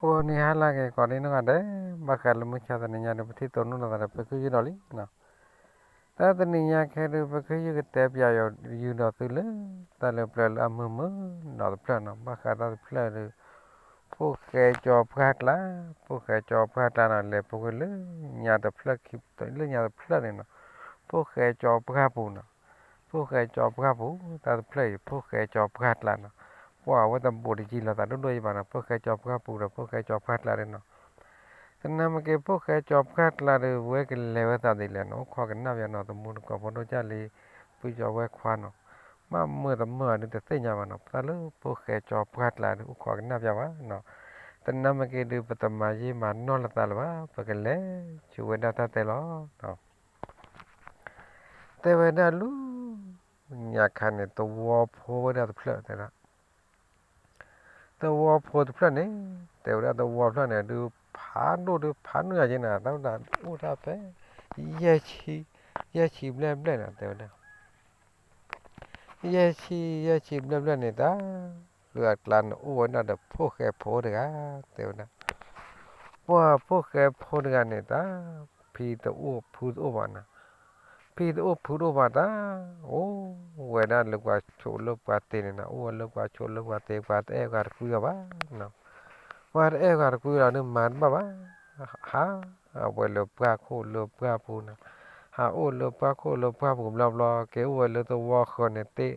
အိၣ်န့ၣ်ဟါလၢဂ့ၤ ကိးဒံနီၢ်ဂၤဒဲး, ဘၣ်ဃးလၢမုၢ်ဆါတနံၤညါဒီး ပထံၣ်တိၢ်နီၣ်လိာ်သးဒီး ပဃုယုၢ်ဒီးလံ. တၢ်တနံၤညါခဲဒုး ပဃုယုၢ်ကတဲပၠးယုၢ်ဒီးသုလၢ တၢ်လၢပျၢၤလၢအမုာ်မုာ်နီၢ်တဖျၢၣ်နီၤ, ဘၣ်ဃးတၢ်တဖျၢၣ်ဒီး ဖိၣ်ဃဲကၠီပှၢ်ကျါ, ဖိၣ်ဃဲကၠီပှၢ်ကျါနီၤ လဲၤပူၤကွံာ်လၢညါတဖျၢၣ်ခံ, လၢညါတဖျၢၣ်န့ၣ်နီၤ, ဖိၣ်ဃဲကၠီပှၢ်ပူၤနီၤ, ဖိၣ်ဃဲကၠီပှၢ်ပူၤ, တၢ်တဖျၢၣ်အံၤ ဖိၣ်ဃဲကၠီပှၢ်ကျါနီၤ, ပှၤအဝဲတဘူးတယံၤလိာ်သးဒိၣ်ဒိၣ်ယံၤဘၣ်နီၤ, ဖိၣ်ဃဲကၠီပှၢ်ပူၤဒီး ဖိၣ်ဃဲကၠီပှၢ်ကျါန့ၣ်နီၤ. သနာ်က့ ဖိၣ်ဃဲကၠီပှၢ်ကျါဒီး ဝဲကလဲၤဝဲသးဒ်လဲၣ်နီၤ, အိၣ်ခိးကနၣ်ပၠးနီၤ, တမူတကိးဖိဒိၣ်ကၢ်လံ, ပုၢ်ကၠီဝဲခွါနီၤ, မ့ၢ်မုာ်တမုာ်ဒီးတသ့ၣ်ညါဘၣ်နီၤ, တၢ်လၢဖိၣ်ဃဲကၠီပှၢ်ကျါဒီး အိၣ်ခိးကနၣ်ပၠးဘၣ်နီၤ. သနာ်က့ဒုး ပတမၤယံာ်မၤနီၢ်လိာ်သးလၢၤဘၣ်, ပကလဲၤဆူဝဲဒၣ်တၢ်တဲလီၤ. တဲဝဲဒၣ်လၢညါခါန့ၣ် သဝီဖိဝဲဒၣ်တဖျၢၣ်တဲဒၣ်, သဝီဖိတဖျၢၣ်န့ၣ် တဲဝဲဒၣ်သဝီဖျၢၣ်န့ၣ်ဒုး ဖးဒိၣ်ဒုးဖးဒိၣ်ညါက့နီၤ, တၢ်အိၣ်တၢ်ဖဲ ယဲၢ်ဆံ, ယဲၢ်ဆံဘျဲၣ်ဘျဲၣ်နီၤ, တဲဝဲဒၣ် ယဲၢ်ဆံ, ယဲၢ်ဆံဘျဲၣ်ဘျဲၣ်န့ၣ် တၢ်လၢအကျါန့ၣ် အိၣ်ဝဲဒၣ်ဒီးဖိၣ်ဃဲဖိတဂၤ, တဲဝဲဒၣ် ပှၤဖိၣ်ဃဲဖိတဂၤန့ၣ် တၢ် ဖံတအိၣ်ဖုတအိၣ်ဘၣ်နီၤ, ဖံတအိၣ်ဖုတအိၣ်ဘၣ်တၢ်, အိၣ်ဝဲဒၣ်လၢပှၤဆိးလၢပှၤတ့န့ၣ်နီၤ, အိၣ်ဝဲလၢပှၤဆိးလၢပှၤတ့ ပှၤတအဲၣ်ဂၤတကွံအီၤဘၣ်နီၤ, ပှၤတအဲၣ်ဂၤတကွံလီၤဒုး မၤတဘၣ်ဘၣ်, ဟး အဝဲလၢပှၢ်ခိၣ်လၢပှၢ်ပူၤနီၤ, ဟးအိၣ်လၢပှၢ်ခိၣ်လၢပှၢ်ပူၤဘျီဘျီ က့ၤအိၣ်ဝဲလၢသဝီဃၢၤန့ၣ် တ့ၢ်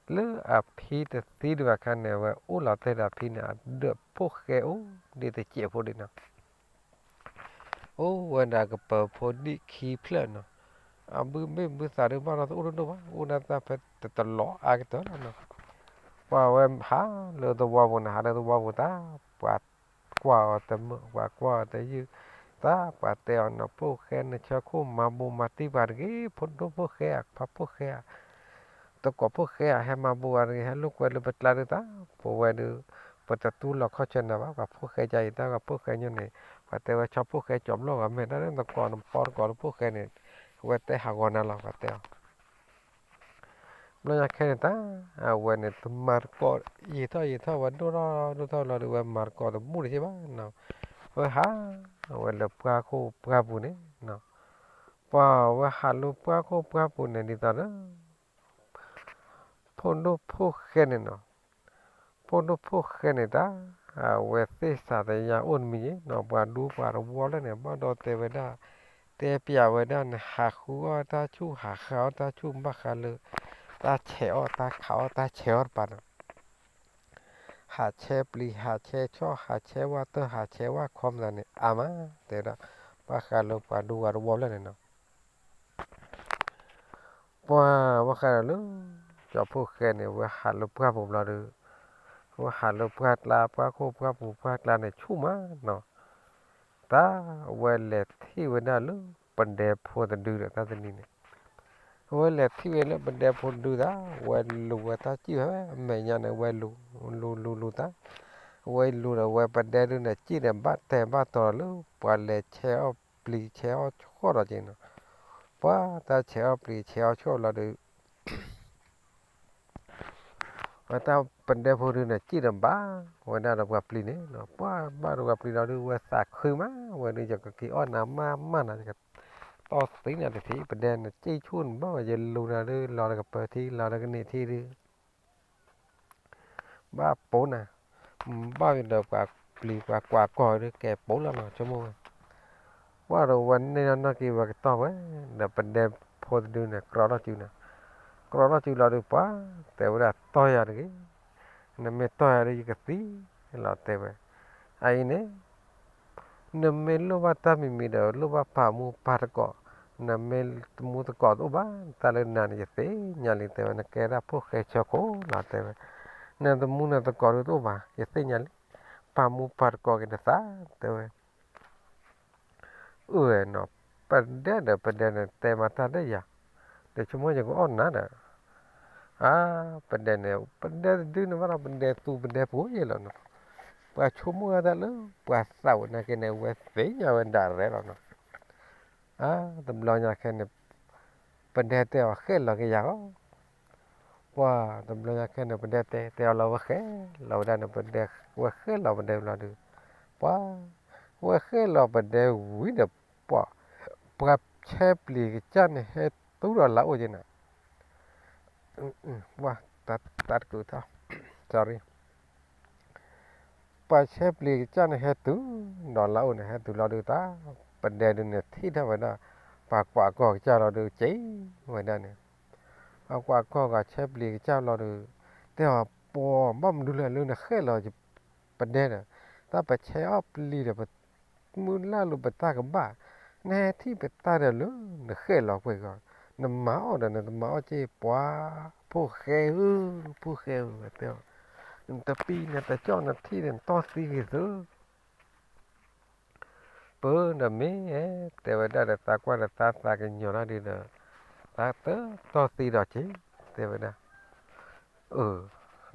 လၢအဖံတသံဒံးဘၣ်ခါန့ၣ် အဝဲအိၣ်လီၤတဲာ်ဒီးအဖံန့ၣ် အဒၢးဖိၣ်ဃဲအိၣ်ဒံးတစဲးဖိဒံးနီၤ, အိၣ်ဝဲဒၣ်ကပၢၤဖိဒံၣ်ခံဖျၢၣ်နီၤ, အဘုမ့ၣ်ဘုသးဒုးဘၣ်ဒီးတအိၣ်ဒိၣ်ဒိၣ်ဘၣ်, အိၣ်ဒၣ်တၢ်ဖဲတတလီၤအါကတၢၢ်လီၤနီၤ, ပှၤဝဲဟးလၢသဝီပူၤန့ၣ် ဟးလၢသဝီပူၤတၢ်, ပှၤကွၢ်အီၤတမုာ် ပှၤကွၢ်အီၤတယုၢ်, တၢ်ပှၤတဲအီၤနီၤ, ဖိၣ်ဃဲနဆၢခိၣ်မၤဘူးမၤတံၢ်ပှၤတဂ့ၤ, ဖိဒိၣ်ဖိၣ်ဃဲဧၢ, ဖးဖိၣ်ဃဲဧၢ, သကိးဖိၣ်ဃဲဧၢ, ဟဲမၤဘူးပှၤတဂ့ၤ, ဟဲလိာ်ကွဲလၢပကျါဒုးတၢ်, ပဝဲဒုး ပတတူၢ်လိာ်ခီၣ်ဆၢနၤဘၣ်, ပှၤဖိၣ်ဃဲကအံၤ တၢ်ပှၤဖိၣ်ဃဲညီန့ၣ်, ပှၤတဲဝဲဆီဖိၣ်ဃဲကၠီၤဘျီၣ်ဂီၤမဲာ် တၢ်လၢသကိးနပီသကိးလၢဖိၣ်ဃဲန့ၣ်, အဝဲတဲဟးဂီၤနၤလီၤ ပှၤတဲအီၤ ဘျီညါခဲန့ၣ်တၢ်, အဝဲန့ၣ် တမၤသကိး ယံာ်ထီၣ်ယံာ်ထီၣ်ဝဲဒိၣ်ထီၣ်ဒိၣ်ထီၣ်လီၤဒီး ဝဲမၤသကိးတဘူၣ်တစဲးဘၣ်နီၤ, ဝဲဟး, အဝဲလၢပှၢ်ခိၣ်ပှၢ်ပူၤန့ၣ်, ပှၤဝဲဟးလၢပှၢ်ခိၣ်ပှၢ်ပူၤန့ၣ် ဒ်သိးဒီး ဖိဒိၣ်ဖိၣ်ဃဲန့ၣ်နီၤ, ဖိဒိၣ်ဖိၣ်ဃဲန့ၣ်တၢ်, အဝဲသ့ၣ်စးသယါအိၣ်တမံၤယ့ၣ်နီၤ, ပှၤဒူပှၤတဝီလၢန့ၣ် ဘၣ်ဒီးတဲဝဲဒၣ်, တဲပၠးဝဲဒၣ်န့ၣ် ဟးဃုအီၣ်တၢ်ဆူၣ် ဟးဃုအီၣ်တၢ်ဆူၣ် ဘၣ်ဃးလၢ တၢ်ဆဲးအီၣ်တၢ်ခးအီၣ်တၢ်ဆဲးအီၣ်တပၤနီၤ, ဟးဆဲးပျံၤ ဟးဆဲးဆီၣ် ဟးဆဲးဝၣ်တၢၢ် ဟးဆဲးဝၣ်ခီမနုၤန့ၣ် အါမး တဲဝဲဒၣ်, ဘၣ်ဃးလၢပှၤဒူပှၤတဝီလၢန့ၣ်နီၤ ပှၤဝဲဃးဒီးလၢ ကၠီဖိၣ်ဃဲန့ၣ် ဝဲဟးလၢပှၢ်ပူၤဘျီဒီး, ဝဲဟးလၢပှၢ်ကျါ ပှၢ်ခိၣ်ပှၢ်ပူၤပှၢ်ကျါန့ၣ် ဆူၣ်မးနီၤ, တၢ်ဝဲလဲၤထံၣ်ဝဲဒၣ်လၢ ပဒဲဖိတဒုဒီး တၢ်တနံၤန့ၣ်, ဝဲလဲၤထံၣ်ဝဲလၢပဒဲဖိတဒုတၢ်, ဝဲလူၤဝဲတၢ်စံၣ်ဝဲ အမဲာ်ညါန့ၣ် ဝဲလူၤလူၤလူၤလူၤတၢ်, ဝဲလူၤဒီးဝဲပဒဲဒုန့ၣ် စံၣ်န့ၣ်ဘၣ်တဲာ်ဘၣ်တီၤလၢ ပှၤလဲၤဆဲးအီၣ်ပျံၤဆဲးအီၣ်ဆီၣ်ဒီးက့နီၤ, ပှၤတၢ်ဆဲးအီၣ်ပျံၤဆဲးအီၣ်ဆီၣ်လီၤဒီး ဝဲတၢ်ပဒဲဖိဒုန့ၣ် စံၣ်ဒီးဘၣ်ဝဲဒၣ်ဒီးပှၤပျံၤန့ၣ်, ပှၤဘၣ်ဒီးပှၤပျံၤလီၤဒုး ဝဲသးခုမး, ဝဲဒုး ယကက့ၤအီၣ်နၤမးမးနၤ ယကတီၢ်သံနၤတထံၣ်, ပဒဲန့ၣ် စံၣ်ဆူၣ်န့ၣ်ဘၣ်ဝဲ ယလူၤနၤဒုး လီၤတကပၤထံ လီၤတကနံၣ်ထံဒုး ဘၣ်ပိာ်နၤ, ဘၣ်ဒီးပှၤပျံၤပှၤကွၢ်ကီၢ်ဒုး ကဲပိာ်လီၤနီၤ ဆိကမိၣ်ဝဲ, ပှၤဒီးဝဲန့ၢ်နီၢ်က့ၤဝဲကတီၢ်ဝဲ, ဒီးပဒဲဖိတဒုန့ၣ် ကြီထီၣ်စုနီၤ, ကြီထီၣ်စုလီၤဒုး ပှၤတဲဝဲဒၣ်တီၢ်ယၤတဂ့ၤ, နမ့ၢ်တီၢ်ယၤဒုး ယကသံလီၤတဲဝဲ, အအံၤန့ၣ် နမ့ၢ်လိၣ်ဘၣ်တၢ်မံၤမံၤဒီး လိၣ်ဘၣ်ပာ်မူပာ်သကိး, နမ့ၢ်တမူသကိးတအိၣ်ဘၣ်, တၢ်လၢနၤန့ၣ် ယသ့ၣ်ညါလံတဲဝဲ, နကဲဒၣ်ဖိၣ်ဃဲဆၢခိၣ်လီၤတဲဝဲ, နတမူနသကိးဒုးတအိၣ်ဘၣ်, ယသ့ၣ်ညါလံ, ပာ်မူပာ်သကိးက့ၤနသးတဲဝဲ အၢနီၤ, ပဒဲဒီးပဒဲန့ၣ် တဲမၤတၢ်ဒ်ယၤ, ဒီးဆိကမိၣ်ယကအီၣ်နၤဒီး, အါ, ပဒဲန့ၣ် ပဒဲတဒုန့ၣ်ဘၣ်ဒီး ပဒဲသူပဒဲပူၤယဲလီၤနီၤ, ပှၤဆိကမိၣ်တၢ်လၢ ပှၤသးဝဲနာ်က့န့ၣ် ဝဲသ့ၣ်ညါဝဲဒၣ်ရဲလီၤနီၤ, အါ, တဘျီညါခဲန့ၣ် ပဒဲတဲအီၤဃဲလီၤက့ၤယၤလီၤ ပှၤတဘျီညါခဲန့ၣ် ပဒဲတဲ တဲအီၤလီၤဝဲဃဲလီၤဝဲဒၣ်န့ၣ် ပဒဲဝဲဃဲလီၤပဒဲလီၤဒုး, ပှၤ ဝဲဃဲလီၤပဒဲဝံၤဒီး ပှၤ ပှၤဆဲပျံၤကစၢ်န့ၣ်ဟဲတုၤဒီးလၢအိၣ်က့ၤနၤ, တၢ်တကုးထီၣ် sorry ပှၤဆဲပျံၤကစၢ်န့ၣ်ဟဲတုၤဒီးလၢအိၣ်န့ၣ် ဟဲတုၤလီၤဒုးတၢ် ပဒဲဒုးန့ၣ်ထံၣ်ထီၣ်ဝဲဒၣ် ပှၤကွၢ်ကီၢ်ကစၢ်လီၤဒုး က့ၤဝဲဒၣ်န့ၣ် အကွၢ်ကီၢ်ဂၤဆဲပျံၤကစၢ်လီၤဒုး တဲအီၤ ပှၤဘၣ်မနုၤလဲၣ်လၢနဃဲလီၤ ပဒဲဒီး တၢ်ပဆဲအီၣ်ပျံၤဒီး ပမုၢ်လၢ်လိာ်ပတၢ်ကဘၣ် နဟဲထံၣ်ပတၢ်ဒီးလၢ နဃဲလီၤကွဲၢ်ကီး နမၤအီၣ်ဒီးနတမၤအီၣ်က့ၤ ပှၤ ဖိၣ်ဃဲဧၢ, ဖိၣ်ဃဲဧၢ တဲအီၤ နတပံနတကၠီၣ်နထံၣ်ဒီးနတီၢ်သံဂ့ၤသု ပၢ်ဒီးမ့ၢ် တဲဝဲဒၣ်ဒီးသးကွၢ်ဒီးသးသးကညီၤတၢ်ဒုးဒီး သးတတီၢ်သံဒီးက့ၤ တဲဝဲဒၣ်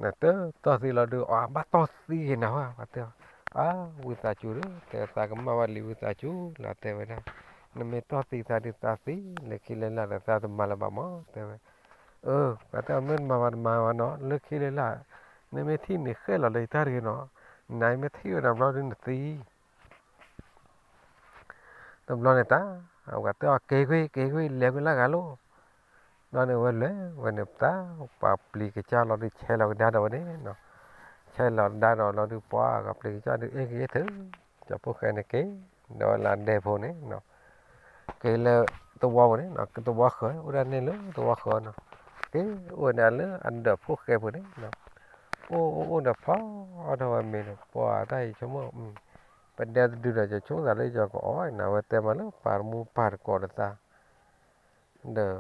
နတတီၢ်သံလီၤဒုး အဘၣ်တီၢ်သံဂ့ၤနၤဝဲ ပှၤတဲအီၤ အါ ဝံသးစူၤဒီး တဲသးကမၣ်ဝဲလံဝံသးစူၤလီၤ တဲဝဲဒၣ် နမ့ၢ်တီၢ်သံသးဒုးသးသံ လၢခံလၢလာ်ဒီးသးတမၤလၢၤဘၣ်မး တဲဝဲ အၢ ပှၤတဲအီၤမ့ၢ်တမၤဘၣ်တမၤဘၣ်နီၤ လၢခံလၢလာ် နမ့ၢ်ထံၣ်န့ၣ်ဃဲလီၤလၢယတၢ်တဂ့ၤနီၤ နမ့ၢ်ထံၣ်ဝဲဒၣ်ဘျီဒုးနသံ တဘျီန့ၣ်တၢ် အဝဲတဲအီၤက့ၤကွံာ် က့ၤကွံာ် လဲၤကွံာ်လၢဂၤလိၤ ဘျီန့ၣ်ဝဲလဲၤဝဲန့ၣ်တၢ် ပှၤပျံၤကစၢ်လီၤဒုးဆဲလီၤကဒါဒီးဝဲန့ၣ် ဆဲလီၤကဒါဒီးလီၤဒုး ပှၤကပျံၤကစၢ်ဒုးအ့ၣ်က့ၤသု ကၠီဖိၣ်ဃဲန့ၣ်က့ၤ ဒီးဝဲလၢအဒဲဖိန့ၣ် က့ၤလၢသဝီပူၤန့ၣ် သဝီဃၢၤ အိၣ်ဒၣ်န့ၣ်လၢသဝီဃၢၤနီၤ က့ၤအိၣ်ဝဲဒၣ်လၢအဒၢးဖိၣ်ဃဲပူၤန့ၣ် အိၣ်အိၣ်အိၣ်ဒီးဖီထီၣ်ဝဲမ့ၤန့ၣ် ပှၤတၢ်အံၤဆိကမိၣ် ပဒဲတဒုဒီး ယဆိကမိၣ်သးလၢယကအီၣ် နဝဲတဲမးလၢပှၤတမူပှၤတကိးဒီးသး ဒီး တၢ်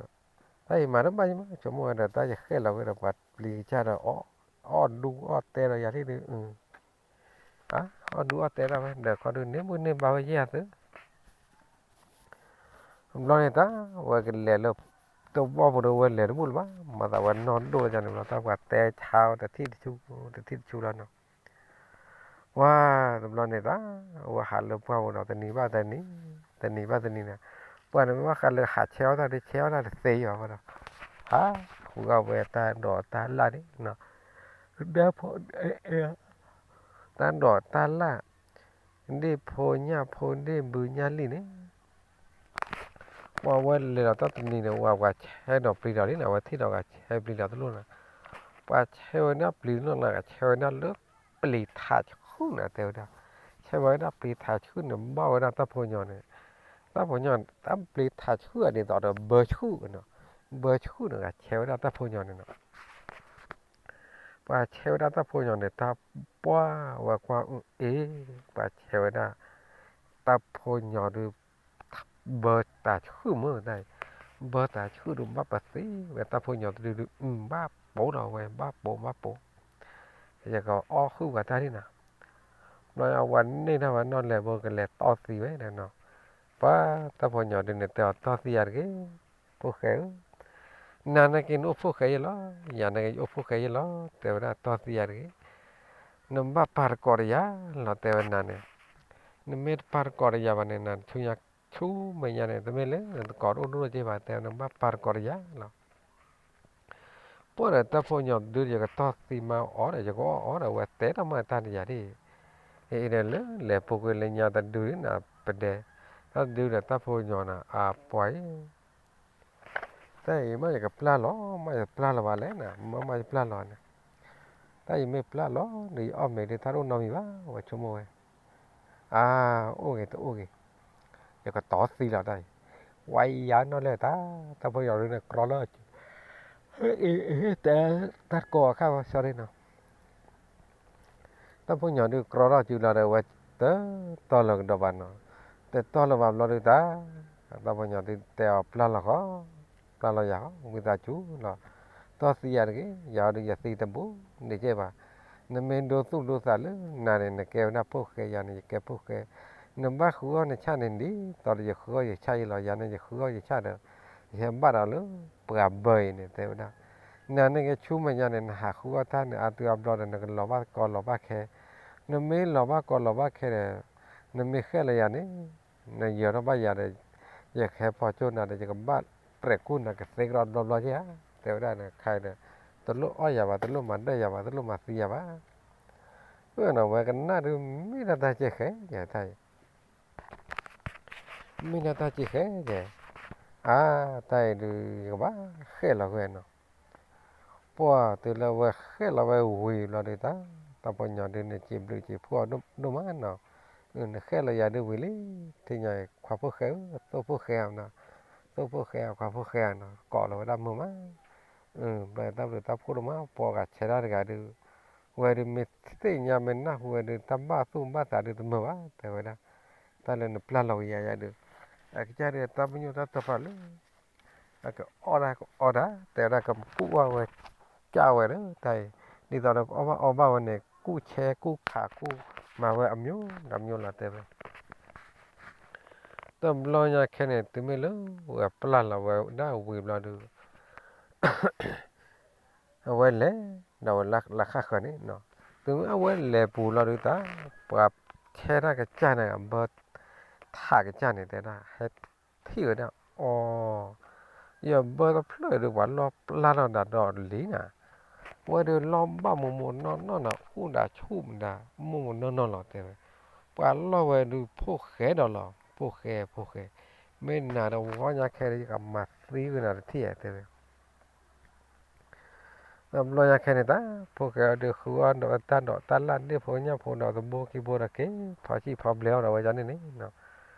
အံၤမၤတဘၣ်ယမး ဆိကမိၣ်ဝဲဒီး တၢ်ယဃဲလီၤဝဲဒီး ပှၤပျံၤကစၢ်ဒီး အီၣ်ဒူအီၣ်တဲဒီးယၤလံဒီး အီၣ်ဒူအီၣ်တဲဒၣ်ဝဲ ဒီးခီဒုးန့ၢ်ဘူၣ်န့ၢ်ဘါဝဲယဲၢ်သု ဘျီန့ၣ်တၢ် ဝဲကလဲၤလၢ သဝီပူၤဒီးဝဲလဲၤတဘူၣ်လၢၤဘၣ် မၤသးဝဲနီၢ်ဒိၣ်ယၤန့ၣ်ဘျီ တၢ်ပှၤတဲဆါဝဲတထံၣ်တဆူ တထံၣ်တဆူလီၤနီၤ ပှၤတဘျီန့ၣ်တၢ် ဝဲဟးလၢပှၢ်ပူၤဒီး တနံၤဘၣ်တနံၤ တနံၤဘၣ်တနံၤန့ၣ် ပှၤန့ၣ်မ့ၢ်ဘၣ်ဃးလၢဟးဆဲးအီၣ်တၢ်ဒီး ဆဲးအီၣ်တၢ်တသ့အီၤဘၣ်ဒီး ဟးဃုအီၣ်ဝဲတၢ်ဒိးတၢ်လၣ်န့ၣ် ဒၢဖိ တၢ်ဒိးတၢ်လၣ် ဒ့ၣ်ဖိညၣ်ဖိဒ့ၣ်ဘုညၣ်လံၣ်န့ၣ် ပှၤဝဲလဲၤလီၤတၢ်တနံၤန့ၣ် ဝဲပှၤဆဲးဒီးပျံၤဒီးလံန့ၣ် အဝဲထံၣ်ဒီးပှၤဆဲးပျံၤဒီးတလိၣ်န့ၣ် ပှၤဆဲးဝဲဒၣ်ပျံၤတလိၣ်န့ၣ် ဆဲးဝဲဒၣ်လၢပျံၤထးဆှုၣ်န့ၣ် တဲဝဲဒၣ် ဆဲးဝဲဒၣ်ပျံၤထးဆှုၣ်န့ၣ် ဘၣ်ဝဲဒၣ်တၢ်ဖိညီန့ၣ် တၢ်ဖိညီ တၢ်ပျံၤထးဆှုၣ်အဒ်သိးဒီး ဘၢဆှုၣ်န့ၣ် ဘၢဆှုၣ်န့ၣ် ဆဲးဝဲဒၣ်တၢ်ဖိညီန့ၣ်နီၤ ပှၤဆဲးဝဲဒၣ်တၢ်ဖိညီန့ၣ် တၢ်ပှၢ်ဝဲကွၢ်အူအ့ၣ် ပှၤဆဲးဝဲဒၣ် တၢ်ဖိညီဒုး ဘၢတးဆှုၣ်မ့ၢ်တၢ်အံၤ ဘၢတးဆှုၣ်ဒုးဘၣ်ပသံဝဲတၢ်ဖိညီတဒုဒုး ဘၣ်ပိာ်လီၤဝဲ ဘၣ်ပိာ် ဘၣ်ပိာ် ယကအီၣ်ဃုာ်ပှၤတၢ်ဒ်နီၤ ဘျီအဝဲန့ၢ်ထီၣ်ဝဲနီၢ်လဲၤဘိကလဲၤတီၢ်သံဝဲဒီးနီၤ ပှၤတၢ်ဖိညီဒုးန့ၣ် တဲအီၤတီၢ်သံယၤတဂ့ၤ ဖိၣ်ဃဲဧၢ နၤနာ်က့နအိၣ်ဖိၣ်ဃဲယဲၢ်လီၤ ယၤနာ်က့ယအိၣ်ဖိၣ်ဃဲယဲၢ်လီၤ တဲဝဲဒၣ်တီၢ်သံယၤတဂ့ၤ နဘၣ်ပာ်တကိးဒီးယၤလီၤ တဲဝဲနၤန့ၣ် နမ့ၢ်တပာ်တကိးဒီးယၤဘၣ်န့ၣ် နဆူညါဆူမဲာ်ညါန့ၣ် တမ့ၢ်လၢနတကိးတအိၣ်ဒိၣ်က့ဘၣ် တဲဝဲနဘၣ်ပာ်တကိးဒီးယၤလီၤ ပှၢ်ဒီးတၢ်ဖိညီတဒု ယကတီၢ်သံမါအီၤဒီး ယကအီၣ်အီၤဒီး အဝဲတဲတၢ်မၤတၢ်တယၤဒ်အံၤ အံၤဒီးလၢလဲၤပူၤကွံာ်လၢညါတဒုန့ၣ် ပဒဲ တၢ်တဒုဒီးတၢ်ဖိညီန့ၣ် အပှၤအံၤ တၢ်အံၤမ့ၢ်ယကပျၢ်လီၤ မ့ၢ်ယပျၢ်လီၤဘၣ်လဲၣ်န့ၣ် မ့ၢ်မ့ၢ်ယပျၢ်လီၤန့ၣ် တၢ်အံၤမ့ၢ်ပျၢ်လီၤဒီး ယအီၣ်မ့ၤဒုးတၢ်တအိၣ်နီတမံၤဘၣ် ဝဲဆိကမိၣ်ဝဲ အါ အိၣ်ဂ့ၤတအိၣ်ဂ့ၤ ယကတီၢ်သံလီၤတၢ်အံၤ ဝဲယၤနီၢ်လဲၣ်တၢ် တၢ်ဖိညီဒုးန့ၣ် ကြီလီၤ တဲ တၢ်ကိးအခါ sorry နီၤ တၢ်ဖိညီဒုးကြီထီၣ်စုလီၤဒီး ဝဲတတီၢ်လၢၤကဒီးဘၣ်နီၤ, တတီၢ်လၢၤဘၣ်ဘျီဒုးတၢ်, တၢ်ဖိညီဒုးတဲအီၤပျၢ်လီၤဃီ, ပျၢ်လီၤယၤဃီ, ဝံသးစူၤလီၤ, တီၢ်သံယၤတဂ့ၤ, ယၤဒုးယသံတဘူးန့ၣ်ကဲဘၣ်, နမ့ၢ်ဒိသူၣ်ဒိသးလၢနၤန့ၣ် နကဲဝဲဒၣ်ဖိၣ်ဃဲယၤန့ၣ် ယကဲဖိၣ်ဃဲ, နဘၣ်ဃုအီၣ်နဆၣ်န့ၣ်ဒ်သိးဒီးယဃုအီၣ်ယဆၣ်အံၤလီၤ, ယၤန့ၣ်ယဃုအီၣ်ယဆၣ်ဒီး ယဟဲဘၣ်ဒီးလၢပှၤဘၢအံၤန့ၣ် တဲဝဲဒၣ်, နၤန့ၣ်ကဆူမဲာ်ညါန့ၣ် နဟးဃုအီၣ်တၢ်န့ၣ် အါတုၤအါဘျီဒီး နကလီၤဘၣ်ကီလီၤဘၣ်ခဲ, နမ့ၢ်လီၤဘၣ်ကီလီၤဘၣ်ခဲဒီး နမ့ၢ်ဃဲလၢယၤန့ၣ် နယၢၤထီၣ်ဘၣ်ယၤဒီး ယကဟဲဖီကၠိၣ်နၤဒီး ယကဘၣ်တြဲၤကူၣ်နၤကသ့ကဒီးဘျီဘျီကဲဧါ, တဲဝဲဒၣ်န့ၣ် ခဲအံၤဒီး တလိၣ်အီၣ်ယၤဘၣ်, တလိၣ်မၤဒၢၣ်ယၤဘၣ်, တလိၣ်မၤသံယၤဘၣ်. အၢနီၤ ဝဲကနၣ်ဒုး မ့ၢ်ဒၣ်တၢ်ကဲဃဲယဲတၢ်အံၤ မ့ၢ်ဒၣ်တၢ်ကဲဃဲယဲ, အါ တၢ်အံၤဒုး ယကဘၣ်ဃဲၣ်လီၤကွံာ်နီၤ, ပှၢ်တုၤလၢဝဲဃဲၣ်လီၤဝဲဝံၤဘျီဒုး တၢ် တၢ်ပီညီဒုး နစံးဘျုးစံးဖှိၣ်အီၤဒိၣ်မးနီၤ, နဃဲၣ်လီၤယၤဒုးဝံၤလံ, ထံၣ်ညါအံၤ ခွါဖိၣ်ဃဲဧၢ သိၣ်ဖိၣ်ဃဲဧၢနီၤ, သိၣ်ဖိၣ်ဃဲဧၢ ခွါဖိၣ်ဃဲဧၢနီၤ ကိးလီၤဝဲဒၣ်မုာ်မး ဘျီတၢ်ဘျုးတၢ်ဖှိၣ်ဒိၣ်မး ပှၤဂၤဆဲးတၢ်တဂၤဒုး, ဝဲဒုးမ့ၢ်သ့ၣ်ညါမ့ၢ်နၢ်ဟူဝဲဒုး တၢ်ဘၣ်သူၣ်ဘၣ်သးဒုးတမုာ်ဘၣ် တဲဝဲဒၣ်, တၢ်လၢနပျၢ်လီၤကယၤယၤဒုး, အကစၢ်ဒုးတၢ်ပညိၣ်တၢ်တဖၣ်လၢ အကအီၣ်တၢ်ကအီတၢ် တဲဝဲဒၣ်ကကူၣ်ဘၣ်ဝဲ ကၢ်ဝဲဒီးတၢ်အံၤ, ဒ်သိးဒီးကအီၣ်ဘၣ်အီဘၣ်ဝဲန့ၣ် ကူၣ်ဆဲကူၣ်ခးကူၣ်မၤဝဲအမျိုးဒီးမျိုးလီၤတဲဝဲ တဘျီညါခဲန့ၣ် တုၤမ့ၢ်လၢဝဲပျၢ်လီၤဝဲဒၣ်ဝံၤဘျီဒုး, အဝဲလဲၤဒီးဝဲလၢဃၣ်ဃၢၤန့ၣ်, တုၤမ့ၢ်အဝဲလဲၤပူၤလီၤဒုးတၢ်, ပှၤဆဲတၢ်ကစၢ်န့ၣ် အဘၢထးကစၢ်န့ၣ် တဲဒၣ် ဟဲထံၣ်ဝဲဒၣ်အီၤ, ယဘၢတဖျၢၣ်ဒုး ပှၤလီၢ်ပျၢ်ထီၣ်ဒၣ်ဒီးလံနၤ, ဝဲဒုးလီၢ်ဘၣ်မိၢ်မိၢ်နီၢ်နီၢ်နၤ အိၣ်ဒၣ်ဆူၣ်မတၤ မိၢ်မိၢ်နီၢ်နီၢ်လီၤတဲဝဲ, ပှၤလီၢ်ဝဲဒုးဖိၣ်ဃဲဒီးလီၤ ဖိၣ်ဃဲဖိၣ်ဃဲ, မ့ၢ်နၤတဝီညါခဲဒုး ယကမၤသံဝဲနၤတထံၣ်ဧါတဲဝဲ တဘျီညါခဲန့ၣ်တၢ် ဖိၣ်ဃဲအီၤဒုးဃုအီၣ်ဒီးတၢ်ဒိးတၢ်လၢ်န့ၣ်ဖိညၣ်ဖိဒီးက့ၤဖီဆံၣ်ဖီဘျဲအီၤဒီးဝဲဒၣ်န့ၣ်န့ၣ်,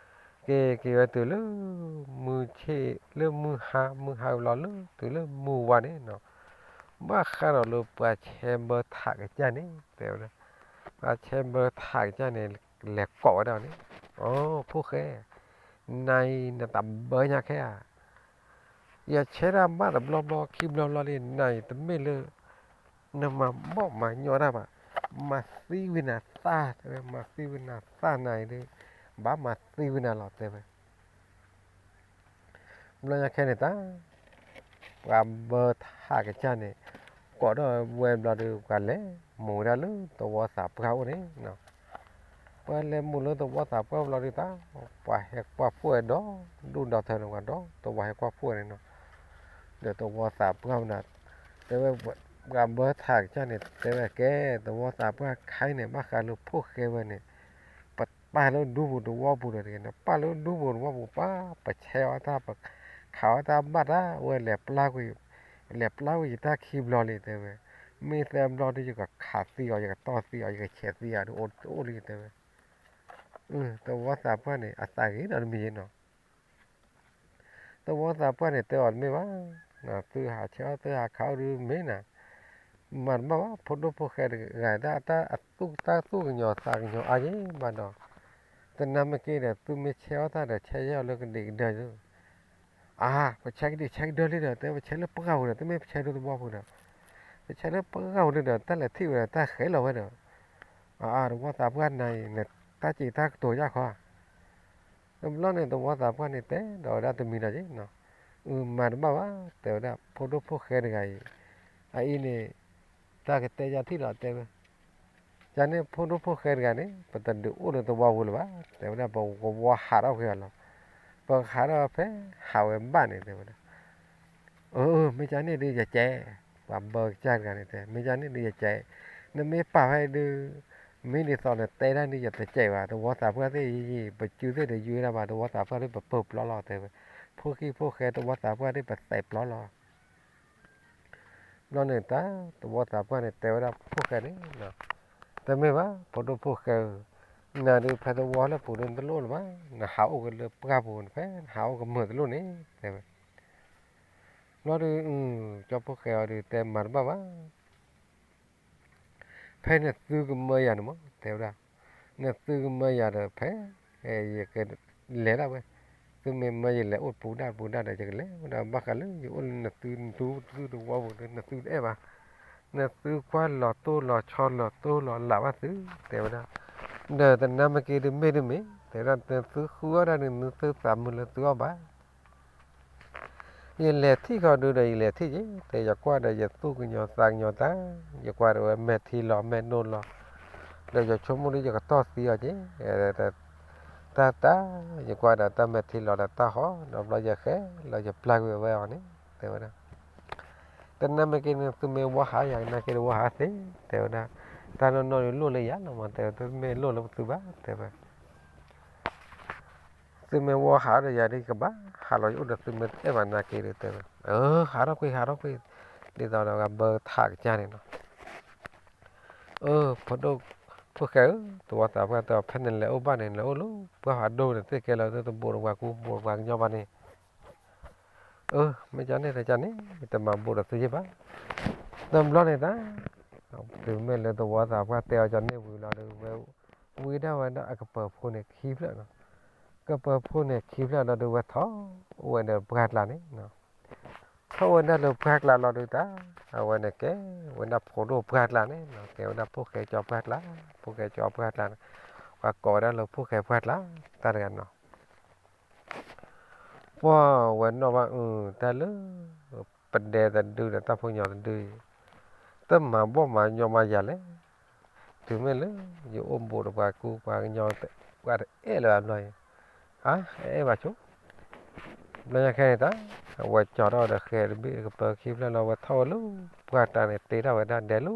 က့ၤက့ၤဝဲတုၤလၢ မုၢ်ဆ့ၣ်လၢမုၢ်ဟါ မုၢ်ဟါဝံၤလီၤလၢတုၤလၢမုၢ်ဝါန့ၣ်နီၤ, ဘၣ်ဃးဒီးလၢပှၤဆဲဘၢထးကစၢ်န့ၣ် တဲဝဲဒၣ်, ပှၤဆဲဘၢထးကစၢ်န့ၣ် လဲၤကိးဝဲဒၣ်န့ၣ်, အိ ဖိၣ်ဃဲ နၤအံၤနတၢ်ဘၢညါခဲဧါ ယဆဲတၢ်ဘၣ်တဘျီဘျီခံဘျီဘျီလံ နၤအံၤတမ့ၢ်လၢ နမၤဘီၣ်မၤညီတၢ်ဘၣ်, မၤသံဝံၤနၤသၣ်တဲဝဲ, မၤသံဝံၤနၤသၣ်နၤအံၤဒုး, ဘၣ်မၤသံဝံၤနၤလီၤတဲဝဲ ဘျီညါခဲန့ၣ်တၢ်, ပှၤဘၢထးကစၢ်န့ၣ် ကိးထီၣ်ဝဲဘျီဒုး ပှၤလဲၤမိၢ်ဝဲဒၣ်လၢသဝီသးပှၢ်အိၣ်န့ၣ်, ပှၤလဲၤမိၢ်လၢသဝီသးပှၢ်ဘျီဒုးတၢ်, ပှၤဟဲကွၢ်ဖှိၣ်ဝဲဒီး, ဒိၣ်ဒီးထၢန့ၣ် ပှၤဒီးသဝီဟဲကွၢ်ဖှိၣ်ဝဲန့ၣ်နီၤ, ဒီးသဝီသးပှၢ်မနၤ, တဲဝဲ, ပှၤဘၢထးကစၢ်န့ၣ် တဲဝဲကဲ, သဝီသးပှၢ်ခဲအံၤန့ၣ် ဘၣ်ဃးလၢဖိၣ်ဃဲဝဲန့ၣ် ပပာ်လၢဒူပူၤသဝီပူၤဒီးတဂ့ၤ, နပာ်လၢဒူပူၤသဝီပူၤပှၤ ပဆဲအီၣ်တၢ် ပခးအီၣ်တၢ်ဘၣ်တၢ် ဝဲလဲၤပျၢ်ကွံာ်, လဲၤပျၢ်ကွံာ်ယတၢ်ခံဘျီလံတဲဝဲ, မ့ၢ်သၢဘျီဒုး ယကခးသံအီၤ ယကတီၢ်သံအီၤ ယကဆဲးသံအီၤဒုး အိၣ်တအိၣ်လံတဲဝဲ, သဝီသးပှၢ်န့ၣ် အသးဂ့ၤဒီးတမံၤနီၤ သဝီသးပှၢ်န့ၣ် တဲအီၤတမ့ၢ်ဘၣ်, သုဟးဆဲးအီၣ်သုဟးခးအီၣ်ဒုးမ့ၢ်နၤ, မၤတဘၣ်ဘၣ် ဖိဒိၣ်ဖိၣ်ဃဲတဂၤ တၢ်သူၣ်ကညီၤသးကညီၤအါယဲၢ်ဘၣ်ဒီး, တနၤမ့ၢ်က့ဒီး သုမ့ၢ်ဆဲးအီၣ်တၢ်ဒီး ဆဲးယဲၢ်အီၣ်လၢကဒံးကဒၢ, အါ ပဆဲးကဒံးဆဲးကဒၢလံဒီး တဲပဆဲးလၢပှၢ်ပူၤဒီး တမ့ၢ်ပဆဲးလၢသဝီပူၤဒီး, ပဆဲးလၢပှၢ်ပူၤဒုးဒီး တၢ်လဲၤထံၣ်ဝဲဒီး တၢ်ဃဲးလီၤဝဲဒီး, အါ သဝီသးပှၢ်နၤအံၤ နတၢ်စံးတၢ်ကတိၤယၢ်ခီ တဘျီန့ၣ် သဝီသးပှၢ်န့ၣ် တဲဒီးဝဲဒၣ်တမံၤဒီးက့ၤ, အု မၤတဘၣ်ဘၣ် တဲဝဲဒၣ် ဖိဒိၣ်ဖိၣ်ဃဲတဂၤအံၤ, အအံၤန့ၣ် တၢ်ကတဲယၤထံၣ်လီၤတဲဝဲ, ယၤန့ၣ် ဖိဒိၣ်ဖိၣ်ဃဲတဂၤန့ၣ် ပတဒုးအိၣ်လၢသဝီပူၤလၢၤဘၣ် တဲဝဲဒၣ် ပကဝီဟးထီၣ်ဖဲအီၤလီၤ, ပကဟးထီၣ်ဖဲဟးဝဲဘၣ်န့ၣ် တဲဝဲဒၣ် အၢ မ့ၢ်ကန့ၣ်ဒုးယကဲ, ပှၤဘၢကစၢ်တဂၤန့ၣ်တဲ မ့ၢ်ကန့ၣ်ဒုးယကဲ, နမ့ၢ်ပာ်ဖဲဒုး, မ့ၢ်ဒ်သိးနတဲဒၣ်ဒုးယတကဲဘၣ် သဝီသးပှၢ်သ့ၣ်ယံၤယံၤ ပစုသ့ၣ်တယုၢ်ဒၣ်ဘၣ် သဝီသးပှၢ်သ့ၣ်ပပၢၢ်ပျီလီၤတဲဝဲ, ဖိခံဖိဃဲသဝီသးပှၢ်သ့ၣ်ပသဲးပျီလီၤ ဘျီန့ၣ်တၢ် သဝီသးပှၢ်န့ၣ် တဲဝဲဒၣ်ဖိၣ်ဃဲန့ၣ်, တမ့ၢ်ဘၣ် ဖိဒိၣ်ဖိၣ်ဃဲဧၢ, နၤဒုးဖဲသဝီလၢပူၤဒုးနတလိၣ်လၢၤဘၣ်, နဟးအိၣ်က့ၤလၢပှၢ်ပူၤဖဲနဟးအိၣ်ကမၢၢ်တလိၣ်န့ၣ် တဲဝဲ, ဘျီဒုး ကၠီဖိၣ်ဃဲအီၤဒုးတဲမၤတဘၣ်ဘၣ် ဖဲနသုကမၢယၤန့ၣ်မး တဲဝဲဒၣ်, နသုကမၢယၤဒီးဖဲ ယကလဲၤဒၣ်ဝဲ, သုမ့ၢ်မၢယလဲၤအိၣ်ပူၤဒၣ်ပူၤဒၣ်ဒီး ယကလဲၤဝဲဒၣ် ဘၣ်ဃးလၢယအိၣ်လၢနသုနသုသဝီပူၤဒီး နသုတအဲၣ်ဘၣ်, နသုကွၢ်လီၤတိၢ်လီၤဆီလီၤတိၢ်လီၤလးဘၣ်သု တဲဝဲဒၣ်, ဒီးတနၤမ့ၢ်က့ဒုးမ့ၢ်ဒုးမ့ၢ် တဲဝဲဒၣ် နသုဃုအီၣ်ဒၣ်န့ၣ် နသုသးမုာ်လၢသုအီၣ်ဘၣ် ယလဲၤထံၣ်ဃီဒုးဒီးယလဲၤထံၣ်က့ၤ တဲယကွၢ်ဒီးယသူၣ်ကညီၤသးကညီၤတၢ်, ယကွၢ်ဒီးဝဲမဲာ်ထံလီၤမဲာ်နိလီၤ, ဒီးယဆိကမိၣ်ဒုးယကတီၢ်သံအီၤက့ၤ, တၢ်တၢ်, ယကွၢ်ဒီးတၢ်မဲာ်ထံလီၤဒီးတၢ်ဟီ, ဒီးဘျီယဃဲလီၤယပျၢ်ကွံာ်ဝဲအီၤန့ၣ် တဲဝဲဒၣ် တနၤမ့ၢ်က့န့ၣ် သုမ့ၢ်ဝီဟးယၤကနၣ်က့တဝီဟးသ့ တဲဝဲဒၣ်, တ တၢ်နီၢ်နီၢ်ဒုးလိၣ်လၢယၤလီၤမး တဲဝဲ တမ့ၢ်လိၣ်လၢပသုဘၣ် တဲဝဲ သုမ့ၢ်ဝီဟးဒီးယၤဒ်ယကဘၣ်ဟးလီၤယအိၣ်ဒီးသုမ့ၢ်တအဲၣ်ဘၣ်နာ်က့ဒီး တဲဝဲ အၢ ဟးထီၣ်ကွံာ် ဟးထီၣ်ကွံာ် ဒ်သိးဒီးဂၤဘၢထးကစၢ်န့ၣ်နီၤ အၢ ဖိဒိၣ် ဖိၣ်ဃဲဧၢ သဝီသးပှၢ်တဲအီၤ ဖဲနလဲၤအိၣ်ဘၣ်န့ၣ် နလဲၤအိၣ်လၢပှၢ်ဖးဒိၣ်န့ၣ် သ့ၣ်ကဲလၢသုတဘူးဒီးပှၤကူဘူးဒီးပှၤကညီဘၣ်န့ၣ် အၢ မ့ၢ်ကန့ၣ်တကန့ၣ် တမၤဘူးဒီးသုယ့ၢ်ဘၣ် တဘျီန့ၣ်တၢ် တုၤမ့ၢ်လၢသဝီသးပှၢ်တဲအီၤကန့ၣ်ဝံၤလီၤဒီး ဝဲဝံဒၣ်ဝဲဒၣ်အကပၢၤဖိန့ၣ်ခံဖျၢၣ်နီၤ ကပၢၤဖိန့ၣ်ခံဖျၢၣ်လီၤဒီး ဝဲထီၣ်အိၣ်ဝဲဒီးပှၢ်ကျါန့ၣ် ထီၣ်ဝဲဒၣ်လၢပှၢ်ကျါလီၤဒီးတၢ် အဝဲန့ၣ်ကဲဝဲဒၣ်ဖိဒိၣ်ပှၢ်ကျါန့ၣ်နီၤ ကဲဝဲဒၣ်ဖိၣ်ဃဲကၠီပှၢ်ကျါ ဖိၣ်ဃဲကၠီပှၢ်ကျါန့ၣ် ပှၤကိးဝဲဒၣ်လၢဖိၣ်ဃဲပှၢ်ကျါ တၢ်တဂၤနီၤ ပှၢ်ဝဲနီၣ်ဘၣ်အု တၢ်လၢ ပဒဲတဒုဒီးတၢ်ဖိညီတဒုအံၤ တမၤဘီၣ်မၤညီမၤယၤလဲၣ် တုၤမ့ၢ်လၢ ယအိၣ်ဘူးဒီးပှၤကူပှၤကညီ ပှၤတအဲၣ်လၢၤဘၣ်ဘျီအံၤ အါ အဲၣ်ဘၣ်ဆိ ဘျီညါခဲန့ၣ်တၢ် အဝဲကၠီထီၣ်ဒီးဃဲၤတဘ့ၣ်ကပၢၤခံဖျၢၣ်လီၤ ဝဲထီၣ်ဝဲလၢ ပှၢ်ကျါန့ၣ် တ့ထီၣ်ဝဲဒၣ်ဒဲလၢ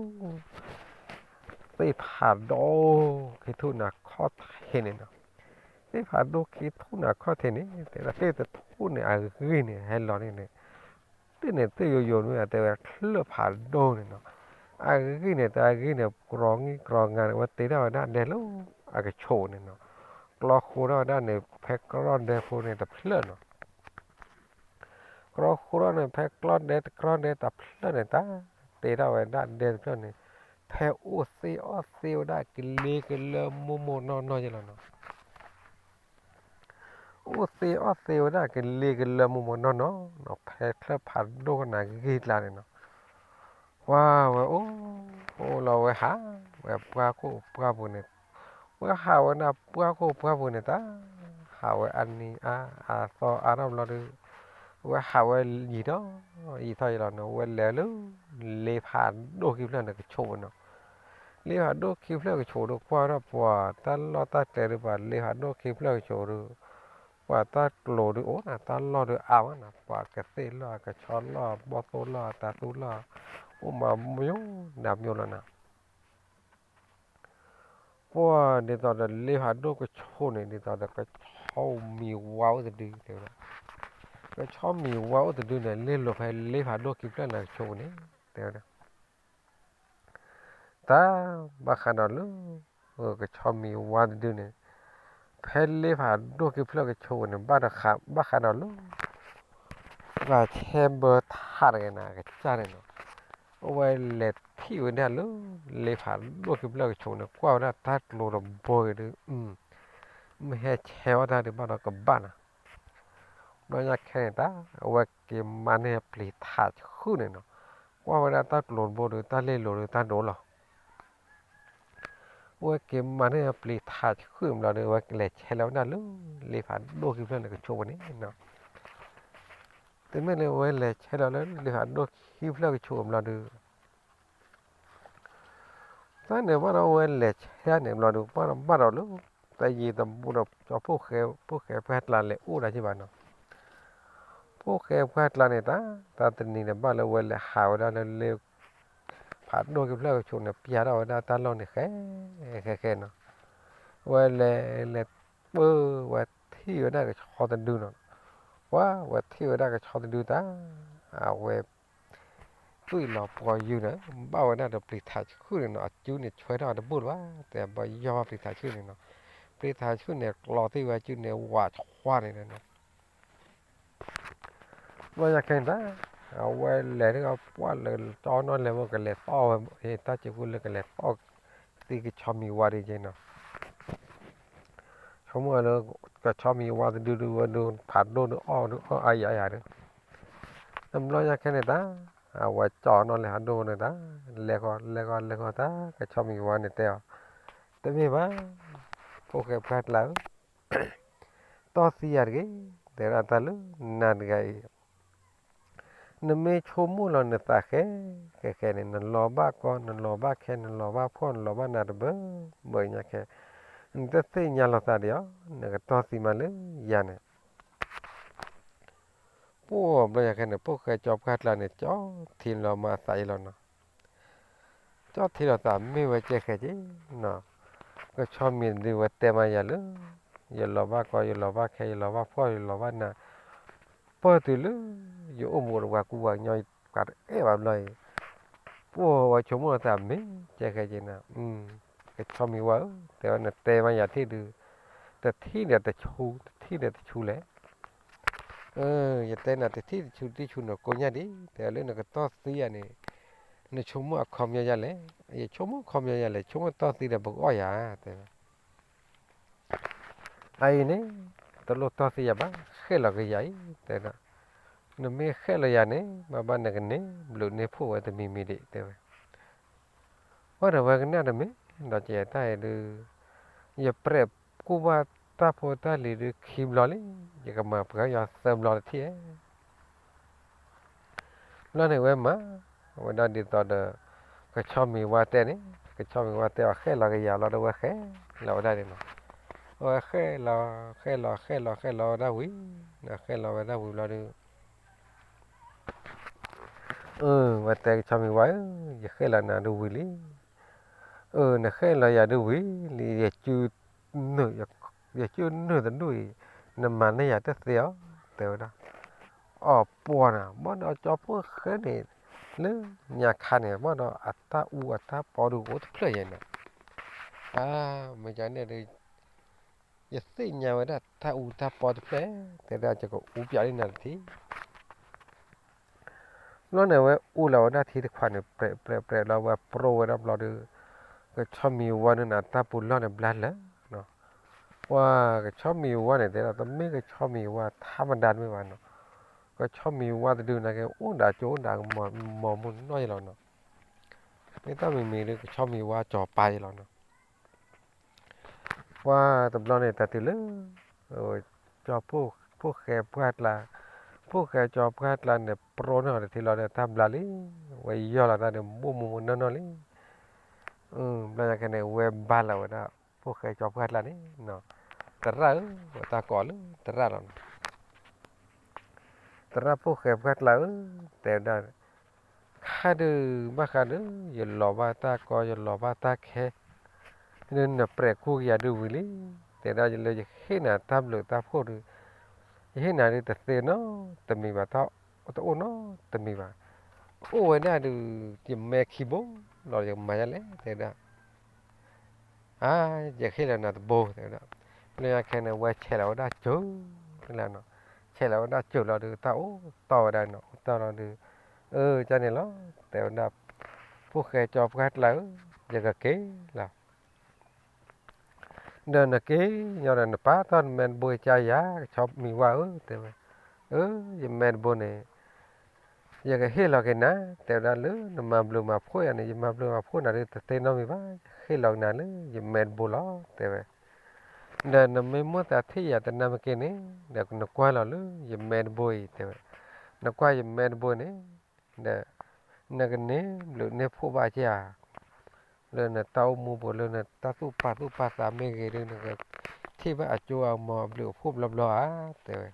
သ့ၣ်ဖးဒိၣ်ခံထူၣ်နၤခီၣ်ထံးန့ၣ်နီၤ သ့ၣ်ဖးဒိၣ်ခံထူၣ်နၤခီၣ်ထံးန့ၣ် တဲဝဲသ့ၣ်တထူၣ်န့ၣ် အဂံၢ်န့ၣ် ဟဲလီၤန့ၣ်န့ၣ် သ့ၣ်န့ၣ်သ့ၣ်ယိယိမ့ၢ်တဲဝဲချၢၣ်ဖးဒိၣ်န့ၣ်နီၤ အဂံၢ်န့ၣ် တၢ်အဂံၢ်န့ၣ် ကြီၤငံၤကြီၤငါန့ၣ် ဝဲတ့ထီၣ်ဝဲဒၣ်ဒဲလၢ အကဆိးန့ၣ်နီၤ ကြီၤဃိထီၣ်ဝဲဒၣ်န့ၣ် ဖဲကြီၤဒဲဖိန့ၣ်တဖျၢၣ်နီၤ ကြီၤဃိထီၣ်န့ၣ် ဖဲကြီၤဒဲတကြီၤဒဲတဖျၢၣ်န့ၣ်တၢ် တ့ထီၣ်ဝဲဒၣ်ဒဲတဖျၢၣ်န့ၣ် ဖဲအိၣ်သ့ၣ်အီၣ်သ့ၣ်ဝဲဒၣ်ကလ့ကလၢမိၢ်မိၢ်နီၢ်နီၢ်ယဲလီၤနီၤ အိၣ်သ့ၣ်အီၣ်သ့ၣ်ဝဲဒၣ်ကလ့ကလၢမိၢ်မိၢ်နီၢ်နီၢ်နီၤ ဖဲချၢၣ်ဖးဒိၣ်ကနၣ်ဂ့ၢ်ကျါန့ၣ်နီၤ ပှၢ်ဝဲအိၣ် အိၣ်လီၤဝဲဟး ဝဲပှၢ်ခိၣ်ပှၢ်ပူၤန့ၣ် ဝဲဟးဝဲဒၣ်ပှၢ်ခိၣ်ပှၢ်ပူၤန့ၣ်တၢ် ဟးဝဲအနံၤအါအသီအါထီၣ်ဘျီဒီး ဝဲဟးဝဲယံာ်ထီၣ် ယံာ်ထီၣ်ယံာ်လီၤန့ၣ် ဝဲလဲၤလၢ လ့ဖးဒိၣ်ခံဖျၢၣ်န့ၣ်ကဆိးဝဲနီၤ လ့ဖးဒိၣ်ခံဖျၢၣ်ကဆိးဒီးကွၢ်ဝဲဒၣ်ပှၤတၢ်လီၢ်တၢ်ကျဲဒီးပှၤ လ့ဖးဒိၣ်ခံဖျၢၣ်ကဆိးဒီး ပှၤတၢ်ကျိၤဒုးအိၣ်နၤ တၢ်လီၢ်ဒုးအါဝဲနၤ ပှၤကသ့ၣ်လီၢ် ကဆီလီၢ် ဘီၣ်သိၣ်လီၢ် တၢ်သူလီၢ် အိၣ်မးမံၤနၤမံၤလီၤနၤ ပှၢ်ဒ်သိးဒီးလ့ဖးဒိၣ်ကဆိးန့ၣ် ဒ်သိးဒီးကဆီမံၤဝါအိၣ်တဒု တဲဝဲဒၣ် ကဆီမံၤဝါအိၣ်တဒုန့ၣ် လဲလိာ်ဖဲလ့ဖးဒိၣ်ခံဖျၢၣ်န့ၣ်ကဆိးန့ၣ် တဲဝဲဒၣ် တၢ်ဘၣ်ဃးဒီးလၢ ကဆီမံၤဝါတဒုန့ၣ် ဖဲလ့ဖးဒိၣ်ခံဖျၢၣ်ကဆိးန့ၣ် ဘၣ်ဃး ဘၣ်ဃးဒီးလၢ ပှၤဆဲဘၢထးတဂၤန့ၣ် အကစၢ်န့ၣ်နီၤ အဝဲလဲၤထံၣ်ဝဲဒၣ်လၢ လ့ဖးဒိၣ်ခံဖျၢၣ်ကဆိးန့ၣ် ကွၢ်ဝဲဒၣ်တၢ်ကျိၤတဘိအံၤဒီး မ့ၢ်ဟဲဆဲးအီၣ်တၢ်ဒုးဘၣ်ဒီးကဘၣ်နၤ ဘျီညါခဲန့ၣ်တၢ် အဝဲက့ၤမၤန့ၢ်ပျံၤထးဆှုၣ်န့ၣ်နီၤ ကွၢ်ဝဲဒၣ်တၢ်ကျိၤတဘိဒီး တၢ်လဲလိာ်ဒီးတၢ်ဒိးလီၤ အဝဲက့ၤမၤန့ၢ်ပျံၤထးဆှုၣ်ဘျီဒီး အဝဲလဲၤဆဲးလီၤဝဲဒၣ်လၢ လ့ဖးဒိၣ်ခံဖျၢၣ်န့ၣ်ကဆိးဝဲန့ၣ်နီၤ တမ့ၢ်လၢအဝဲလဲၤဆဲးလီၤလၢ လ့ဖးဒိၣ်ခံဖျၢၣ်ကဆိးဘျီဒီး တၢ်န့ၣ်ဘၣ်ဒီးအဝဲလဲၤဆဲးန့ၣ်ဘျီဒီး ဘၣ်ဒီးဘၣ်ဒီးလၢ တယံာ်တဘူးဒီး ကၠီဖိၣ်ဃဲ ဖိၣ်ဃဲပှၢ်ကျါလဲၤအိၣ်ဒၣ်က့ဘၣ်နီၤ ဖိၣ်ဃဲပှၢ်ကျါန့ၣ်တၢ် တၢ်တနံၤန့ၣ်ဘၣ်လၢအဝဲလဲၤဟးဝဲဒၣ်လၢလ့ ဖးဒိၣ်ခံဖျၢၣ်ကဆိးန့ၣ် ပျၢ်ထီၣ်ဝဲဒၣ်တၢ်လီၢ်န့ၣ်ဃဲ ဃဲဃဲနီၤ အဝဲလဲၤ လဲၤပၢၢ် ဝဲထံၣ်ဝဲဒၣ်ကဆီတဒုနီၤ ပှၢ်ဝဲထံၣ်ဝဲဒၣ်ကဆီတဒုတၢ် အဝဲ သွံၣ်လီၤပှီၤယုၢ်န့ၣ် ဘၣ်ဝဲဒၣ်ဒီးပျံၤထးဆှုၣ်န့ၣ်နီၤ အစုန့ၣ်ဆွဲထီၣ်တဘူၣ်လၢၤဘၣ် တဲဘၣ်ယီၢ်ဘၣ်ပျံၤထးဆှုၣ်န့ၣ်နီၤ ပျံၤထးဆှုၣ်န့ၣ် ကျီသံၣ်ဝဲအစုန့ၣ် ဝးဆှါန့ၣ်နီၤ ဘျီညါခဲန့ၣ်တၢ် အဝဲလဲၤဒ်ပှၢ်လၢကၠီနီၣ်လဲၤဝဲကလဲၤသီၣ်ဝဲ တၢ်စံးဖုလၢကလဲၤသီၣ် သံကဆီမံၤဝါဒ်က့နီၤ ဆိကမိၣ်လၢ ကဆီမံၤဝါတဒုဒုဝဲဒု ဖးဒိၣ်ဒုအီၣ်ဒုအီၣ်အါယၤယၤဒု တဘျီညါခဲန့ၣ်တၢ် အဝဲကၠီနီၣ်လဲၤဖးဒိၣ်န့ၣ်တၢ် လဲၤဃီ လဲၤဃီ လဲၤဃီတၢ် ကဆီမံၤဝါန့ၣ်တဲအီၤ တမ့ၢ်ဘၣ် ဖိၣ်ဃဲပှၢ်ကျါဧၢ တီၢ်သံယၤတဂ့ၤ တဲဒၣ်တၢ်လၢနၤတဂၤအံၤ နမ့ၢ်ဆိကမိၣ်လီၤနသးဃဲ ဃဲဃဲန့ၣ် နလီၤဘၣ်ကီ နလီၤဘၣ်ခဲ နလီၤဘၣ်ဖှီၣ် နလီၤဘၣ်နၤတဘၢ ဘၢညါခဲ နတသ့ၣ်ညါလီၤသးဒံးဧါ နကတီၢ်သံမးလၢယၤန့ၣ် ပှၢ်ဘျီညါခဲန့ၣ် ဖိၣ်ဃဲကၠီပှၢ်ကျါန့ၣ် ကၠီထံလီၤမၤအသးယံၤလီၤနီၤ ထ ကၠီထံလီၤသးမ့ၢ်ဝဲကဲဃဲက့ၤနီၤ, ကဆီမံၤတဒုဝဲတဲမးယၤလၢ ယလီၤဘၣ်ကီ ယလီၤဘၣ်ခဲ ယလီၤဘၣ်ဖှီၣ် ယလီၤဘၣ်နး, ပၢၢ်တုၤလၢ ယအိၣ်မူဒီးပှၤကူပှၤကညီ ပှၤတအဲၣ်ဘၣ်ဘျီအံၤ, ပှၤဝဲဆိကမိၣ်လီၤသးမ့ၢ်ကဲဃဲက့ၤနၤ, ကဆီမံၤဝါဧၢ, တဲဝဲနတဲမးယၤထံၣ်ဒုး, တထံၣ်ဒီးတဆူ တထံၣ်ဒီးတဆူလဲၣ် ယတဲနၤတထံၣ်တဆူတထံၣ်ဆူန့ၣ်ကိးညါဒံး, တဲလၢနကတီၢ်သံယၤန့ၣ်, နဆိကမိၣ်အခီပညီယၤလဲၣ်, ယဆိကမိၣ်အခီပညီယၤလဲၣ်, ဆိကမိၣ်တီၢ်သံဒီးပကအီၣ်ယၤ, တဲဝဲ အအံၤန့ၣ် တလိၣ်တီၢ်သံယၤဘၣ်, ဃဲၣ်လီၤက့ၤယၤအံၤ, တဲဒၣ်, နမ့ၢ်ဃဲၣ်လီၤယၤန့ၣ် ဘၣ်ဘၣ်နကန့ၢ်ဘျုးန့ၢ်ဖှိၣ်ဝဲတမံၤမံၤဒံး တဲဝဲ အီၤဒီးဝဲကနၣ်တမ့ၢ်, ဒီးကဲတၢ်အံၤဒုး, ယပြဲးကူၣ်ဘၣ်တၢ်ဖိတၢ်လံၤဒုးခံဘျီလံ, ယကမၤပှဲၤယီၤသၢဘျီတထံၣ်ဧါ ဘျီန့ၣ်ဝဲမၤ, ဝဲဒၣ်ဒ်သိးဒီး, ကဆီမံၤဝါတဲန့ၣ်, ကဆီမံၤဝါတဲအီၤဃဲၣ်လီၤက့ၤယၤလီၤဒီးဝဲဃဲၣ်လီၤဝဲဒၣ်န့ၣ်လီၤ, အဝဲဃဲၣ်လီၤ, ဃဲၣ်လီၤ, ဃဲၣ်လီၤ, ဃဲၣ်လီၤဝဲဒၣ်ဝံၤ, ဃဲၣ်လီၤဝဲဒၣ်ဝံၤဘျီဒုး အၢ ဝဲတဲကဆီမံၤဝါဧၢ, ယဃဲၣ်လီၤနၤဒုးဝံၤလံ, အၢ နဃဲၣ်လီၤယၤဒုးဝံၤလံ, ယ ယစုနုာ်တဒူၣ်အံၤ, နမၤန့ၢ်ယၤတသ့အီၤ, တဲဝဲဒၣ်, အီၤပှီၤနၤ, ဘၣ်ဒီးကၠီဖိၣ်ဃဲန့ၣ်, လၢညါခါန့ၣ် ဘၣ်ဒီးအတၢ်အူအတၢ်ပီဒုးအိၣ်တဖျၢၣ်ယဲန့ၣ်, အါ မ့ၢ်ကန့ၣ်ဒုး ယသ့ၣ်ညါဝဲဒၣ်တၢ်အူတၢ်ပီတဖျၢၣ်, တဲဒၣ်ယကအူပၠးလံနၤတထံၣ် ဘျီန့ၣ်ဝဲအူလီၤဝဲဒၣ်ထံတခွးန့ၣ် ပြဲးပြဲးပြဲးလီၤဝဲပြိဝဲဒၣ်ဘျီဒီး, ကဆီမံၤဝါန့ၣ်နၤတၢ်ပူၤလီၢ်န့ၣ်ဘျါလၢာ်, ပှၤကဆီမံၤဝါန့ၣ်တဲဒီး တမ့ၢ်ကဆီမံၤဝါထါမဒါတမ့ၢ်ဘၣ်နီၤ, ကဆီမံၤဝါတဒုန့ၣ်က့ အိၣ်ဒၣ်ကၠိအိၣ်ဒၣ်ကမီၤမူနီၢ်ယဲလီၤနီၤ, မ့ၢ်တၢ်မံၤမံၤဒီးကဆီမံၤဝါကၠီၤပၤယဲလီၤနီၤ ပှၤတဘျီန့ၣ်တၢ်တုၤလၢ, ကၠီဖိၣ်ဃဲပှၢ်ကျါ, ဖိၣ်ဃဲကၠီပှၢ်ကျါန့ၣ် ပြိန့ၢ်အီၤတထံလီၤဒီးတၢ်ဘျါလံ, ဝဲယီၢ်လီၤတၢ်ဒီးဘိၣ်မူမူနီၢ်နီၢ်လံ, ဘျီညါခဲန့ၣ် ဝဲဘါလီၤဝဲဒၣ်, ဖိၣ်ဃဲကၠီပှၢ်ကျါန့ၣ်, သရၣ်ဧၢ, ဝဲတၢ်ကိးလၢသရၣ်လီၤနီၤ သရၣ်ဖိၣ်ဃဲပှၢ်ကျါဧၢ, တဲဝဲဒၣ်, ခါဒုး, ဘၣ်ဃးဒီး, ယလီၤဘၣ်တၢ်ကီ ယလီၤဘၣ်တၢ်ခဲ, ဒုးနပြဲးကူၣ်ကယၤဒုးဝံၤလံ, တဲဒၣ်လၢယဟ့ၣ်နၤတၢ်ဘျုးတၢ်ဖှိၣ်ဒုး, ယဟ့ၣ်နၤဒုးတသ့နီတမံၤဘၣ်, တအိၣ်နီတမံၤဘၣ်, အိၣ်ဝဲဒၣ်ဒုး, ယမဲာ်ခံဘိလီၤ ယကမၤဒ်လဲၣ် တဲဒၣ် အါ, ယကဟ့ၣ်လီၤနၤတဘိ တဲဝဲဒၣ်, လၢညါခဲန့ၣ် ဝဲဆဲးလီၤဝဲဒၣ်စၢၤလီၤနီၤ, ဆဲးလီၤဝဲဒၣ်စၢၤလီၤဒီး တၢ်အိၣ်တီၢ်ဝဲဒၣ်နီၤ, အိၣ်တီၢ်လီၤဒီး, အၢ ကန့ၣ်လီၤ, တဲဝဲဒၣ်, ဖိၣ်ဃဲကၠီပှၢ်ကျါဧၢ, ယကက့ၤလီၤ ဒီးနက့ၤညီဒီးနပာ်ထီၣ်နမဲာ်တဘိကယၤ, ကဆီမံၤဝါဧၢ, တဲဝဲ, အၢ ယမဲာ်တဘိန့ၣ် ယကဟ့ၣ်လီၤက့ၤနၤ, တဲဝဲဒၣ်လၢနမၤဘျုးမၤဖှိၣ်ယၤန့ၣ် ယမၤဘျုးမၤဖှိၣ်နၤဒုးတသ့နီတမံၤဘၣ်, ယဟ့ၣ်လီၤက့ၤနၤလၢယမဲာ်တဘိလီၤ, တဲဝဲ, ဒီးနမ့ၢ်မိၣ်သးထံၣ်ယၤတနၢ်မ့ၢ်က့န့ၣ်, ဒီးနကွၢ်လီၤလၢယမဲာ်တဘိအံၤ, တဲဝဲ, နကွၢ်ယမဲာ်တဘိန့ၣ်, ဒီး, နကန့ၢ်ဘျုးန့ၢ်ဖှိၣ်ဘၣ်ကဧါ လၢနတၢ်အိၣ်မူပူၤ လၢနတၢ်သူၣ်ပာ်သူၣ်ပာ်သးမ့ၢ်ဂ့ၤဒီး နကထံၣ်ဘၣ်အကၠိအမီၤအဘျုးအဖှိၣ်ဘျီဘျီဧါ, တဲဝဲ.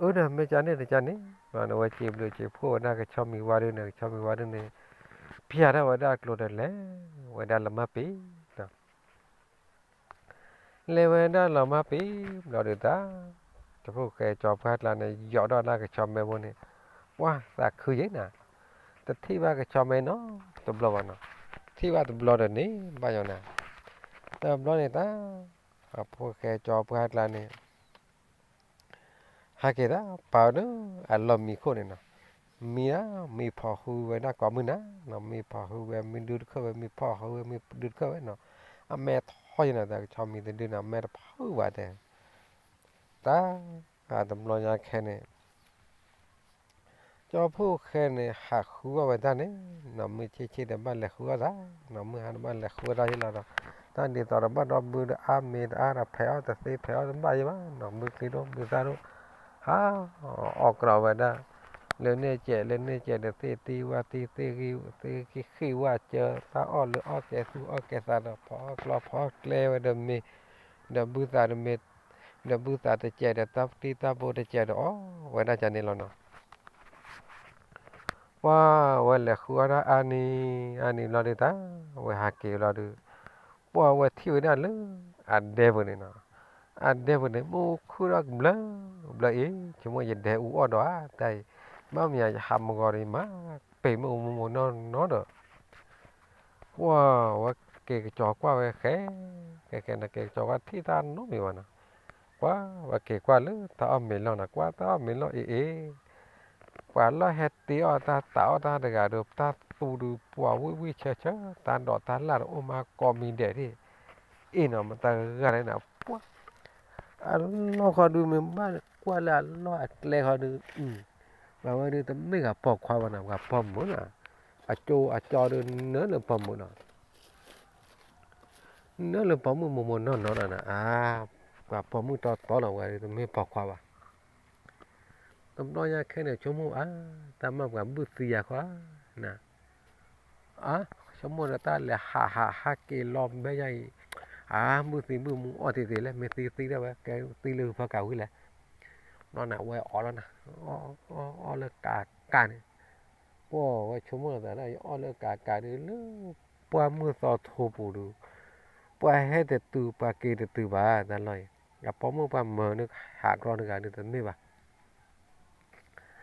အၢ ဒီးမ့ၢ်ကန့ၣ်တကန့ၣ်, နဝဲစံးဘျုးစံးဖှိၣ်ဝဲဒၣ်ကဆီမံၤဝါဒုန့ၣ်, ကဆီမံၤဝါဒုန့ၣ်, ဖျါထီၣ်ဝဲဒၣ်အကျိၤဒီးလဲၤဝဲဒၣ်လၢမါပ့ၤ လဲၤဝဲဒၣ်လီၤမါပ့ၤ ဘျီဒုးတၢ်, ကဖိၣ်ဃဲကၠီပှၢ်ကျါန့ၣ် ယီၤဒီးဒၣ်ကဆီမဲဘိန့ၣ်, ပှၤသးခုယဲနၤ, တထံၣ်ဘၣ်ကဆီမဲနီတဘျီဘၣ်နီၤ, ထံၣ်ဘၣ်တဘျီဒီးန့ၣ် ဘၣ်ယီၤနၤ, တဘျီန့ၣ်တၢ်, ကဖိၣ်ဃဲကၠီပှၢ်ကျါန့ၣ် ဟဲက့ၤတၢ်ပာ်ဝဲဒၣ်အလီၢ်မံခိၣ်န့ၣ်နီၤ, မံဒၣ် မံဖီၣ်ဃုဝဲဒၣ်ကိးမုၢ်နၤနီၤ, မံဖီၣ်ဃုဝဲ မံဒုတခၢၣ်ဝဲ မံဖီၣ်ဃုဝဲ မံဒုတခၢၣ်ဝဲနီၤ, အမဲာ်ထီၣ်ယဲနၤ တၢ်ကဆီမံၤတဒုန့ၣ် အမဲာ်တဖုဘၣ်တဲ, တၢ်, တဘျီညါခဲန့ၣ် ကၠီဖိၣ်ဃဲန့ၣ် ဟးဃုအီၣ်ဝဲဒၣ်န့ၣ်, နီၢ်မုၢ်ဆ့ၣ်ဆ့ၣ်ဒီးဘၣ်လဲၤဃုအီၣ်သး, နီၢ်မုၢ်ဟါဒီးဘၣ်လဲၤဃုအီၣ်တၢ်ယဲလီၤဒီး, တၢ်ဒ်သိးဒီးဘၣ်ဒီဘုဒီးအါမ့ၤတအါဒီးဖဲးအီၣ်တသ့ဖဲးအီၣ်တဘၣ်ယဲဘၣ်, နီၢ်မုၢ်ချံဒိၣ်မုၢ်သၣ်ဒိၣ်, ဟး, အီၣ်ကြီဝဲဒၣ်, လၢန့ၣ်ကဲးလၢန့ၣ်ကဲးဒီးသ့ၣ်သံဝၣ်သံသ့ၣ်ဂံၢ်သ့ၣ်ဂံၢ်ဃံၣ်ဝၣ်စၢၤ, တၢ်အီၣ်လၢအီၣ်ကဲသူအီၣ်ကဲသးဒီး ဖီအီၣ်ကျီဖီအီၣ်ကျဲဝဲဒီးမ့ၤ, ဒီးဘုသးတမ့ၤ, ဒီးဘုသးတကဲးဒီးတၢ်တံၢ်တၢ်ဘိတကဲးဒီးအီၣ်ဝဲဒၣ်ကန့ၣ်လီၤနီၤ. ပှၢ်ဝဲလဲၤဃုအီၣ်တၢ်အါနံၤ အါနံၤဘျီဒုးတၢ် ဝဲဟးက့ၤဘျီဒုး ပှၢ်ဝဲထံၣ်ဝဲဒၣ်လၢ အဒဲပူၤန့ၣ်နီၤ, အဒဲပူၤန့ၣ် မ့ၣ်အူခုၣ်ထီၣ်ဘျၢ ဘျၢအံၤ ဆိကမိၣ်ယဒဲအူအီၣ်ဒီးဧါ တၢ်အံၤ ဘၣ်မနုၤယဟးမုၢ်ဂီၤဒီးမၤ ပ့ၤမ့ၣ်အူမိၢ်မိၢ်နီၢ်နီၢ်ဒီး ပှၢ်ဝဲက့ၤကစီၤကွၢ်ဝဲဃဲ ဃဲဃဲန့ၣ် က့ၤကစီၤကွၢ်ထံၣ်တၢ်နီတမံၤဘၣ်နီၤ, ကွၢ်ဝဲက့ၤကွၢ်လၢတၢ်အီၣ်မ့ၤလီၢ်နီၤ, ကွၢ်တၢ်အီၣ်မ့ၤလီၢ်အ့ၣ်အ့ၣ်, ပှၤလီၢ်ဟဲတ့အီၣ်တၢ် တးအီၣ်တၢ်တဂၤဒီး တၢ်သူဒီးပှၤဝံၣ်ဝံၣ်ဆၢဆၢ တၢ်ဒိးတၢ်လၢ်ဒီးအိၣ်မးကိးမံၤဒဲးဒၣ်, အ့ၣ်နီၤ မတၤဂၤလဲၣ်န့ၣ် ပှၢ် အလီၢ်ဃီဒုး မ့ၢ်ဘၣ်ကွၢ်လၢအလီၢ်အကျဲဃီဒုး ပှၤဝဲဒုးတမ့ၢ်ပှၤပိာ်ခွါဘၣ်နီၤ, ပှၤပိာ်မုၣ်နီၤ, အကၠိအကၠီဒုးနၢလၢပိာ်မုၣ်နီၤ, နၢလၢပိာ်မုၣ်မိၢ်မိၢ်နီၢ်နီၢ်လီၤနီၤ, အါ ပှၤပိာ်မုၣ်တီတီလီၤ ပှၤဒုးတမ့ၢ်ပိာ်ခွါဘၣ်, တဘျီညါခဲန့ၣ် ဆိကမိၣ်အါ တၢ်မၤပှၤဘုၣ်သံယၤဃီ န အါ ဆိကမိၣ်ဒီးတၢ်လဲၤဟးဟးဟးက့ၤလီၤဘဲယါအံၤ, အါ ဘုၣ်သံဘုၣ်မူအီၣ်တ့ၢ်တ့ၢ်လဲၣ် မ့ၢ်သံသံဒၣ်ဝဲ ကဲသံလၢဖီကးဝံၤလဲၣ်, ဘျီန့ၣ် အဝဲအီၣ်လီၤနၤ, အီၣ်လၢကးကးန့ၣ်, ပှၢ်ဝဲဆိကမိၣ်လီၤသးလၢ ယအီၣ်လၢကးကးဒုးလၢ ပှၢ်မုၢ်သီထိပူၤဒုး, ပှၤဟဲတတုၤပှၤက့ၤတတုၤဘၣ် တၢ်လီၢ်အံၤ, အပိာ်မုၣ်ပှၤမၢန့ၣ်ဟးကြီတဂၤဒုးတမ့ၢ်ဘၣ်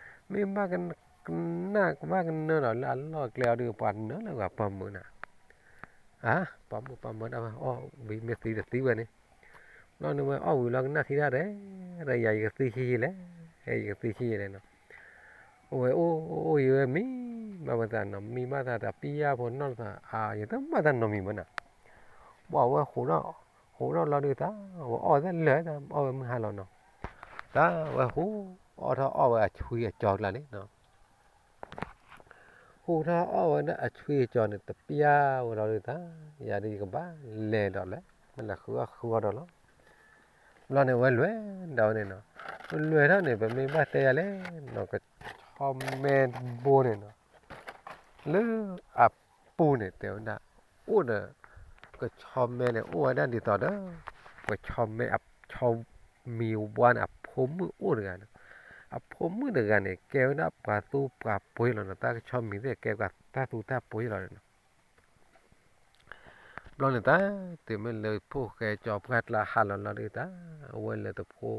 မ့ၢ်ဘၣ်ကနၣ်ဘၣ်ကနၢဒီးလၢအလီၢ်ကျဲအီၤဒုး ပှၤနၢလၢပှၤပိာ်မုၣ်နၤ, အါ ပိာ်မုၣ်ပှၤမၢဒၣ်ဝဲအီၣ်ဝံၤမ့ၢ်သံတသံဝဲန့ၣ်, ဘျီန့ၣ်ဝဲအီၣ်ဝံၤလီၤကနၣ်ထံတၢ်ဒဲး, ဒီးယၤယကသံဆံးဆံးလဲၣ်, ယကသံဆံးဆံးလဲၣ်နီၤ, အဝဲအိၣ်အိၣ်ယံၤဝဲမံဘၣ်ဝဲသးနီၤ, မံဘၣ်သးတပျၢ်ဖိနီၢ်သး အါ ယတဘၣ်တၢ်နီတမံၤဘၣ်နၤ, ပှၢ်ဝဲ ဟူးထီၣ်လီၤဒုးတၢ်, ဝဲအီၣ်ဝဲလၢာ်တၢ် အီၣ်ဝဲမုၢ်ဟါလီၤနီၤ, တၢ်ဝဲဟူး အီၣ်ထီၣ်အီၣ်ဝဲအဆွံအကၠီကျါန့ၣ်နီၤ, ဟူးထီၣ်အီၣ်ဝဲဒၣ်အဆွံအကၠီန့ၣ် တပျၢ်ဝဲလီၤဒုးတၢ်, ယၤဒုးယကဘၣ်လဲၤဒီးလဲၣ်, မ့ၢ်လဲၤဃုအီၣ်ဃုအီဒီးလီၤ, ဘျီန့ၣ် ဝဲလဲၤဒီးဝဲန့ၣ်နီၤ, လဲၤထီၣ်န့ၣ် ပမ့ၢ်ဘၣ်တဲယၤလဲၣ်နီၤ, ကဆီမဲတဘိန့ၣ်နီၤ, လၢအပူၤန့ၣ် တဲဝဲဒၣ် အိၣ်ဒီး ကဆီမဲန့ၣ် အိၣ်ဝဲဒၣ်ဒ်သိးဒီး ပဆီမဲ ဆီမံၤဝါန့ၣ် အဖိမုၣ်အိၣ်တဂၤန့ၣ်, အဖိမုၣ်တဂၤန့ၣ် ကဲဝဲဒၣ်ပှၤသူပှၤပှ့ၤလီၤနီၤ, တၢ်ကဆီမံၤသ့ၣ်ကဲပှၤတၢ်သူတၢ်ပှ့ၤလီၤန့ၣ်နီၤ ဘျီန့ၣ်တၢ် တုၤမ့ၢ်လၢဖိၣ်ဃဲကၠီပှၢ်ကျါဟးလီၤလီၤဒုးတၢ်, အဝဲလဲၤတဖိ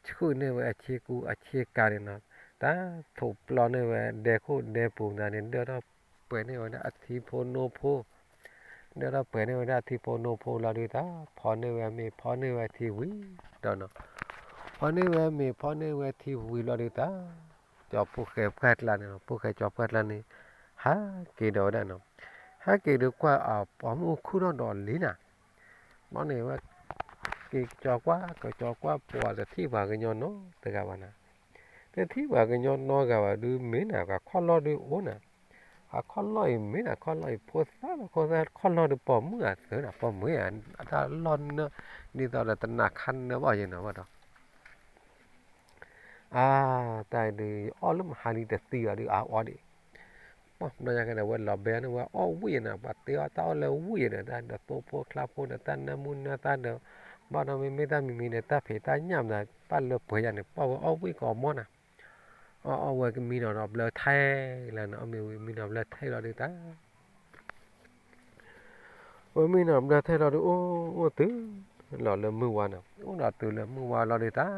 ဆှုၣ်န့ၢ်ဝဲအဆ့ကူအဆ့ကၤန့ၣ်နီၤ, တၢ်ထိးပျီန့ၢ်ဝဲဒဲခိၣ်ဒဲပူၤသးန့ၣ် ဒၢထီၣ်ပှဲၤန့ၢ်ဝဲဒၣ်အထံဖိနိဖိ, ဒၢထီၣ်ပှဲၤန့ၢ်ဝဲဒၣ်အထံဖိနိဖိလီၤဒုးတၢ်, ဖီန့ၢ်ဝဲမ့ၤ ဖီန့ၢ်ဝဲထံဝံၤဒီးနီၤ, ဖီန့ၢ်ဝဲမ့ၤ ဖီန့ၢ်ဝဲထံဝံၤလီၤဒုးတၢ်, ကၠီဖိၣ်ဃဲပှၢ်ကျါန့ၣ်နီၤ, ဖိၣ်ဃဲကၠီပှၢ်ကျါန့ၣ် ဟးက့ၤဒီးဝဲဒၣ်နီၤ, ဟးက့ၤဒုးကွၢ်အပိာ်မုၣ်အိၣ်ခုၣ်ထီၣ်ဒီးလံနၤ, ဘျီန့ၣ်ဝဲ က့ၤကၠီကွၢ် ကၠီကွၢ် ပှၤတထံၣ်ပှၤကညီနီတဂၤဘၣ်နၤ, တထံၣ်ပှၤကညီနီတဂၤဘၣ်ဒုးမ့ၢ်နၤ ပှၤခီၣ်လီၢ်ဒုးအိၣ်နၤ, အခီၣ်လီၢ်အံၤမ့ၢ်နၤ ခီၣ်လီၢ်အံၤဖိသၣ်လီၤ ခိၣ်သၣ်ခီၣ်လီၢ်ဒုးပိာ်မုၣ်အသၢနၤ ပိာ်မုၣ်အတၢ်လီၢ်နၢ ဒ်သိးဒီးတနၤခါနၢဘၣ်ယဲနီၤဘၣ်ဒီး အါ တၢ်ဒုး ယအီၣ်လၢမဟါလံတသံဘၣ်ဒုးအါအီၣ်ဒံး, ပှၢ်ဘျီညါကဲဒီး ဝဲလီၤဘဲန့ၣ် ဝဲအီၣ်ဝံၣ်ယဲနီၤ ပှၤတ့အီၣ်တၢ်အီၣ်လၢဝံၣ်ယဲဒီး တၢ်ဒီးသိဖိချါဖိဒီး တၢ်နၢမူနၢသၣ်ဒီး ဘၣ်ဒီးမ့မ့ၢ်တၢ်မံၤမံၤဒီး တၢ်ဖံးတၢ်ညၣ်မး ဘၣ်လၢပှဲၤယါန့ၣ် ပှၢ်ဝဲအီၣ်ဝံၣ်ကီးမီၢ်နၤ, အီၣ်အီၣ်ဝဲကမံနီၤဒီးဘျၢထဲလၢနၤ အီၣ်မ့ၢ်ဝံၤမံနီၤဘျၢထဲလီၤဒုးတၢ် ဝဲမံနီၤဘျၢထဲလီၤဒုး အိၣ်အိၣ်တုၤလီၤလၢမုၢ်ဝါနီၤ အိၣ်ဒီးတုၤလၢမုၢ်ဝါလီၤဒုးတၢ်,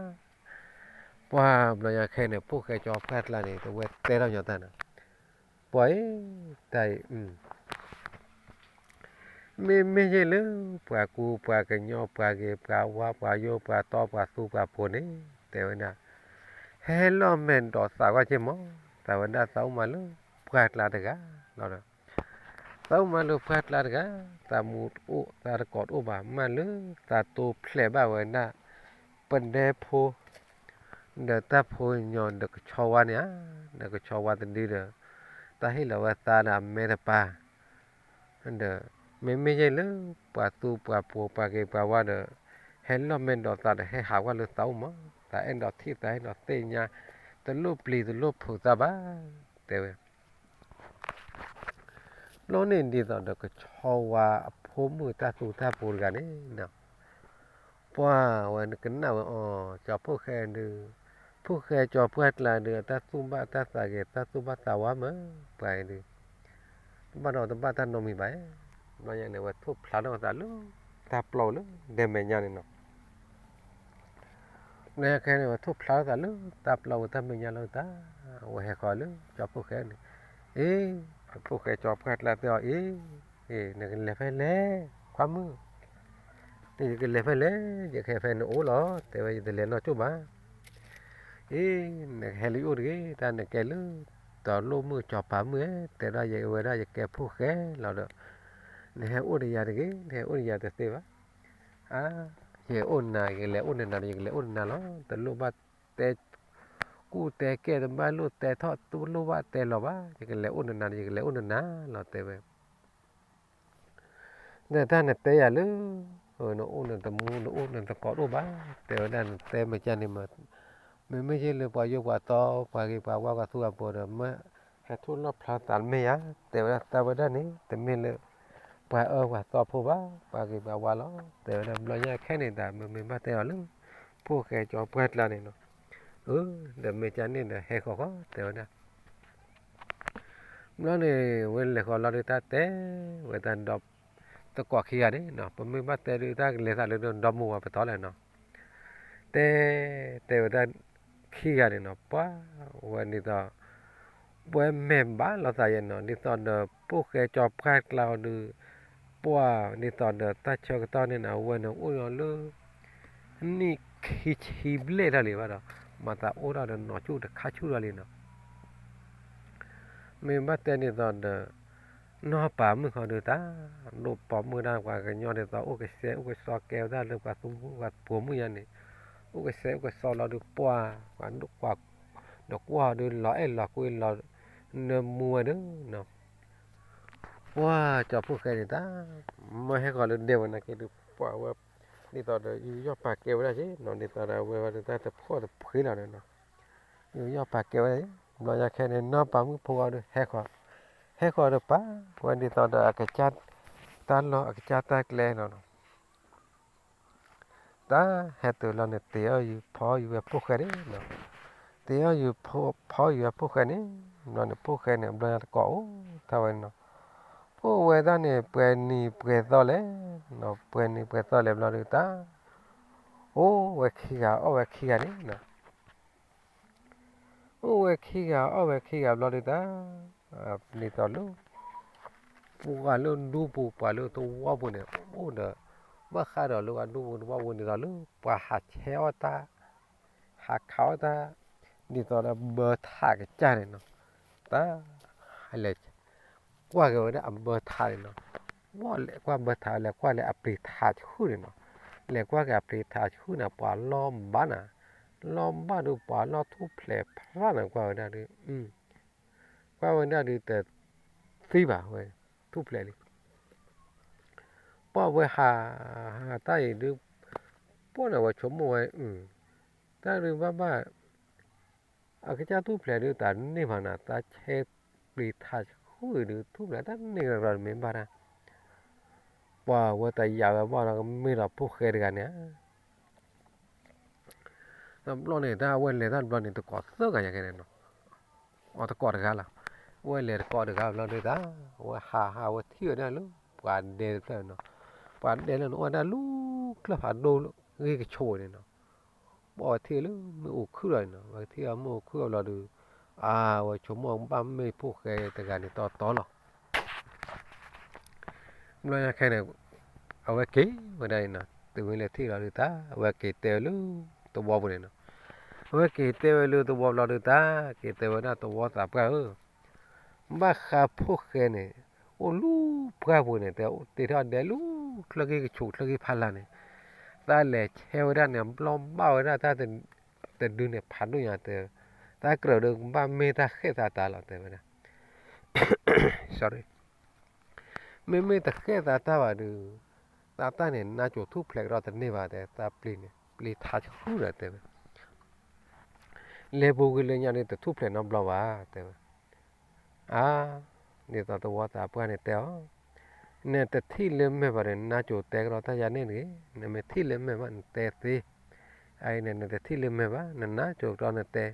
ပှၢ်ဘျီညါခဲန့ၣ် ဖိၣ်ဃဲကၠီပှၢ်ကျါန့ၣ် တဝဲတဲထီၣ်ညီတၢ်နီၤ, ပှၢ်အံၤ တၢ်အံၤ မ့မ့ၢ်ယဲၢ်လၢ ပှၤကူပှၤကညီ ပှၤဂ့ၤပှၤဝါ ပှၤယိၤပှၤတီ ပှၤသူပှၤပိၤန့ၣ် တဲဝဲဒၣ်, ဟဲလီၤမဲာ်ဒိးသးကွၢ်က့ၤမး, သးဝဲဒၣ်သးအိၣ်မးလၢပှၢ်ကျါတဂၤလီၤဒီး သးအိၣ်မးလၢပှၢ်ကျါတဂၤ, သးမူတအိၣ် သးတကိးတအိၣ်ဘၣ် မ့ၢ်လၢသးတိဖျဲးဘၣ်ဝဲဒၣ် ပဒဲဖိ ဒီးတၢ်ဖိညီဒီးကဆီဝါန့ၣ်ဧါ, ဒီးကဆီဝါတဒုဒီး တၢ်ဟ့ၣ်လီၤဝဲသးဒီးအမဲတပၤ ဒီး မ့မ့ၢ်ယဲၢ်လၢ ပှၤသူပှၤပိၤပှၤဂ့ၤပှၤဝါဒီး ဟဲလီၤမဲာ်ဒိးသးဒီး ဟဲဟးကွၢ်လၢသးအိၣ်မး, သးအဲၣ်ဒိးထံၣ်သးအဲၣ်ဒိးသ့ၣ်ညါ တလိၣ်ပျံၤတလိၣ်ဖုးသးဘၣ်, တဲဝဲ ဘျီန့ၣ်ဒ်သိးဒီးကဆီဝါအဖိမုၣ်တၢ်သူတၢ်ပိၤတဂၤန့ၣ် ပှၢ်ဝဲကနၣ်ဝဲအီၤ ကၠီဖိၣ်ဃဲဒုး ဖိၣ်ဃဲကၠီပှၢ်ကျါဒီး တၢ်သူၣ်ဘၣ်တၢ်သးဂဲၤ တၢ်သူၣ်ဘၣ်သးဝါမး ပှၤအံၤဒီး တဘၣ်ဒီးတဘၣ်တၢ်နီတမံၤဘၣ်. ဘျီညါန့ၣ် ဝဲထိၣ်ဖျါထီၣ်သးလၢ တၢ်ပျီပူၤလၢ ဒဲမဲာ်ညါန့ၣ်နီၤ. ဘျီညါခဲန့ၣ် ဝဲထိၣ်ဖျါထီၣ်သးလၢ တၢ်ပျီပူၤတၢ်မဲာ်ညါလီၤတၢ်, ဝဲဟဲဃီၤလၢ ကၠီဖိၣ်ဃဲန့ၣ်, အ့, ဖိၣ်ဃဲကၠီပှၢ်ကျါတဲအီၤ, အ့, နကလဲၤဖဲလဲၣ်, ခွါမုၣ်, ယကလဲၤဖဲလဲၣ်, ယကဟဲဖဲနအိၣ်လီၤ, တဲဝဲ ယတလဲၤနီၢ်ကၠိၣ်ဘၣ်. အ့, နကဟဲလၢယအိၣ်တဂ့ၤ, တၢ်နကဲလၢ တလိၣ်မုၣ်ကၠီၤပၤမုၣ်ဧၢ, တဲဒၣ်ယဝဲဒၣ်ယကဲဖိၣ်ဃဲလီၤဒီး နဟဲအိၣ်ဒီးယၤတဂ့ၤ, နဟဲအိၣ်ဒီးယၤတသ့ဘၣ်. အါ, ယအိၣ်နၤ ယကလဲၤအိၣ်နနၤဒီး ယကလဲၤအိၣ်နနၤလီၤ, တလိၣ်ဘၣ်တဲ ကူၣ်တဲကဲ တဘၣ်လိၣ်တဲထီၣ် တလိၣ်ဘၣ်တဲလီၤဘၣ်, ယကလဲၤအိၣ်နနၤဒီး ယကလဲၤအိၣ်နနၤလီၤ တဲဝဲ ဒီးတၢ်နတဲယၤလၢ နအိၣ်နတမူ နအိၣ်နတကိးတအိၣ်ဘၣ်, တဲဝဲဒၣ်နတဲမ့ၢ်ကန့ၣ်မး, မ့မ့ၢ်ယဲလၢပှၤယိၤပှၤတီ ပှၤဂ့ၤပှၤဝါ ပှၤသူပှၤပိၤဒီး မ့ၢ်ဟဲထိၣ်လီၣ်ဖျါသးမ့ၢ်ယၤ, တဲဝဲဒၣ်တၢ်ဝဲဒၣ်န့ၣ် တမ့ၢ်လၢ ပှၤအၢပှၤသီဖိဘၣ်, ပှၤဂ့ၤပှၤဝါလီၤ, တဲဝဲဒၣ် ဘျီညါခဲန့ၣ် တၢ်မ့မ့ၢ်ဘၣ်တဲအီၤလၢ ဖိၣ်ဃဲကၠီပှၢ်ကျါန့ၣ်နီၤ, အၢ, ဒီးမ့ၢ်ကန့ၣ်ဒီး ဟဲဃီၤဃီၤ တဲဝဲဒၣ် ဘျီန့ၣ် ဝဲလဲၤဃီၤလီၤဒုး တၢ်တဲဝဲတၢ်ဒီး သကိးခံဂၤန့ၣ်နီၤ, ပမ့ၢ်ဘၣ်တဲဒုး တၢ်ကလဲၤသးလၢဒီမါဝၤပတီၢ်လဲၣ်နီၤ, တဲ, တဲဝဲတၢ် ခံဂၤန့ၣ်နီၤ, ပှၤဝဲဒ်သိး ပှၤမဲာ်ဘၣ်လိာ်သးယဲနီၤ, ဒ်သိးဒီး ဖိၣ်ဃဲကၠီပှၢ်ကျါအီၤဒုး ပှၤဒ်သိးဒီးတၢ်ဆၢကတီၢ်န့ၣ်နီၤ အဝဲန့ၣ်အိၣ်လီၤလၢ နံၣ်ခံဆံဘျဲၣ်ထီၣ်လံဘၣ်ဒီး မၤသးအိၣ်ထီၣ်ဒီးနီၢ်ကၠိၣ်တခါဆူၣ်ထီၣ်လံနီၤ, မ့ၢ်ဘၣ်တဲဒ်သိးဒီး နီၢ်ပၤမုၣ်ဃီဒုးတၢ် ဒိၣ်ပိာ်မုၣ်ဒၣ်ပှၤကညီဒ်သိး အိၣ်ကစဲးအိၣ်ကစီကဲဝဲဒၣ်လၢပှၤသူပှၤပိာ်မုၣ်ညါန့ၣ်, အိၣ်ကစဲးအိၣ်ကစီလီၤဒုး ပှၤ ပှၤဒိၣ်ကွၢ် ဒီးကွၢ်ဒုး လီၤအဲၣ်လီၤကွံလီၤ နၢမူဝဲဒုးနီၤ, ပှၤကၠီဖိၣ်ဃဲန့ၣ်တၢ် မ့ၢ်ဟဲဃီၤလၢဒဲဝဲနာ်က့ဒုး ပှၤဝဲ ဒ်သိးဒီး ယူးယီၣ်ပာ်ကဲဝဲဒၣ်က့နီၤ, ဒ်သိးဒီးအဝဲဝဲဒၣ်တၢ်တဖှီၣ်တဖှ့လီၤနီၤ, ယူးယီၣ်ပာ်ကဲဝဲဒၣ်, ဘျီညါခဲန့ၣ် နီၢ်ပၤမုၣ်ဖိဃီဒုး ဟဲဃီၤ, ဟဲဃီၤဒီးပာ်ဝဲဒ်သိးဒီး အကစၢ်တၢ်လီၢ် အကစၢ်တၢ်ကျဲနီၤ တၢ်ဟဲတုၤလီၤန့ၣ် တ့ၢ်အီၣ်ယူၤဖီယူၤဝဲဖိၣ်ဃဲန့ၣ်နီၤ, တ့ၢ်အီၣ်ယူၤဖီယူၤဝဲဖိၣ်ဃဲန့ၣ်, ဘျီန့ၣ် ဖိၣ်ဃဲန့ၣ် ဘျီညါတကိးအိၣ်ထီၣ်ဝဲန့ၣ်နီၤ, အိၣ်ဝဲဒၣ်န့ၣ် ပှဲၤနံၤပှဲၤသီလဲၣ်နီၤ, ပှဲၤနံၤပှဲၤသီလဲၣ်ဘျီဒုးတၢ်, အိၣ်ဝဲခံဂၤအီၣ်ဝဲခံဂၤန့ၣ်နီၤ အိၣ်ဝဲခံဂၤအီၣ်ဝဲခံဂၤဘျီဒုးတၢ်, ဒ်သိးလၢ ပှၤလၢဒူပူၤ ပှၤလၢသဝီပူၤန့ၣ် အိၣ်ဒီး ဘၣ်ဃးဒီးလၢပှၤဒူပူၤသဝီပူၤန့ၣ်ဒီးလၢ ပှၤဟးဆဲးအီၣ်တၢ် ဟးခးအီၣ်တၢ် ဒ်သိးဒီးဘၢထးကစၢ်န့ၣ်နီၤ, တၢ် လဲၤ ကွၢ်က့ၤဝဲဒၣ်အဘၢထးန့ၣ်နီၤ, လဲၤကွၢ်ဘၢထး လဲၤကွၢ်လၢအပျံၤထးဆူၣ်န့ၣ်နီၤ, လဲၤကွၢ်က့ၤအပျံၤထးဆူၣ်န့ၣ် ပှၤလီၢ်ဘၣ်နၤ, လီၢ်ဘၣ်ဒုးပှၤလီၢ်ထူၣ်ဖျဲးဖျါနၤ ကွၢ်ဝဲဒၣ်ဒုး ကွၢ်ဝဲဒၣ်ဒုးတသံဘၣ်ဝဲ ထူၣ်ဖျဲးလံ, ပှၢ်ဝဲဟး ဟးတၢ်အံၤဒုး ပှၢ်န့ၣ်ဝဲဆိကမိၣ်ဝဲ တၢ်ဒုးဘၣ်ဘၣ် အကစၢ်ထူၣ်ဖျဲးဒုးတၢ်န့ၢ်ဘၣ်နၤ တၢ်ဆဲးပျံၤထးဆူၣ်အံၤဒုး ထူၣ်ဖျဲးတၢ်န့ၢ်ကဒီးမ့ၢ်ဘၣ်တၢ် ပှၤဝဲတယာ်ဝဲဘၣ်ဒီးကမ့ၢ်ဒီးဖိၣ်ဃဲတဂၤန့ၣ်ဧါ တဘျီန့ၣ် တၢ်အဝဲလဲၤတၢ်တဘျီန့ၣ် တကိးသၢဂၤညါကဲန့ၣ်နီၤ, အတကိးတဂၤလီၤ, အဝဲလဲၤတကိးတဂၤဘျီဒုးတၢ် အဝဲဟးဟးဝဲထံၣ်ဝဲဒၣ်လၢ ပှၤဒဲတဖျၢၣ်နီၤ, ပှၤဒဲလၢနအိၣ်ဝဲဒၣ်လူၤကျၢၢ်ဖးဒိၣ်ဂ့ၢ်ကဆိးန့ၣ်နီၤ, ဘၣ်ဝဲထံၣ်လၢမ့ၣ်အူခုၣ်လီၤန့ၣ်နီၤ, ဝဲထံၣ်အမ့ၣ်အူခုၣ်အဘျီဒုး အဝဲဆိကမိၣ်ဘၣ်မ့ၢ်ဖိၣ်ဃဲတဂၤန့ၣ်တီတီလီၤ ဘျီညါခဲန့ၣ် အဝဲက့ၤဝဲဒၣ်န့ၣ်နီၤ, တုၤမ့ၢ်လဲၤထံၣ်လီၤဒုးတၢ် အဝဲက့ၤတဲဝဲလၢသဝီပူၤန့ၣ်နီၤ, အဝဲက့ၤတဲဝဲလၢသဝီဘျီဒုးတၢ် က့ၤတဲဝဲဒၣ်သဝီသးပှၢ်ဧၢ, ဘၣ်ဃးဖိၣ်ဃဲန့ၣ် အိၣ်လူၤပှၢ်ပူၤန့ၣ် တဲတ့ထီၣ်ဒဲလူၤချၢက့ၤကဆိးချၢက့ၤဖးလၢ်န့ၣ်, တၢ်လဲၤဆဲးဝဲဒၣ်န့ၣ် ဘျီဘၣ်ဝဲဒၣ်တၢ် တဒုန့ၣ် ဖးဒိၣ်ညါတဲ, တၢ်ကြၢးဒီးကဘၣ်မ့ၢ်တၢ်ဃဲၣ်သးတၢ်လီၤတဲဝဲဒၣ်, sorry, မ့မ့ၢ်တဃဲၣ်သးတၢ်ဘၣ်ဒုး, တၢ်တၢ်န့ၣ် နါစိၤထူၣ်ဖျဲးကဒီးတန့ၢ်ဘၣ်တဲ, တၢ်ပျံၤန့ၣ် ပျံၤထးဆူၣ်ဒီးတဲဝဲ, လဲၤပူၤကွံာ်လၢညါဒုး တထူၣ်ဖျဲးနီတဘျီဘၣ်တဲဝဲ, အါ, ဒ်သိးသဝီသးပှၢ်န့ၣ်တဲအီၤ, နတထံၣ်လၢမဲာ်ဘၣ်ဒီး နါစိၤတဲကဒီးတၢ်ယါန့ၣ်တဂ့ၤ, နမ့ၢ်ထံၣ်လၢမဲာ်ဘၣ်နတဲသ့, အအံၤန့ၣ် နတထံၣ်လၢမဲာ်ဘၣ်, နနါကၠိကတီၢ်နတဲ,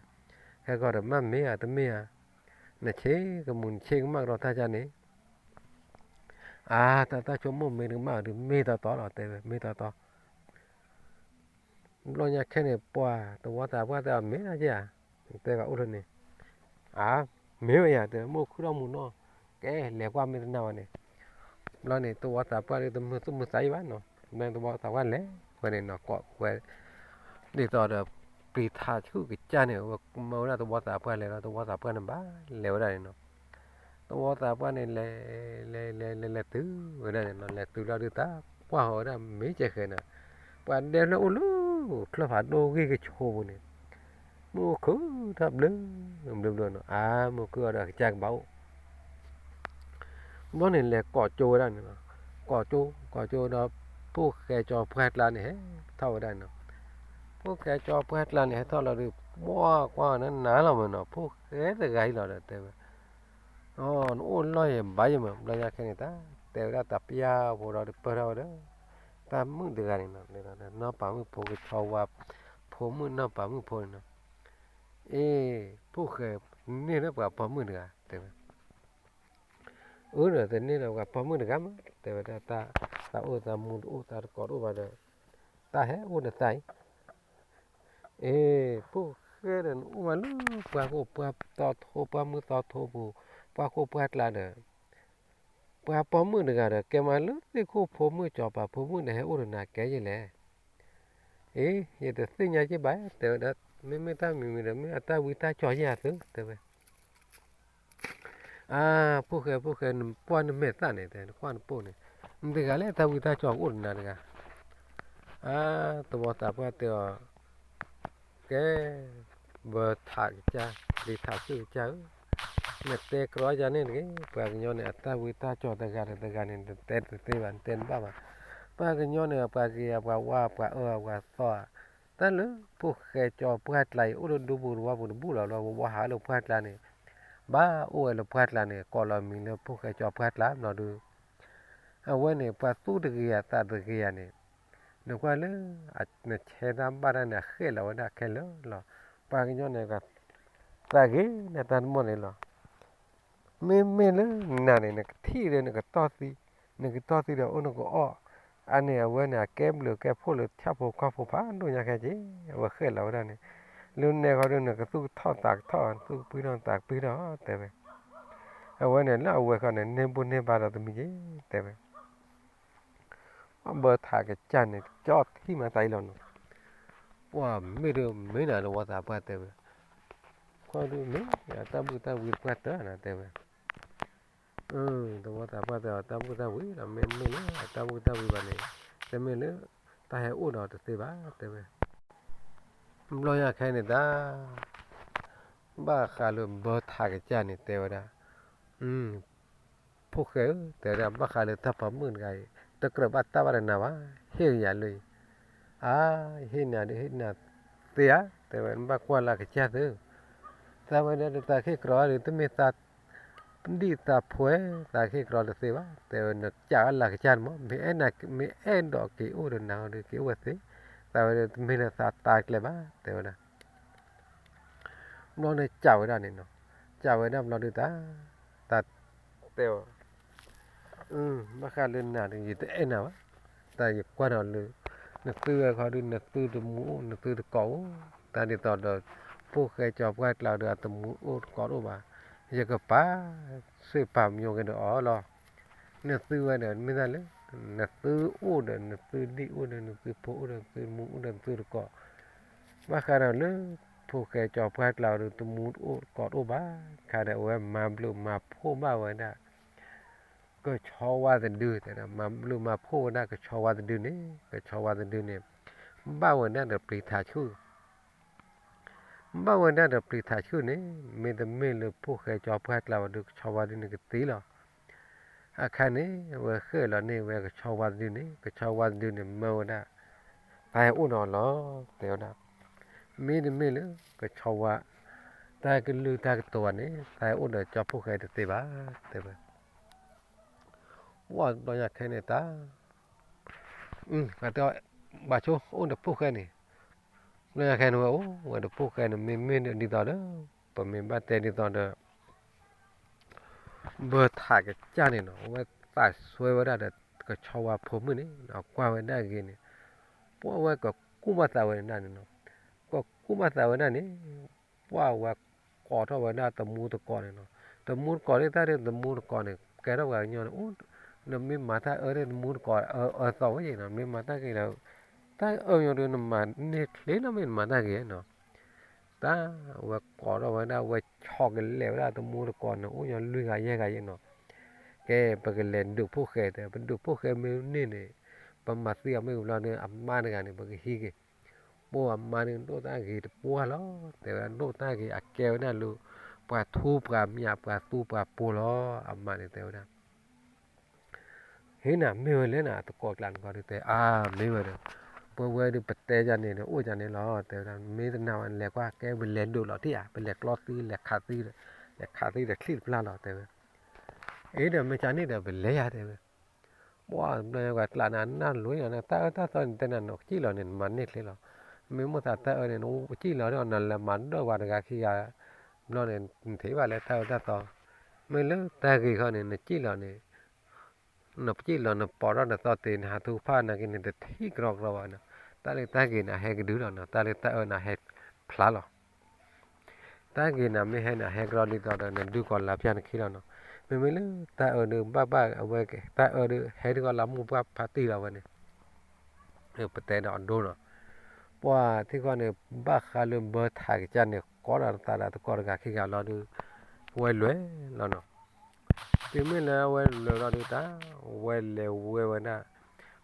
ခဲကီၢ်ဒီးမ့ၢ်မ့ၢ်ဧါတမ့ၢ်ဧါ, နဆ့ကမူၤနဆ့ကမၣ်ကဒီးတၢ်ကန့ၣ်, အါ တၢ်တၢ်ဆိကမိၣ်မ့ၢ်တကမၣ်ဒီး မ့ၢ်တီတီလီၤ တဲဝဲ မ့ၢ်တီတီ ဘျီညါခဲန့ၣ် ပှၤသဝီသးပှၢ်တဲအီၤ မ့ၢ်ဒၣ်က့ဧါ, တဲဘၣ်အိၣ်လၢန့ၣ်, အါ မ့ၢ်ဝဲယၤ တဲ မိၢ်ခုၣ်ထီၣ်မူနီၢ်, ကဲလဲၤကွၢ်မ့ၢ်တနာ်ဝဲန့ၣ်, ဘျီန့ၣ် သဝီသးပှၢ်ဒ်တမုာ်သူၣ်မုာ်သးအံၤဘၣ်နီၤ, မ့ၢ်သဝီသးပှၢ်လဲၤဝဲန့ၣ်နီၤ ကိးဝဲ ဒ်သိးဒီး ပျံၤထးဆူၣ်ကစၢ်န့ၣ် ဝဲမၢဝဲဒၣ်သဝီသးပှၢ်လဲၤလီၤ သဝီသးပှၢ်န့ၣ်ဘၣ်လဲၤဝဲဒၣ်န့ၣ်နီၤ, သဝီသးပှၢ်န့ၣ်လဲၤ လဲၤ လဲၤ လဲၤ လဲၤတုၤဝဲဒၣ်န့ၣ်နီၤ, လဲၤတုၤလီၤဒုးတၢ်ကွၢ်ဃီၤဝဲဒၣ်မ့ၢ်ကဲဃဲၤန့ၣ်, ပှၤဒဲဖျၢၣ်အိၣ်လၢ ချၢၣ်ဖးဒိၣ်ဂ့ၢ်ကဆိပူၤန့ၣ်, မုၢ်အိၣ်ခုၣ်ထီၣ်ဘျၢ ဘျၢဘျၢနီၤ, အါ မုၢ်ခုၣ်အီၤဒီးအကစၢ်ကဘၣ်အိၣ် ဘျီန့ၣ်လဲၤကိးကၠိဝဲဒၣ်န့ၣ်လီၤ, ကိးကၠိ ကိးကၠိဒီး ဖိၣ်ဃဲကၠီပှၢ်ကျါန့ၣ် ဟဲထီၣ်ဝဲဒၣ်န့ၣ်လီၤ, ဖိၣ်ဃဲကၠီပှၢ်ကျါန့ၣ် ဟဲထီၣ်လီၤဒီး ဘှီကွၢ်နၤနၤလီၤမးနီၤ, ဖိၣ်ဃဲတဂၤအံၤလီၤဒီး တဲဝဲ, အီ နအိၣ်လီၢ်ယံၤဘၣ်ယံၤမး ဘျီညါခဲန့ၣ်တၢ် တဲဝဲဒၣ်တၢ်ပျၢ်ဖိဒီး ပၢၢ်ထီၣ်ဝဲဒီး တၢ်မုၣ်တဂၤန့ၣ်နီၤ, နီၢ်ပၤမုၣ်ဖိကဆီဝါ ဖိမုၣ်နီၢ်ပၤမုၣ်ဖိန့ၣ်နီၤ, အ့ ဖိၣ်ဃဲ န့ၢ်လၢပှၤပိာ်မုၣ်တဂၤ တဲဝဲ အၢ ဒီးတန့ၢ်ဒီးပှၤပိာ်မုၣ်တဂၤမး တဲဝဲဒၣ်, သးအိၣ်သးမူတအိၣ်သးတကိးတအိၣ်ဘၣ်ဒီး တၢ်ဟဲအိၣ်ဒီးသးအံၤ, အ့ ဖိၣ်ဃဲဒီးနအိၣ်မးလၢ ပှၤခိၣ်ပှၢ်သီထိ ပှၢ်မုၢ်သီထိပူၤ ပှၢ်ခိၣ်ပှၢ်ကျါဒီး ပှၤပိာ်မုၣ်တဂၤဒီး ကဲမးလၢသ့ၣ်ခိၣ်ဖိမုၣ်စီၤပၤဖိမုၣ်ဒီး ဟဲအိၣ်ဒီးနၤကဲယဲလဲၣ်, အ့ ယတသ့ၣ်ညါက့ဘၣ် တဲဝဲဒၣ်, မ့မ့ၢ်တၢ်မံၤမံၤဒီး မ့ၢ်အတၢ်ဝံတၢ်ကၠီၤယဲၢ်အသု တဲဝဲ အါ ဖိၣ်ဃဲ ဖိၣ်ဃဲ နကွၢ်နမဲာ်သၣ်န့ၣ် တဲ နကွၢ်နပိၢ်န့ၣ် နတဂၤလဲၣ် တၢ်ဝံတၢ်ကၠီၤကအိၣ်ဒီးနၤတဂၤ, အါ သဝီသးပှၢ်တဲအီၤ, ကဲ ဘၢထးကစၢ် ဒ့ထးဆူၣ်ကစၢ်ဧၢ, နတဲကြီယၤန့ၣ်တဂ့ၤ, ပှၤကညီန့ၣ် အတၢ်ဝံတၢ်ကၠီၤတဂၤဒီးတဂၤန့ၣ် နတဲတသ့ဘၣ် နတဲတဘၣ်ဘၣ်, ပှၤကညီန့ၣ် ပှၤက့ၤဧါ ပှၤဝါ ပှၤအၢ ပှၤသီဧါ, တၢ်လၢဖိၣ်ဃဲကၠီပှၢ်ကျါအံၤ အိၣ်လၢဒူပူၤတဝီပူၤတဘူၣ်လီၤလီၤ ဝဝီဟးလၢပှၢ်ကျါန့ၣ်, ဘၣ်အိၣ်ဝဲလၢပှၢ်ကျါန့ၣ် ကိးလီၤမံၤလၢဖိၣ်ဃဲကၠီပှၢ်ကျါဘျီဒုး, အဝဲန့ၣ် ပှၤသူၣ်တဂ့ၤအသးတဂ့ၤဧါန့ၣ်, နကွၢ်လၢ နဆဲတၢ်ဘၣ်တၢ်န့ၣ် အဃဲၣ်လီၤဝဲဒၣ်ခဲလၢာ်လီၤ, ပှၤကညီန့ၣ် သးဂ့ၤန့ၣ်တၢ်တမီၢ်န့ၣ်လီၤ. မ့မ့ၢ်လၢနၤန့ၣ် နကထံၣ်ဒီးနကတီၢ်သံ, နကတီၢ်သံဒီးအိၣ်နကအီၣ်, အန့ၣ်အဝဲန့ၣ် အကဲဘျုးကဲဖှိၣ်လၢဆၣ်ဖိကီၢ်ဖိဖးဒိၣ်ညါခဲက့ၤ, အဝဲဃဲၣ်လီၤဝဲဒၣ်န့ၣ်, လၢနဲဃီဒုး နကသူၣ်ကထီၣ်သးကထီၣ် သူၣ်ကပှံၤထီၣ်သးကပှံၤထီၣ် တဲဝဲ, အဝဲန့ၣ်လၢအဝဲဃီန့ၣ် န့ၢ်ဘူၣ်န့ၢ်ဘါဒီးတမံၤက့ၤ တဲဝဲ ဘၢထးကစၢ်န့ၣ် ကၠီထံၣ်မးသးအံၤလီၤနီၤ, ပှၤမ့ၢ်ဒုးမ့ၢ်နၤ သဝီသးပှၢ်တဲဝဲ, ခီဒုးမ့ၢ် အတၢ်ဘူၣ်တၢ်ဝံပှၢ်တၢၢ်နၤတဲဝဲ, သဝီသးပှၢ်တဲအီၤ တၢ်ဘူၣ်တၢ်ဝံလီၤ မ့မ့ၢ်လၢအတၢ်ဘူၣ်တၢ်ဝံဘၣ်န့ၣ်, တမ့ၢ်လၢ တၢ်ဟဲအိၣ်ဒီးတသ့ဘၣ် တဲဝဲ, ဘျီညါခဲန့ၣ်တၢ် ဘၣ်ဃးလၢဘၢထးကစၢ်န့ၣ် တဲဝဲဒၣ်, ဖိၣ်ဃဲဧၢ တဲဝဲဒၣ် ဘၣ်ဃးလၢတၢ်ပိာ်မုၣ်တဂၤအံၤ တကြၢးဘၣ်တၢ်ဘၣ်ဒီးနၤဘၣ်, ဟ့ၣ်ကယၤလၢအံၤ, အါ ဟ့ၣ်နၤဒုးဟ့ၣ်နၤသ့ဧါ, တဲဝဲ နဘၣ်ကွၢ်လၢကစၢ်သု, သးဝဲဒၣ်ဒီးသးခ့ၣ်ကြီဒုး တမ့ၢ်သး ဒံၣ်သးဖှဲ သးခ့ၣ်ကြီတသ့ဘၣ်, တဲဝဲ နကးအလၢကစၢ်န့ၣ်မး မ့ၢ်အဲၣ်ဒိးက့ၤအိၣ်ဒီးနၤဒီး က့ၤအိၣ်ဝဲသ့, သးဝဲဒၣ်တမ့ၢ်လၢသးတၢ်ကျဲဘၣ် တဲဝဲဒၣ် ဘျီန့ၣ်ကးဝဲဒၣ်န့ၣ်နီၤ, ကးဝဲဒၣ်ဘျီဒုးတၢ်, တၢ်တဲအီၤ, ဘၣ်ဃးလၢနၤဒုး ယတအဲၣ်နၤဘၣ်, တၢ်ယကွၢ်ဒီးလၢ နသုဝဲခီဒုး နသုတမူအိၣ် နသုတကိးအိၣ်, တၢ်ဒ်သိးဒီး ဖိၣ်ဃဲကၠီပှၢ်ကျါဒီး အတမူအိၣ်တကိးတအိၣ်ဘၣ်, ယကပာ် ဆွေပါမျိုး က့ၤဒီးအီၤလီၤ. နသုဝဲဒီး မ့ၢ်တၢ်လၢ နသုအိၣ်ဒီး နသုဒံၣ်အိၣ်ဒီး နသုဖိအိၣ်ဒီး နသုမူအိၣ်ဒီး နသုတကိး, ဘၣ်ဃးဒီးလၢ ဖိၣ်ဃဲကၠီပှၢ်ကျါဒီး တမူတအိၣ်တကိးတအိၣ်ဘၣ်, ခါဒီးအဝဲမၤဘျုးမၤဖှိၣ်ဘၣ်ဝဲဒၣ် ကဆီဝါတဒု, တဲဒၣ် မၤဘျုးမၤဖှိၣ်ဝဲဒၣ်ကဆီဝါတဒုန့ၣ်, ကဆီဝါတဒုန့ၣ် ဘၣ်ဝဲဒၣ်ဒီးပျံၤထးဆူၣ် ဘၣ်ဝဲဒၣ်ဒီးပျံၤထးဆူၣ်န့ၣ် မ့တမ့ၢ်လၢဖိၣ်ဃဲကၠီပှၢ်ကျါဝဲဒုး ကဆီဝါဒုန့ၣ်ကသ့လီၤ. အခါန့ၣ် အဝဲဃဲၣ်လီၤန့ၢ်ဝဲကဆီဝါတဒုန့ၣ်, ကဆီဝါတဒုန့ၣ် မၢဝဲဒၣ် သးဟဲအိၣ်ဒီးအီၤလီၤ တဲဝဲဒၣ်. မ့တမ့ၢ်လၢကဆီဝါ တၢ်ကလုၢ်တၢ်ကတိၤဘၣ်န့ၣ် သးဟဲအိၣ်ဒီးကၠီဖိၣ်ဃဲတသ့ဘၣ် တဲဝဲ. ဝဲဘျီညါခဲန့ၣ်တၢ် တဲ ဘၣ်ဆိ အိၣ်ဒီးဖိၣ်ဃဲန့ၣ် လၢခဲန့ၣ်ဝဲအိၣ်ဝဲဒီးဖိၣ်ဃဲန့ၣ် မ့မ့ၢ်ဒ်သိးဒီး ပမ့ၢ်ဘၣ်တဲဒ်သိးဒီး ဘၢထးကစၢ်န့ၣ်နီၤ အဝဲသးစွဲဝဲဒၣ်ဒီးကဆီဝါဖိမုၣ်န့ၣ် ကွၢ်ဝဲဒၣ်ဂ့ၤန့ၣ် ပှၢ်ဝဲကကူၣ်ဘၣ်သးဝဲဒၣ်န့ၣ်နီၤ ကကူၣ်ဘၣ်သးဝဲဒၣ်န့ၣ် ပှၢ်ဝဲကိးထီၣ်ဝဲဒၣ်တမူတကိးန့ၣ်နီၤ တမူတကိးဒ်တၢ်ဒ်တမူတကိးန့ၣ် ကဲထီၣ်ပှၤကညီန့ၣ် အိၣ် နမ့ၢ်မၤတၢ်အၢဒ်တမူတကိးအၢသီဝဲယံၤနီၤ မ့ၢ်မၤတၢ်ဂ့ၤဒီး တၢ်အၢညိဒီးနမၤန့ၢ်ချ့နီၤ မ့ၢ်မၤတၢ်ဂ့ၤနီၤ တၢ်ဝဲကိးထီၣ်ဝဲဒၣ် ဝဲဆီကလဲာ်ဝဲဒၣ်တမူတကိးန့ၣ် အိၣ်ညီလွံၢ်ဂၤယဲၢ်ဂၤယဲၢ်နီၤ ကဲ ပကလဲၤဒုးဖိၣ်ဃဲတဲ ပဒုးဖိၣ်ဃဲမ့ၢ်န့ၢ်န့ၣ် ပမၤသံအီၤမ့ၢ်ဘျီန့ၣ် အမါတဂၤန့ၣ် ပကဟံးက့ၤ ပှၢ်အမါန့ၣ်ဒိၣ်တၢ်ဂ့ၤတပှၢ်လီၤ တဲဝဲဒၣ်ဒိၣ်တၢ်ဂ့ၤ အကဲဝဲဒၣ်လၢ ပှၤထူပှၤမၠးပှၤသူပှၤပိၤလီၤ အမါန့ၣ်တဲဝဲဒၣ် ဟ့ၣ်နၤမ့ၢ်ဝဲလဲၣ်နၤ တကိးကျးန့ၣ်ကီဒုးတဲ အါ မ့ၢ်ဝဲဒီး ပဝဲဒုးပတဲယၤန့ၣ်ဒီး အိၣ်ယၤန့ၣ်လီၤ တဲဝဲဒၣ် မ့ၢ်တနာ်ဝဲန့ၣ် လဲၤကွၢ်ကဲ ပလဲၤဒိးလီၤထံၣ်ဧါ ပလဲၤကျီသံ လဲၤခးသံ လဲၤခးသံဒီးချံၣ်တဖျၢၣ်လီၤ တဲဝဲ အ့ဒီးမ့ၢ်ကန့ၣ်ဒီး ပလဲၤယၤ တဲဝဲ ပှၢ်ဘျီညါပှၤကျးန့ၣ် အနၢ်လိၤယၤန့ၣ် တၢ်အၢတၢ်သီန့ၣ် တဲနၤနီၤ ကစံၣ်လီၤန့ၣ် နမၤန့ၢ်ချ့လီၤ မ့ၢ်မိၣ်သးတၢ်အၢန့ၣ် နကစံၣ်လီၤဒီး နလဲၤမၤဒိၣ်ပှၤတဂၤခံဂၤ ဘျီန့ၣ် နထံၣ်ဘၣ်လၢတၢ်အၢတၢ်သီ မ့ၢ်လၢတၢ်ဂ့ၤခီန့ၣ် နစံၣ်လီၤန့ၣ် နပစံၣ်လီၤ နပိာ်ထီၣ်နသီတ့ၢ် နဟးထူဖးနာ်က့န့ၣ် တထံၣ်ကရီကရီဘၣ်နီၤ တၢ်လၢတၢ်ဂ့ၤန့ၣ် အဟဲကဒုလီၤနီၤ တၢ်လၢတၢ်အၢန့ၣ် အဟဲဖျါလီၤ တၢ်ဂ့ၤန့ၣ်မ့ၢ်ဟဲန့ၣ် အဟဲကရီဒ်သိးဒီး နဒုးကီၤလၤပျၢ်နခံလီၤနီၤ မ့မ့ၢ်လၢတၢ်အၢဒုးဘၣ်ဘၣ် အဝဲကဲ တၢ်အၢဒုး ဟဲဒုးကီၤလၤမူပှၢ်ဖးတံၢ်လီၤဝဲန့ၣ် ပတဲဒီးအဒိနီၤ ပှၢ်ထံၣ်ဃီန့ၣ် ဘၣ်ဃးလၢဘၢထးကစၢ်န့ၣ် ကိးဒီးသးဒီးတကိးတဂၤခံဂၤလီၤဒုး ဝဲလဲၤလီၤနီၤ တုၤမ့ၢ်လၢအဝဲလဲၤလီၤဒုးတၢ် ဝဲလဲၤဝဲဝဲဒၣ်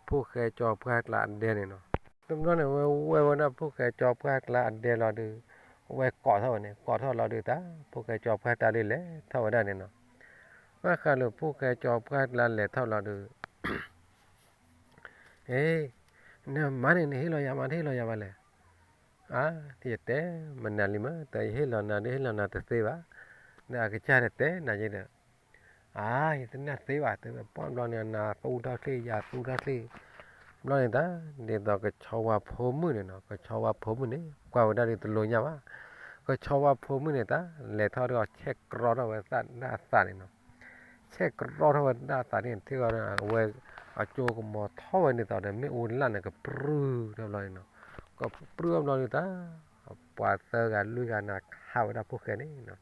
ဖိၣ်ဃဲကၠီပှၢ်ကျါအဒဲန့ၣ်နီၤ တဘျီန့ၣ် ဝဲဝဲဝဲဒၣ်ဖိၣ်ဃဲကၠီပှၢ်ကျါအဒဲလီၤဒုး ဝဲကိးထီၣ်ဝဲန့ၣ် ကိးထီၣ်လီၤဒုးတၢ် ဖိၣ်ဃဲကၠီပှၢ်ကျါဒုးလဲၤထီၣ်ဝဲဒၣ်န့ၣ်နီၤ ဘၣ်ဃးလၢဖိၣ်ဃဲကၠီပှၢ်ကျါလဲၤထီၣ်လီၤဒုး အ့ နမါန့ၣ် နဟ့ၣ်လီၤယၤမး တဟ့ၣ်လီၤယၤဘၣ်လဲၣ်. အါ ယတဲမနုၤလံမး တၢ်ယဟ့ၣ်လီၤနၤဒ်ဟ့ၣ်လီၤနၤတသ့ဘၣ်, ဒီးအကစၢ်တတဲနၤယဲဒီး, အါ ယတနၢ်သ့ဘၣ် တဲဝဲ ပှၢ်ဘျီန့ၣ် နၤသူထီၣ်ချ့ ယၤသူထီၣ်ချ့, ဘျီန့ၣ်တၢ် ဒ်သိးကဆီဝါဖိမုၣ်န့ၣ်နီၤ ကဆီဝါဖိမုၣ်န့ၣ် ကွၢ်ဝဲဒၣ်ဒ်တလိၣ်ညါဘၣ်, ကဆီဝါဖိမုၣ်န့ၣ်တၢ် လဲၤထီၣ်ဒီးဆဲးကြီထီၣ်ဝဲဒၣ်အသးန့ၣ်နီၤ ဆဲးကြီထီၣ်ဝဲဒၣ်အသးန့ၣ် ထံၣ်ဃီဒီး အဝဲအကၠိကမီၤထီၣ်ဝဲဒ်သိးဒီး မ့ၣ်အူလၢ်န့ၣ် ကပြုၢ်ထီၣ်ဘျီန့ၣ်နီၤ, ကပြုၢ်ထီၣ်ဘျီန့ၣ်တၢ် ပှၤသၢဂၤလွံၢ်ဂၤန့ၣ် ခးဝဲဒၣ်ဖိၣ်ဃဲန့ၣ်နီၤ,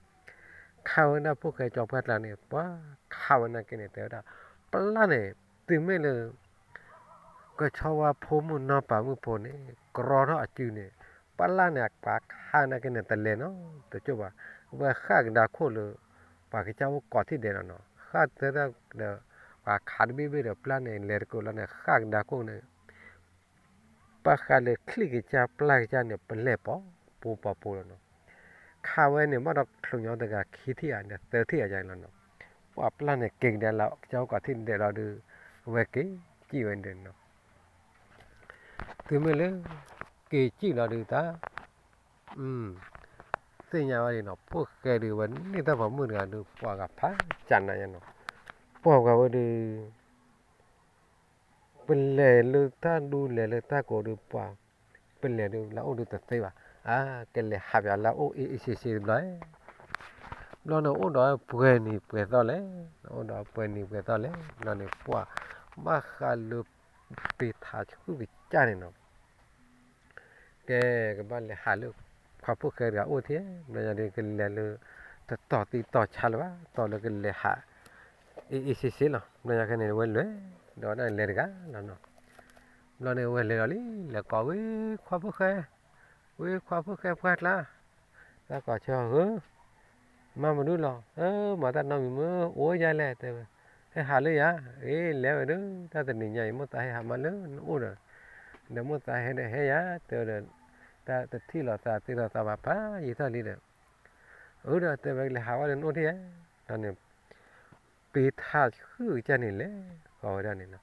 ခးဝဲဒၣ်ဖိၣ်ဃဲကၠီပှၢ်ကျါန့ၣ် ပှၤခးဝဲနာ်က့န့ၣ် တဲဝဲဒၣ် ပျၢ်န့ၣ် တုၤမ့ၢ်လၢ ကဆီဝါဖိမုၣ်နီၢ်ပၤမုၣ်ဖိန့ၣ် ကြီထီၣ်အစုန့ၣ် ပျၢ်န့ၣ် ပှၤခးနာ်က့န့ၣ် တလဲၤနီတကၠိၢ်ဘၣ်, ဝဲဃၣ်ကဒါခိၣ်လၢ ပှၤကစၢ်အိၣ်ကိးထံၣ်ဒဲးလီၤနီၤ, ဃၣ်သၢတၢ်ဒီး ပှၤခးတဘ့ၣ်ဘ့ၣ်ဒီး ပျၢ်န့ၣ် လဲၤတကိးလီၤန့ၣ် ဃၣ်ကဒါခိၣ်န့ၣ် ဘၣ်ဃးလၢချံၣ်ကစၢ်ပျၢ်ကစၢ်န့ၣ် ပလဲၤပိာ်ပိာ်ပိာ်လီၤနီၤ, ခးဝဲန့ၣ် ဘၣ်ဒီးချုးညီတဂၤခံထံၣ်ဧါဒီးသၢထံၣ်ဧါယါလီၤနီၤ, ပှၤပျၢ်န့ၣ် က့ၤကဒါလၢကစၢ်အိၣ်ကိးထံၣ်ဒဲးလီၤဒီး အဝဲက့ၤစံၣ်ဝဲန့ၣ်နီၤ တုၤမ့ၢ်လၢ က့ၤစံၣ်လီၤဒုးတၢ် သ့ၣ်ညါဝဲဒၣ်နီၤ ဖိၣ်ဃဲဒုး ဝဲန့ၢ်တၢ်ပိာ်မုၣ်တဂၤဒုး ပှၤဂၤဖးကၢ်နၤယါနီၤ, ပှၤဂၤဝဲဒုး ပလဲၤလၢတၢ်ဒူလဲၤလၢတၢ်ကိးဒုးပှၤ, ပလဲၤဒုးလၢအိၣ်ဒုးတသ့ဘၣ်, အါ ကလဲၤဟးပၠးလၢအိၣ်အ့ၣ်အ့ၣ်ဆ့ဆ့တဘျီ, ဘျီန့ၣ် အိၣ်ဒီးပှဲၤနံၤပှဲၤသီလဲၣ်, အိၣ်ဒီးပှဲၤနံၤပှဲၤသီလဲၣ်, ဘျီန့ၣ် ပှၤဘၣ်ဃးလၢ ပ့ၤထးဆှုၣ်ကစၢ်န့ၣ်နီၤ ကဲ ကဘၣ်လဲၤဟးလၢ ခွါဖိၣ်ဃဲတဂၤအိၣ်ထံၣ်, ဘျီညါဒုးကလဲၤလၢ တတီၤသံတီၤဆါလၢၤဘၣ်, တီၤလၢကလဲၤဟး အ့ၣ်အ့ၣ်ဆ့ဆ့လီၤ, ဘျီညါခဲန့ၣ် ဝဲလဲၤ ဒီးဝဲဒၣ်လဲၤတဂၤလီၤနီၤ, ဘျီန့ၣ် ဝဲလဲၤဒီးလံ လဲၤကိးဝဲခွါဖိၣ်ဃဲ, ဝဲခွါဖိၣ်ဃဲပှၢ်ကျါ, တၢ်ကိးဆၢဧၢ မၤမနုၤလီၤ, မၤတၢ်နီတမံၤမ့ၢ်အိၣ်ယါလဲၣ် တဲဝဲ, ဟဲဟးလၢယၤ, အ့ လဲၤဝဲဒုး တၢ်တနံၤညါအံၤ မိၢ်သးဟဲဟးမးလၢနအိၣ်ဒီး, ဒီးမိၢ်သးဟဲဒီးဟဲယၤ တဲဝဲဒီး, တၢ်တထံၣ်လီၤသးသ့လီၤသးဘၣ်ဖးယံာ်ထီၣ်လံဒီး, အၢဒီးတဲဝဲကလဲၤဟးဝဲလၢနအိၣ်ထံၣ်ဧါ, ဒီးန့ၣ် ပ့ၤထးဆှုၣ်ကစၢ်န့ၣ်လဲၤဃီၤဝဲဒၣ်န့ၣ်နီၤ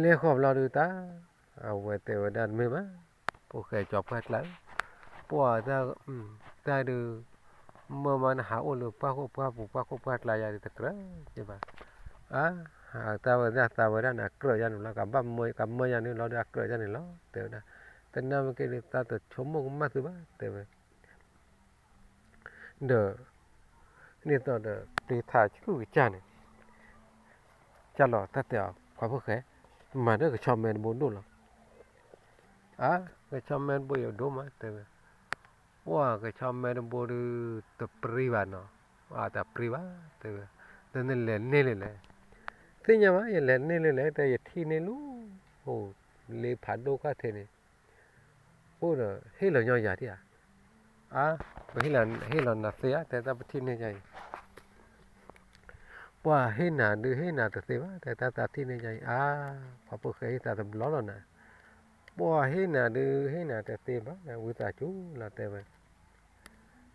လဲၤဃီၤဘျီဒုးတၢ်, အဝဲတဲဝဲဒၣ်တမ့ၢ်ဘၣ်, ဖိၣ်ဃဲကၠီပှၢ်ကျါဧၢ, ပှၢ်တၢ်, တၢ်ဒုး, မၢမးနဟးအိၣ်လၢပှၢ်ခိၣ်ပှၢ်ပူၤ ပှၢ်ခိၣ်ပှၢ်ကျါယါဒုးတကြၢးဘၣ်, အါ, တၢ်ဝဲဒၣ်သးဝဲဒၣ်န့ၣ် အကြၢးယါန့ၣ်လီၤ ကဘၣ်မၢယါန့ၣ်လီၤဒီးအကြၢးယါန့ၣ်လီၤ တဲဝဲဒၣ်, တနၢ်မ့ၢ်ကဲန့ၣ် သးတဆိကမိၣ်ကမၣ်သုဘၣ် တဲဝဲ. ဒီး ဒ်သိးဒီး ပျံၤထးဆူၣ်ကစၢ်န့ၣ် ကၢ်လီၤ တၢ်တဲအီၤ ခွါဖိၣ်ဃဲ, မၤဒီးကဆီမဲတဘိဒိၣ်လီၤ. အါ, ကဆီမဲတဘိယဒိၣ်မး တဲဝဲ. ပှၢ်ကဆီမဲတဘိဒုး တပြံဘၣ်နီၤ, အတပြံဘၣ် တဲဝဲ. ဒီးနလဲၤန့ၢ်လၢလဲၣ်. သ့ၣ်ညါဘၣ် ယလဲၤန့ၢ်လၢလဲၣ် တဲ ယထံၣ်န့ၢ်လၢ ဟိ လ့ဖးဒိၣ်ခါထဲန့ၣ် အိၣ်ဒီး ဟ့ၣ်လီၤညီယၤဒံးဧါ. အါ, ပဟ့ၣ်လီၤနၤသ့ဧါ တဲ တၢ်ပထံၣ်န့ၢ်ယၤအံၤ ပှၢ်ဟ့ၣ်နၤဒုးဟ့ၣ်နၤတသ့ဘၣ် တဲ တၢ်သးထံၣ်န့ၢ်ယၤအံၤ အါ, ခွါဖိၣ်ဃဲဟ့ၣ်သးတဘျီလီၤနၤ. ပှၢ်ဟ့ၣ်နၤဒုးဟ့ၣ်နၤတသ့ဘၣ် ဝံသးစူၤလီၤ တဲဝဲ.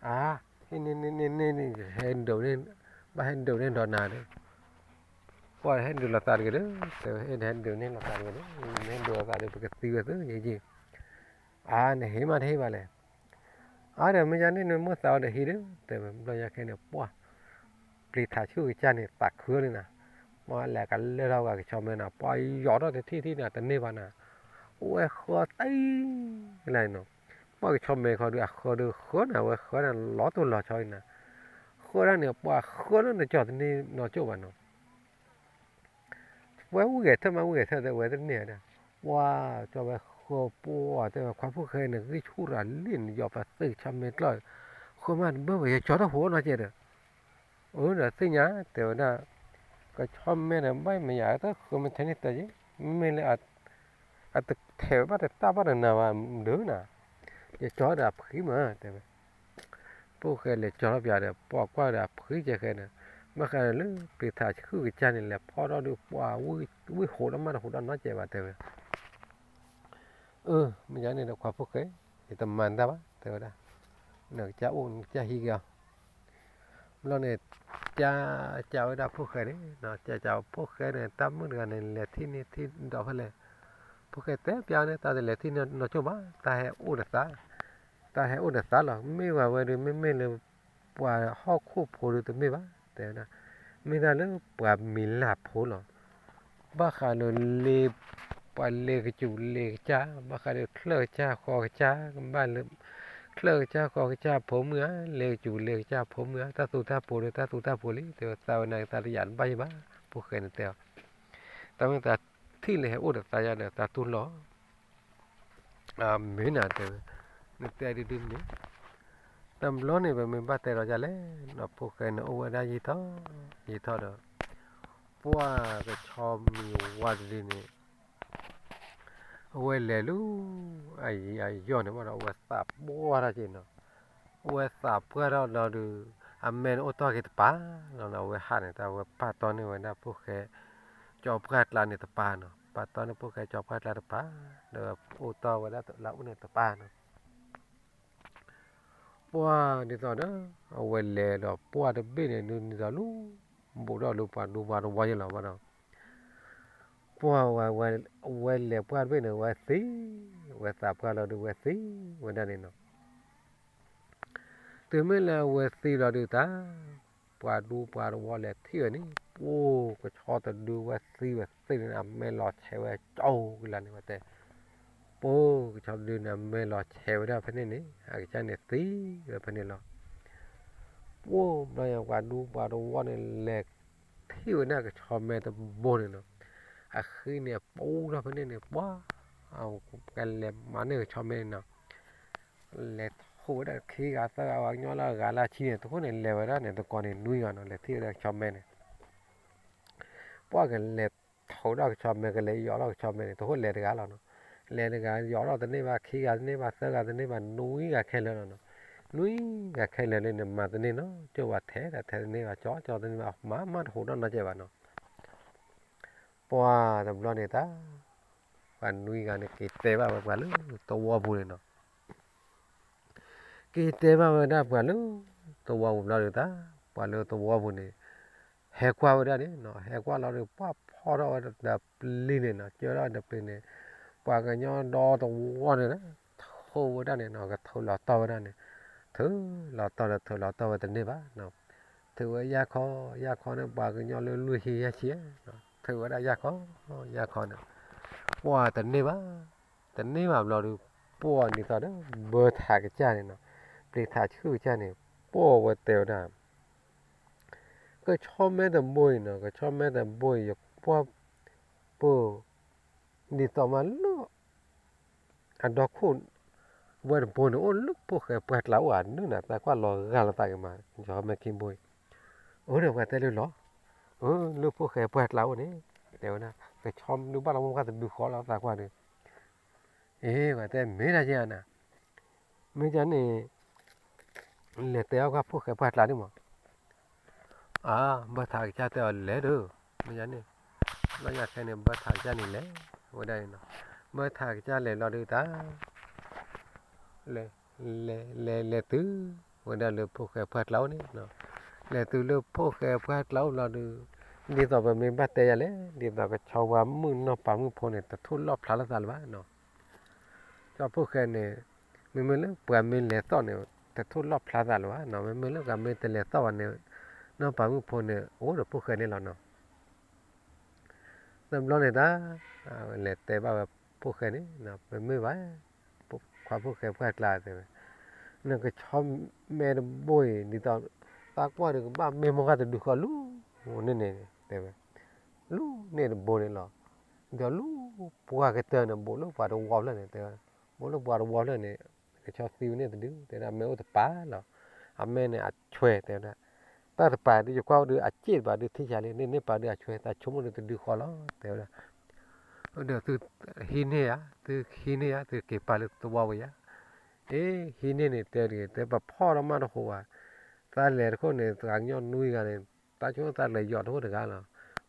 အါ, ဟ့ၣ်န့ၢ်န့ၢ်န့ၢ်န့ၢ် ဟဲဒုးန့ၢ်, ဘၣ်ဟဲဒုးန့ၢ်ဒီးနၤဒီး ပှၢ်ဟဲဒုးလိာ်သးတဂ့ၤဒီး တဲဝဲ, ဟဲဒုးန့ၢ်လိာ်သးတဂ့ၤဒီး မ့ၢ်ဟဲဒုးလိာ်သးဒီး ပကသံဝဲသုယဲယဲ. အါ, နဟ့ၣ်မးတဟ့ၣ်ဘၣ်လဲၣ်. အါဒီး မ့ၢ်ယါန့ၣ် နမိၢ်သးအီၤဒီးဟံးဒီး တဲဝဲ. ဘျီညါခဲန့ၣ် ပှၢ် ပျံၤထးဆူၣ်ကစၢ်န့ၣ် သးခုလံနၤ, ပှၢ်လဲၤကလၢၢ်ထီၣ်ဝဲကဆီမဲနၤ, ပှၢ်ယီၤထီၣ်တထံၣ်ထံၣ်နၤ တန့ၢ်ဘၣ်နၤ, အိၣ်ဝဲဃၢတံၢ်လၢနီၤ. ပှၢ်ကဆီမဲခီဒုး အဃၢဒုးဃၢနၤ ဝဲဃၢနၤ လီၤတိၢ်လီၤဆီအံၤနၤ, ဃၢဒၣ်န့ၣ် ပှၢ်ဃၢလၢနကၠီၤတန့ၢ်နီၢ်ကၠိၣ်ဘၣ်နီၤ. ဝဲဝံၣ်ဂဲၤထၢၣ်မး ဝံၣ်ဂဲၤထၢၣ် တဲဝဲတန့ၢ်ဒီး ပှၢ်ကၠီၤဝဲဃၢပှၢ် တဲဝဲ ခွါဖိၣ်ဃဲ နဂံၢ်ဆူၣ်ရၤလံၣ် နယီၤပသ့ကဆီမဲကျီၢ်, ဃၢမးတဘၣ်ဘၣ် ယကၠီၤတၢ်ဖိနီၢ်ကဲဒီး, အၢ ဒီးသ့ၣ်ညါ တဲဝဲဒၣ်, ကဆီမဲဒီး ဘၣ်မ့ၢ်ယၤတၢ်ဃၢမ့ၢ်ထဲန့ၣ်တၢ်ယ့, မ့မ့ၢ်လၢ အတထဲးဘၣ်တတၢ်ဘၣ်တနၤဘၣ်ဒုးနၤ, ယကၠီၤဒီးအဖှံမး တဲဝဲ. ဖိၣ်ဃဲလဲၤကၠီၤထီၣ်ပၠးဒီး ပှၢ်ကွၢ်ဒီးအဖှံကဲဃဲဒီး, ဘၣ်ဃးဒီးလၢပျံၤထးဆူၣ်ကစၢ်န့ၣ် လဲၤဖီၣ်ထီၣ်ဒုးပှၢ်, ဝံၣ်ဟိးဒီးမးတဟိးဒီးနီၢ်ကဲဘၣ် တဲဝဲ. အၢ မ့ၢ်ယါန့ၣ်ဒီးခွါဖိၣ်ဃဲ, ယတမၤတၢ်ဘၣ် တဲဝဲဒၣ်, နကစၢ်အိၣ်နကစၢ်ဟံးက့ၤအီၤ. ဘျီန့ၣ် ကၢ်ကၢ်ဝဲဒၣ်ဖိၣ်ဃဲန့ၣ်, ကၢ်ကၢ်ဖိၣ်ဃဲန့ၣ် တၢ်မုၣ်တဂၤန့ၣ် လဲၤထံၣ်န့ၢ်ထံၣ်ဒီးဖဲလဲၣ်, ဖိၣ်ဃဲတဲပၠးန့ၣ် တၢ်တလဲၤထံၣ်နီၢ်ကၠိၣ်ဘၣ်, တၢ်ဟဲအိၣ်နသး, တၢ်ဟဲအိၣ်နသးလီၤ. မ့ၢ်ဝဲဝဲဒုး မ့မ့ၢ်လၢ ပှၤဟီၣ်ခိၣ်ဖိဒုးတမ့ၢ်ဘၣ် တဲဝဲဒၣ်, မ့ၢ်ဒၣ်လၢပှၤမံၤလၢ်ဖိလီၤ. ဘၣ်ဃးဒီးလ့, ပှၤလ့ၤကစူၤလ့ၤကစၢ်, ဘၣ်ဃးဒီးချၢၣ်ကစၢ်ဃီကစၢ်, ဘၣ်လၢ ချၢၣ်ကစၢ်ဃီကစၢ်ဖိမုၣ်ဧါ, လ့ၤကစူၤလ့ၤကစၢ်ဖိမုၣ်ဧါ, တၢ်သူတၢ်ဖိဒီးတၢ်သူတၢ်ဖိလံ တဲဝဲ, သးဝဲန့ၣ် သးတယာ်တဘၣ်ယံၤဘၣ်, ဖိၣ်ဃဲန့ၣ်တဲအီၤ, တၢ်မ့ၢ်သးထံၣ်လၢဟဲအိၣ်ဒီးသးယါဒီး သးတူၢ်လိာ် မ့ၢ်နၤတဲဝဲ, နတဲဒ်ဒ်န့ၣ်, တဘျီန့ၣ် ပမ့ၢ်ဘၣ်တဲဒီးဒ်လဲၣ်, ဖိၣ်ဃဲန့ၣ်အိၣ်ဝဲဒၣ်ယံာ်ထီၣ်, ယံာ်ထီၣ်ဒီး, ပှၢ်ကဆီမံၤဝါတဒုန့ၣ်, အဝဲလဲၤလၢ, အယံာ်အယီၣ်န့ၣ်ဘၣ်ဒီး အဝဲသးပှၢ်ထီၣ်က့ၤနီၤ, အဝဲသးပှၢ်ထီၣ်လီၤဒီး, အမဲာ်န့ၣ်အိၣ်တီၢ်က့ၤတပၤ, လီၤန့ၣ် အဝဲဟးန့ၣ် တၢ်ဝဲပာ်တီၢ်န့ၢ်ဝဲဒၣ်ဖိၣ်ဃဲ, ကၠီပှၢ်ကျါန့ၣ်တပၤနီၤ, ပာ်တီၢ်န့ၢ်ဖိၣ်ဃဲကၠီပှၢ်ကျါတပၤ, ဒီးအိၣ်တီၢ်ဝဲဒၣ်လၢအအိၣ်န့ၣ်တပၤနီၤ. ပှၢ်ဒ်သိးဒီး, အဝဲလဲၤဒီးပှၢ်တဘ့ၣ်န့ၣ် ဒ်သိးလၢ, ဘူးထီၣ်လၢပှၤဒူပှၤတဝီယဲလီၤဘၣ်ဒီး, ပှၢ်ဝဲ, ဝဲလဲၤပှၢ်တဘ့ၣ်န့ၣ် ဝဲသံ, ဝဲသးပှၢ်လီၤဒီးဝဲသံ, ဝဲဒၣ်န့ၣ်နီၤ. တုၤမ့ၢ်လၢအဝဲသံလီၤဒုးတၢ်, ပှၤဒူပှၤတဝီလဲၤထံၣ်ဝဲန့ၣ် ပှၢ်ကဆီတဒုဝဲသံဝဲသ့ၣ်န့ၣ် အမဲာ်လီၤဆဲးဝဲကၠီကလါန့ၣ်ဝဲတဲ, ပှၢ်ကဆီတဒုန့ၣ် အမဲာ်လီၤဆဲးဝဲဒၣ်ဖဲန့ၣ်န့ၣ် အကစၢ်န့ၣ်သံဝဲဖဲန့ၣ်လီၤ. ပှၢ်ဘျီယပှၤဒူပှၤတဝီန့ၣ် လဲၤထံၣ်ဝဲဒၣ်ကဆီမဲတဘိန့ၣ်နီၤ, အဃံန့ၣ်အပူထီၣ်ဖဲန့ၣ်န့ၣ် ပှၢ်, ကလဲၤမၤန့ၢ်ကဆီမဲန့ၣ်နီၤ. လဲၤထိးဝဲဒၣ်ခံဂၤသၢဂၤ ပှၤကညီလၢအဂၤလၢအဆံန့ၣ် တဃိန့ၣ် လဲၤဝဲဒၣ်န့ၣ် တကီၢ်န့ၣ်နွံဂၤနီၤ လဲၤထံၣ်ဝဲဒၣ်ကဆီမဲန့ၣ်, ပှၢ်ကလဲၤထိးဒၣ်ကဆီမဲ ကလဲၤယီၤထီၣ်ကဆီမဲန့ၣ် တဃိလဲၤတဂၤလီၤနီၤ. လဲၤတဂၤယီၤထီၣ်တန့ၢ်ဘၣ် ခံဂၤတန့ၢ်ဘၣ် သၢဂၤတန့ၢ်ဘၣ် နွံဂၤခဲလၢာ်လီၤနီၤ. နွံဂၤခဲလၢာ်လၢန့ၣ် မၤတန့ၢ်နီၤ ကၠိဘၣ်ထဲ ထဲတန့ၢ်ဘၣ် ကၠီ ကၠီတန့ၢ်ဘၣ် မၤမးတဟူးထီၣ်နီတစဲးဘၣ်နီၤ. ပှၢ်တဘျီန့ၣ်တၢ် ပှၤနွံဂၤန့ၣ် က့ၤတဲဘၣ်ဝဲပှၤလၢသဝီပူၤန့ၣ်နီၤ. က့ၤတဲဘၣ်ဝဲဒၣ်ပှၤလၢသဝီပူၤဘျီဒီးတၢ် ပှၤလၢသဝီပူၤန့ၣ် ဟဲကွၢ်ဝဲဒၣ်န့ၣ်နီၤ ဟဲကွၢ်လီၤဒီး ပှၢ်ဖီၣ်ထီၣ်ဝဲဒီးပျံၤန့ၣ်နီၤ ကၢထီၣ်ဝဲဒီးပျံၤန့ၣ် ပှၤကညီဒီသဝီန့ၣ် ထိးဝဲဒၣ်န့ၣ်နီၤ ကထုးလီၤတီၢ်ဝဲဒၣ်န့ၣ် ထုးလီၤတီၢ်ဒီးထုးလီၤတီၢ်ဝဲတန့ၢ်ဘၣ်နီၤ. ထုးဝဲယၢ်ခီ ယၢ်ခီန့ၣ် ပှၤကညီလၢလွံၢ်ဆံယဲၢ်ဆံ ထုးဝဲဒၣ်ယၢ်ခီ ယၢ်ခီန့ၣ် ပှၢ်တန့ၢ်ဘၣ် တန့ၢ်ဘၣ်ဘျီဒီး ပှၢ်ဒ်သိးဒီး ဘၢထးကစၢ်န့ၣ်နီၤ, ပျံၤထးဆှုၣ်ကစၢ်န့ၣ် ပှၢ်ဝဲတဲဝဲဒၣ် ကဆီမဲတဘိအံၤနီၤ, ကဆီမဲတဘိအံၤ ယကွၢ်ပၢၢ် ဒ်သိးမးလၢ အဒီခိၣ် ဝဲတဘိန့ၣ် အိၣ်လၢဖိၣ်ဃဲပှၢ်ကျါအိၣ်ဧါ ဒုးနၤ သးကွၢ်လီၤဂာ်လီၤသးက့ၤမး ကဆီမဲခံဘိအံၤ, အၢ ဒီးပှၤတဲလၢလီၤ, အၢ လၢဖိၣ်ဃဲပှၢ်ကျါအိၣ်န့ၣ် တဲဝဲဒၣ် ကဆီဒုးဘၣ်လီၤမ့ၢ်ပှၢ်တဒုဃီလီၤသးကွၢ်ဒီး အ့ ပှၤတဲမ့ၢ်ဒၣ်ယဲနၤ, မ့ၢ်ဒ်န့ၣ် လဲၤတဲအီၣ်ကွၢ်ဖိၣ်ဃဲပှၢ်ကျါဒ်မး, အါ ဘၢထးကစၢ်တဲအီၤလဲၤဒီး, မ့ၢ်ဒ်န့ၣ် ဘျီညါခဲန့ၣ် ဘၢထးကစၢ်န့ၣ်လဲၤဝဲဒၣ်န့ၣ်နီၤ, ဘၢထးကစၢ်လဲၤလီၤဒုးတၢ် လဲၤ လဲၤ လဲၤ လဲၤတုၤဝဲဒၣ်လၢဖိၣ်ဃဲပှၢ်ကျါအိၣ်န့ၣ်နီၤ, လဲၤတုၤလၢဖိၣ်ဃဲပှၢ်ကျါအိၣ်ဘျီဒုး, ဒ်သိးပမ့ၢ်ဘၣ်တဲယၤလဲၣ်, ဒ်သိးကဆီဝါမုၣ်နီၢ်ပၤမုၣ်ဖိန့ၣ် တထိၣ်လီၣ်ဖျါလိာ်သးလၢၤဘၣ်နီၤ, ကၠီဖိၣ်ဃဲန့ၣ် မ့မ့ၢ်လၢပှၤမ့ၢ်လဲၤသီၣ်န့ၣ် တထိၣ်လီၣ်ဖျါသးလၢၤဘၣ်နီၤ, မ့မ့ၢ်လၢပှၤမ့ၢ်တလဲၤသီၣ်ဘၣ်န့ၣ် နီၢ်ပၤမုၣ်ဖိန့ၣ် အိၣ်ဒီးဖိၣ်ဃဲန့ၣ်လီၤနီၤ. တဘျီန့ၣ်တၢ် လဲၤတဲဘၣ်ဝဲဖိၣ်ဃဲန့ၣ် မ့မ့ၢ်ဘၣ် ခွါဖိၣ်ဃဲပှၢ်ကျါတဲဝဲ, နကဆီမဲတဘိအံၤ ဒ်သိး သးကွၢ်ဒီးကဘၣ်မ့ၢ်မိၢ်ဂၤတဒုဃီလူၤန့ၣ်န့ၣ် တဲဝဲ, လူၤန့ၢ်တဘိန့ၣ်လီၤ. ဒီးလူၤပှၢ်ကတၢၢ်န့ၣ် ဘူးလၢပှၤတဝီဖျၢၣ်န့ၣ် တဲဝဲ, ဘူးလၢပှၤတဝီဖျၢၣ်န့ၣ် ကဆီသံဝဲန့ၣ်တဒု တဲဒၣ် အမဲအိၣ်တပၤလီၤ. အမဲန့ၣ်အဆွဲတဲဝဲဒၣ်, တၢ်တပၤဒုးယကွၢ်အိၣ်ဒုးအစ့ၣ်တပၤဒုးထံၣ်ဆါလံ, န့ၣ်န့ၣ်ပၤဒုးအဆွဲ သးဆိကမိၣ်ဒုးတဒုဃီလီၤ တဲဝဲဒၣ်. ဒီးသုဟံးန့ၢ်ဧါ, သုဟံးန့ၢ်ဧါ, သုက့ၤပာ်လၢသဝီဝဲယါ. အ့ ဟံးန့ၢ်န့ၣ်တဲတဂ့ၤ, တဲပဖီၣ်ထီၣ်မးတဃိးဘၣ်, သးလဲၤတခိၣ်န့ၣ် သးကညီနွံဂၤန့ၣ် တၢ်ဆိကမိၣ်သးလဲၤယီၤတခိၣ်တဂၤလီၤ.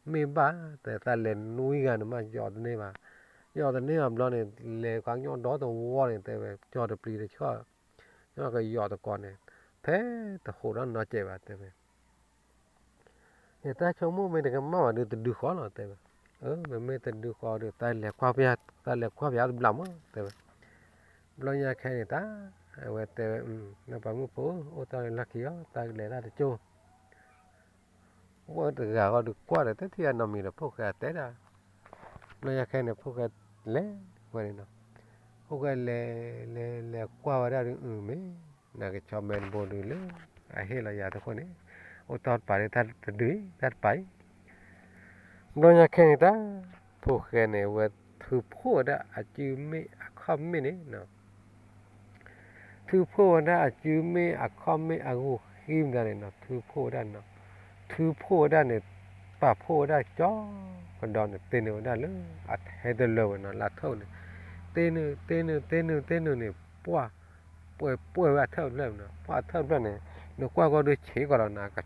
မ့ၢ်ဘၣ် တဲသးလဲၤနွံဂၤန့ၣ်မး ယီၤတန့ၢ်ဘၣ်. ယီၤတန့ၢ်ဘၣ်ဘျီန့ၣ် လဲၤခွါကညီဒီတဝီန့ၣ် တဲဝဲ ကၠီတပျံၤတဆှီၣ်, ကယီၤတကိးန့ၣ် ဖဲတဟိးဒီးနီၤစဲးဘၣ် တဲဝဲ ယတၢ်ဆိကမိၣ်မ့ၢ်တကမၣ်ဘၣ်ဒုးတဒုဃီလီၤ တဲဝဲ. အၢ မ့မ့ၢ်တဒုဃီဒီး သးလဲၤကွၢ်ပယါ, သးလဲၤကွၢ်ပယါတဘျီမး တဲဝဲ. ဘျီညါခဲန့ၣ်တၢ် အဝဲတဲဝဲ နီၢ်ပၤမုၣ်ဖိ အိၣ်တၢ်လၢလီၢ်ခံအီၤ တၢ်ကလဲၤတၢ်တကၠိ ဝဲတဂၤဃီဒုးကွၢ်ဒီး တထံၣ်အနီတမံၤဒီး ဖိၣ်ဃဲအတဲဒၣ်. ဘျီညါခဲန့ၣ် ဖိၣ်ဃဲလဲၤဝဲန့ၣ်နီၤ, ဖိၣ်ဃဲလဲၤ လဲၤ လဲၤကွၢ်ဝဲဒၣ်ဒုး အုၣ်မ့ၢ် နကဆီမဲတဘိဒုးလၢ အဟ့ၣ်လီၤယၤတခိၣ်န့ၣ် အိၣ်တၢ်တပၤလၢတၢ်တဒုအံၤ တၢ်တပၤအံၤ. ဘျီညါခဲန့ၣ်တၢ် ဖိၣ်ဃဲန့ၣ် ဝဲထုးဖှိၣ်ဝဲဒၣ်အစုမ့ၣ်အခီၣ်မ့ၣ်န့ၣ်နီၤ ထုးဖှိၣ်ဝဲဒၣ်အစုမ့ၣ်အခီၣ်မ့ၣ်အဂီၢ်ဃံမတၤန့ၣ်နီၤ, ထုးဖှိၣ်ဝဲဒၣ်နီၤ, ထုးဖှိၣ်ဝဲဒၣ်န့ၣ် ပာ်ဖှိၣ်ဝဲဒၣ်ကၠီကဒီးန့ၣ် တ့န့ၢ်ဝဲဒၣ်လၢအထဲတလၢာ်ဝဲနီၤ လၢအထၢၣ်န့ၣ်, တ့န့ၢ် တ့န့ၢ် တ့န့ၢ် တ့န့ၢ်န့ၣ် ပှၢ် ပှဲၤပှဲၤဝဲအထၢၣ်တဖျၢၣ်နီၤ, ပှၢ်အထၢၣ်တဖျၢၣ်န့ၣ် နကွၢ်ကီၢ်ဒုးဆံးကီးလီၤနီၤ, က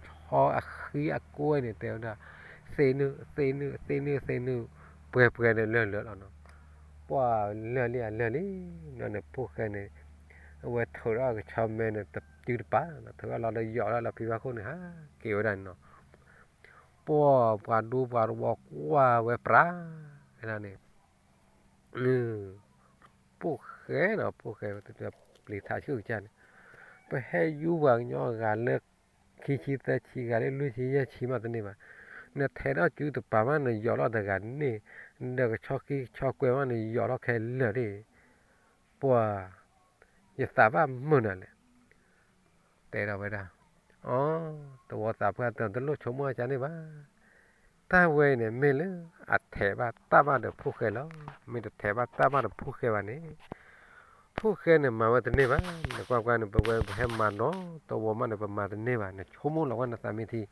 ဆီအဃံအကွဲန့ၣ် တဲဝဲဒၣ် သ့န့ၢ် သ့န့ၢ် သ့န့ၢ် သ့န့ၢ် ပှဲၤပှဲၤန့ၣ်လၢာ်လၢာ်လီၤနီၤ. ပှၢ်လၢာ်လံအလၢာ်လံ, ဘျီန့ၣ်ဖိၣ်ဃဲန့ၣ် အဝဲထုးထီၣ်ကဆီမဲန့ၣ် တစုတပၤ, ထုးထီၣ်လီၤဒီးယီၤထီၣ်လီၤဖံဘၣ်ခိၣ်န့ၣ် ဟးက့ၤဝဲဒၣ်န့ၣ်နီၤ. ပှၢ်ပှၤဒူပှၤတဝီကွၢ်ဝဲပြး ဝဲဒၣ်န့ၣ် ဖိၣ်ဃဲနီၤ, ဖိၣ်ဃဲ ပျံၤထးဆှုၣ်ကစၢ်န့ၣ်, ပဟဲယူပှၤကညီဂၤလၢ ခံဆံသၢဆံ ဂၤလၢလွံၢ်ဆံယဲၢ်ဆံမးတန့ၢ်ဘၣ်. နထဲးထီၣ်စုတပၤမး နယီၤထီၣ်တဂၤန့ၣ်, ဒီးကဆီဃံကဆီကွဲမး နယီၤထီၣ်ခဲလၢာ်ဒၣ်. ပှၤ ယသးဘၣ်မုာ်နၤလဲၣ် တဲဒီးဝဲဒၣ်, အီ သဝီသးပှၢ်တဲ တလိၣ်ဆိကမိၣ်အကါန့ၣ်ဘၣ်. တၢ်ဝဲအံၤန့ၣ် မ့ၢ်လၢအထဲးဘၣ်တၢ်ဘၣ်ဒီးဖိၣ်ဃဲလီၤ. မ့ၢ်တထဲးဘၣ်တၢ်ဘၣ်ဒီးဖိၣ်ဃဲဘၣ်န့ၣ်, ဖိၣ်ဃဲန့ၣ်မၤဝဲတန့ၢ်ဘၣ်. နကွၢ်ကွၢ်န့ၣ် ပဝဲပဟဲမၤဒီးသဝီမးန့ၣ် ပမၤတန့ၢ်ဘၣ်. နဆိကမိၣ်လီၤဝဲနသးမ့ၢ်ထံ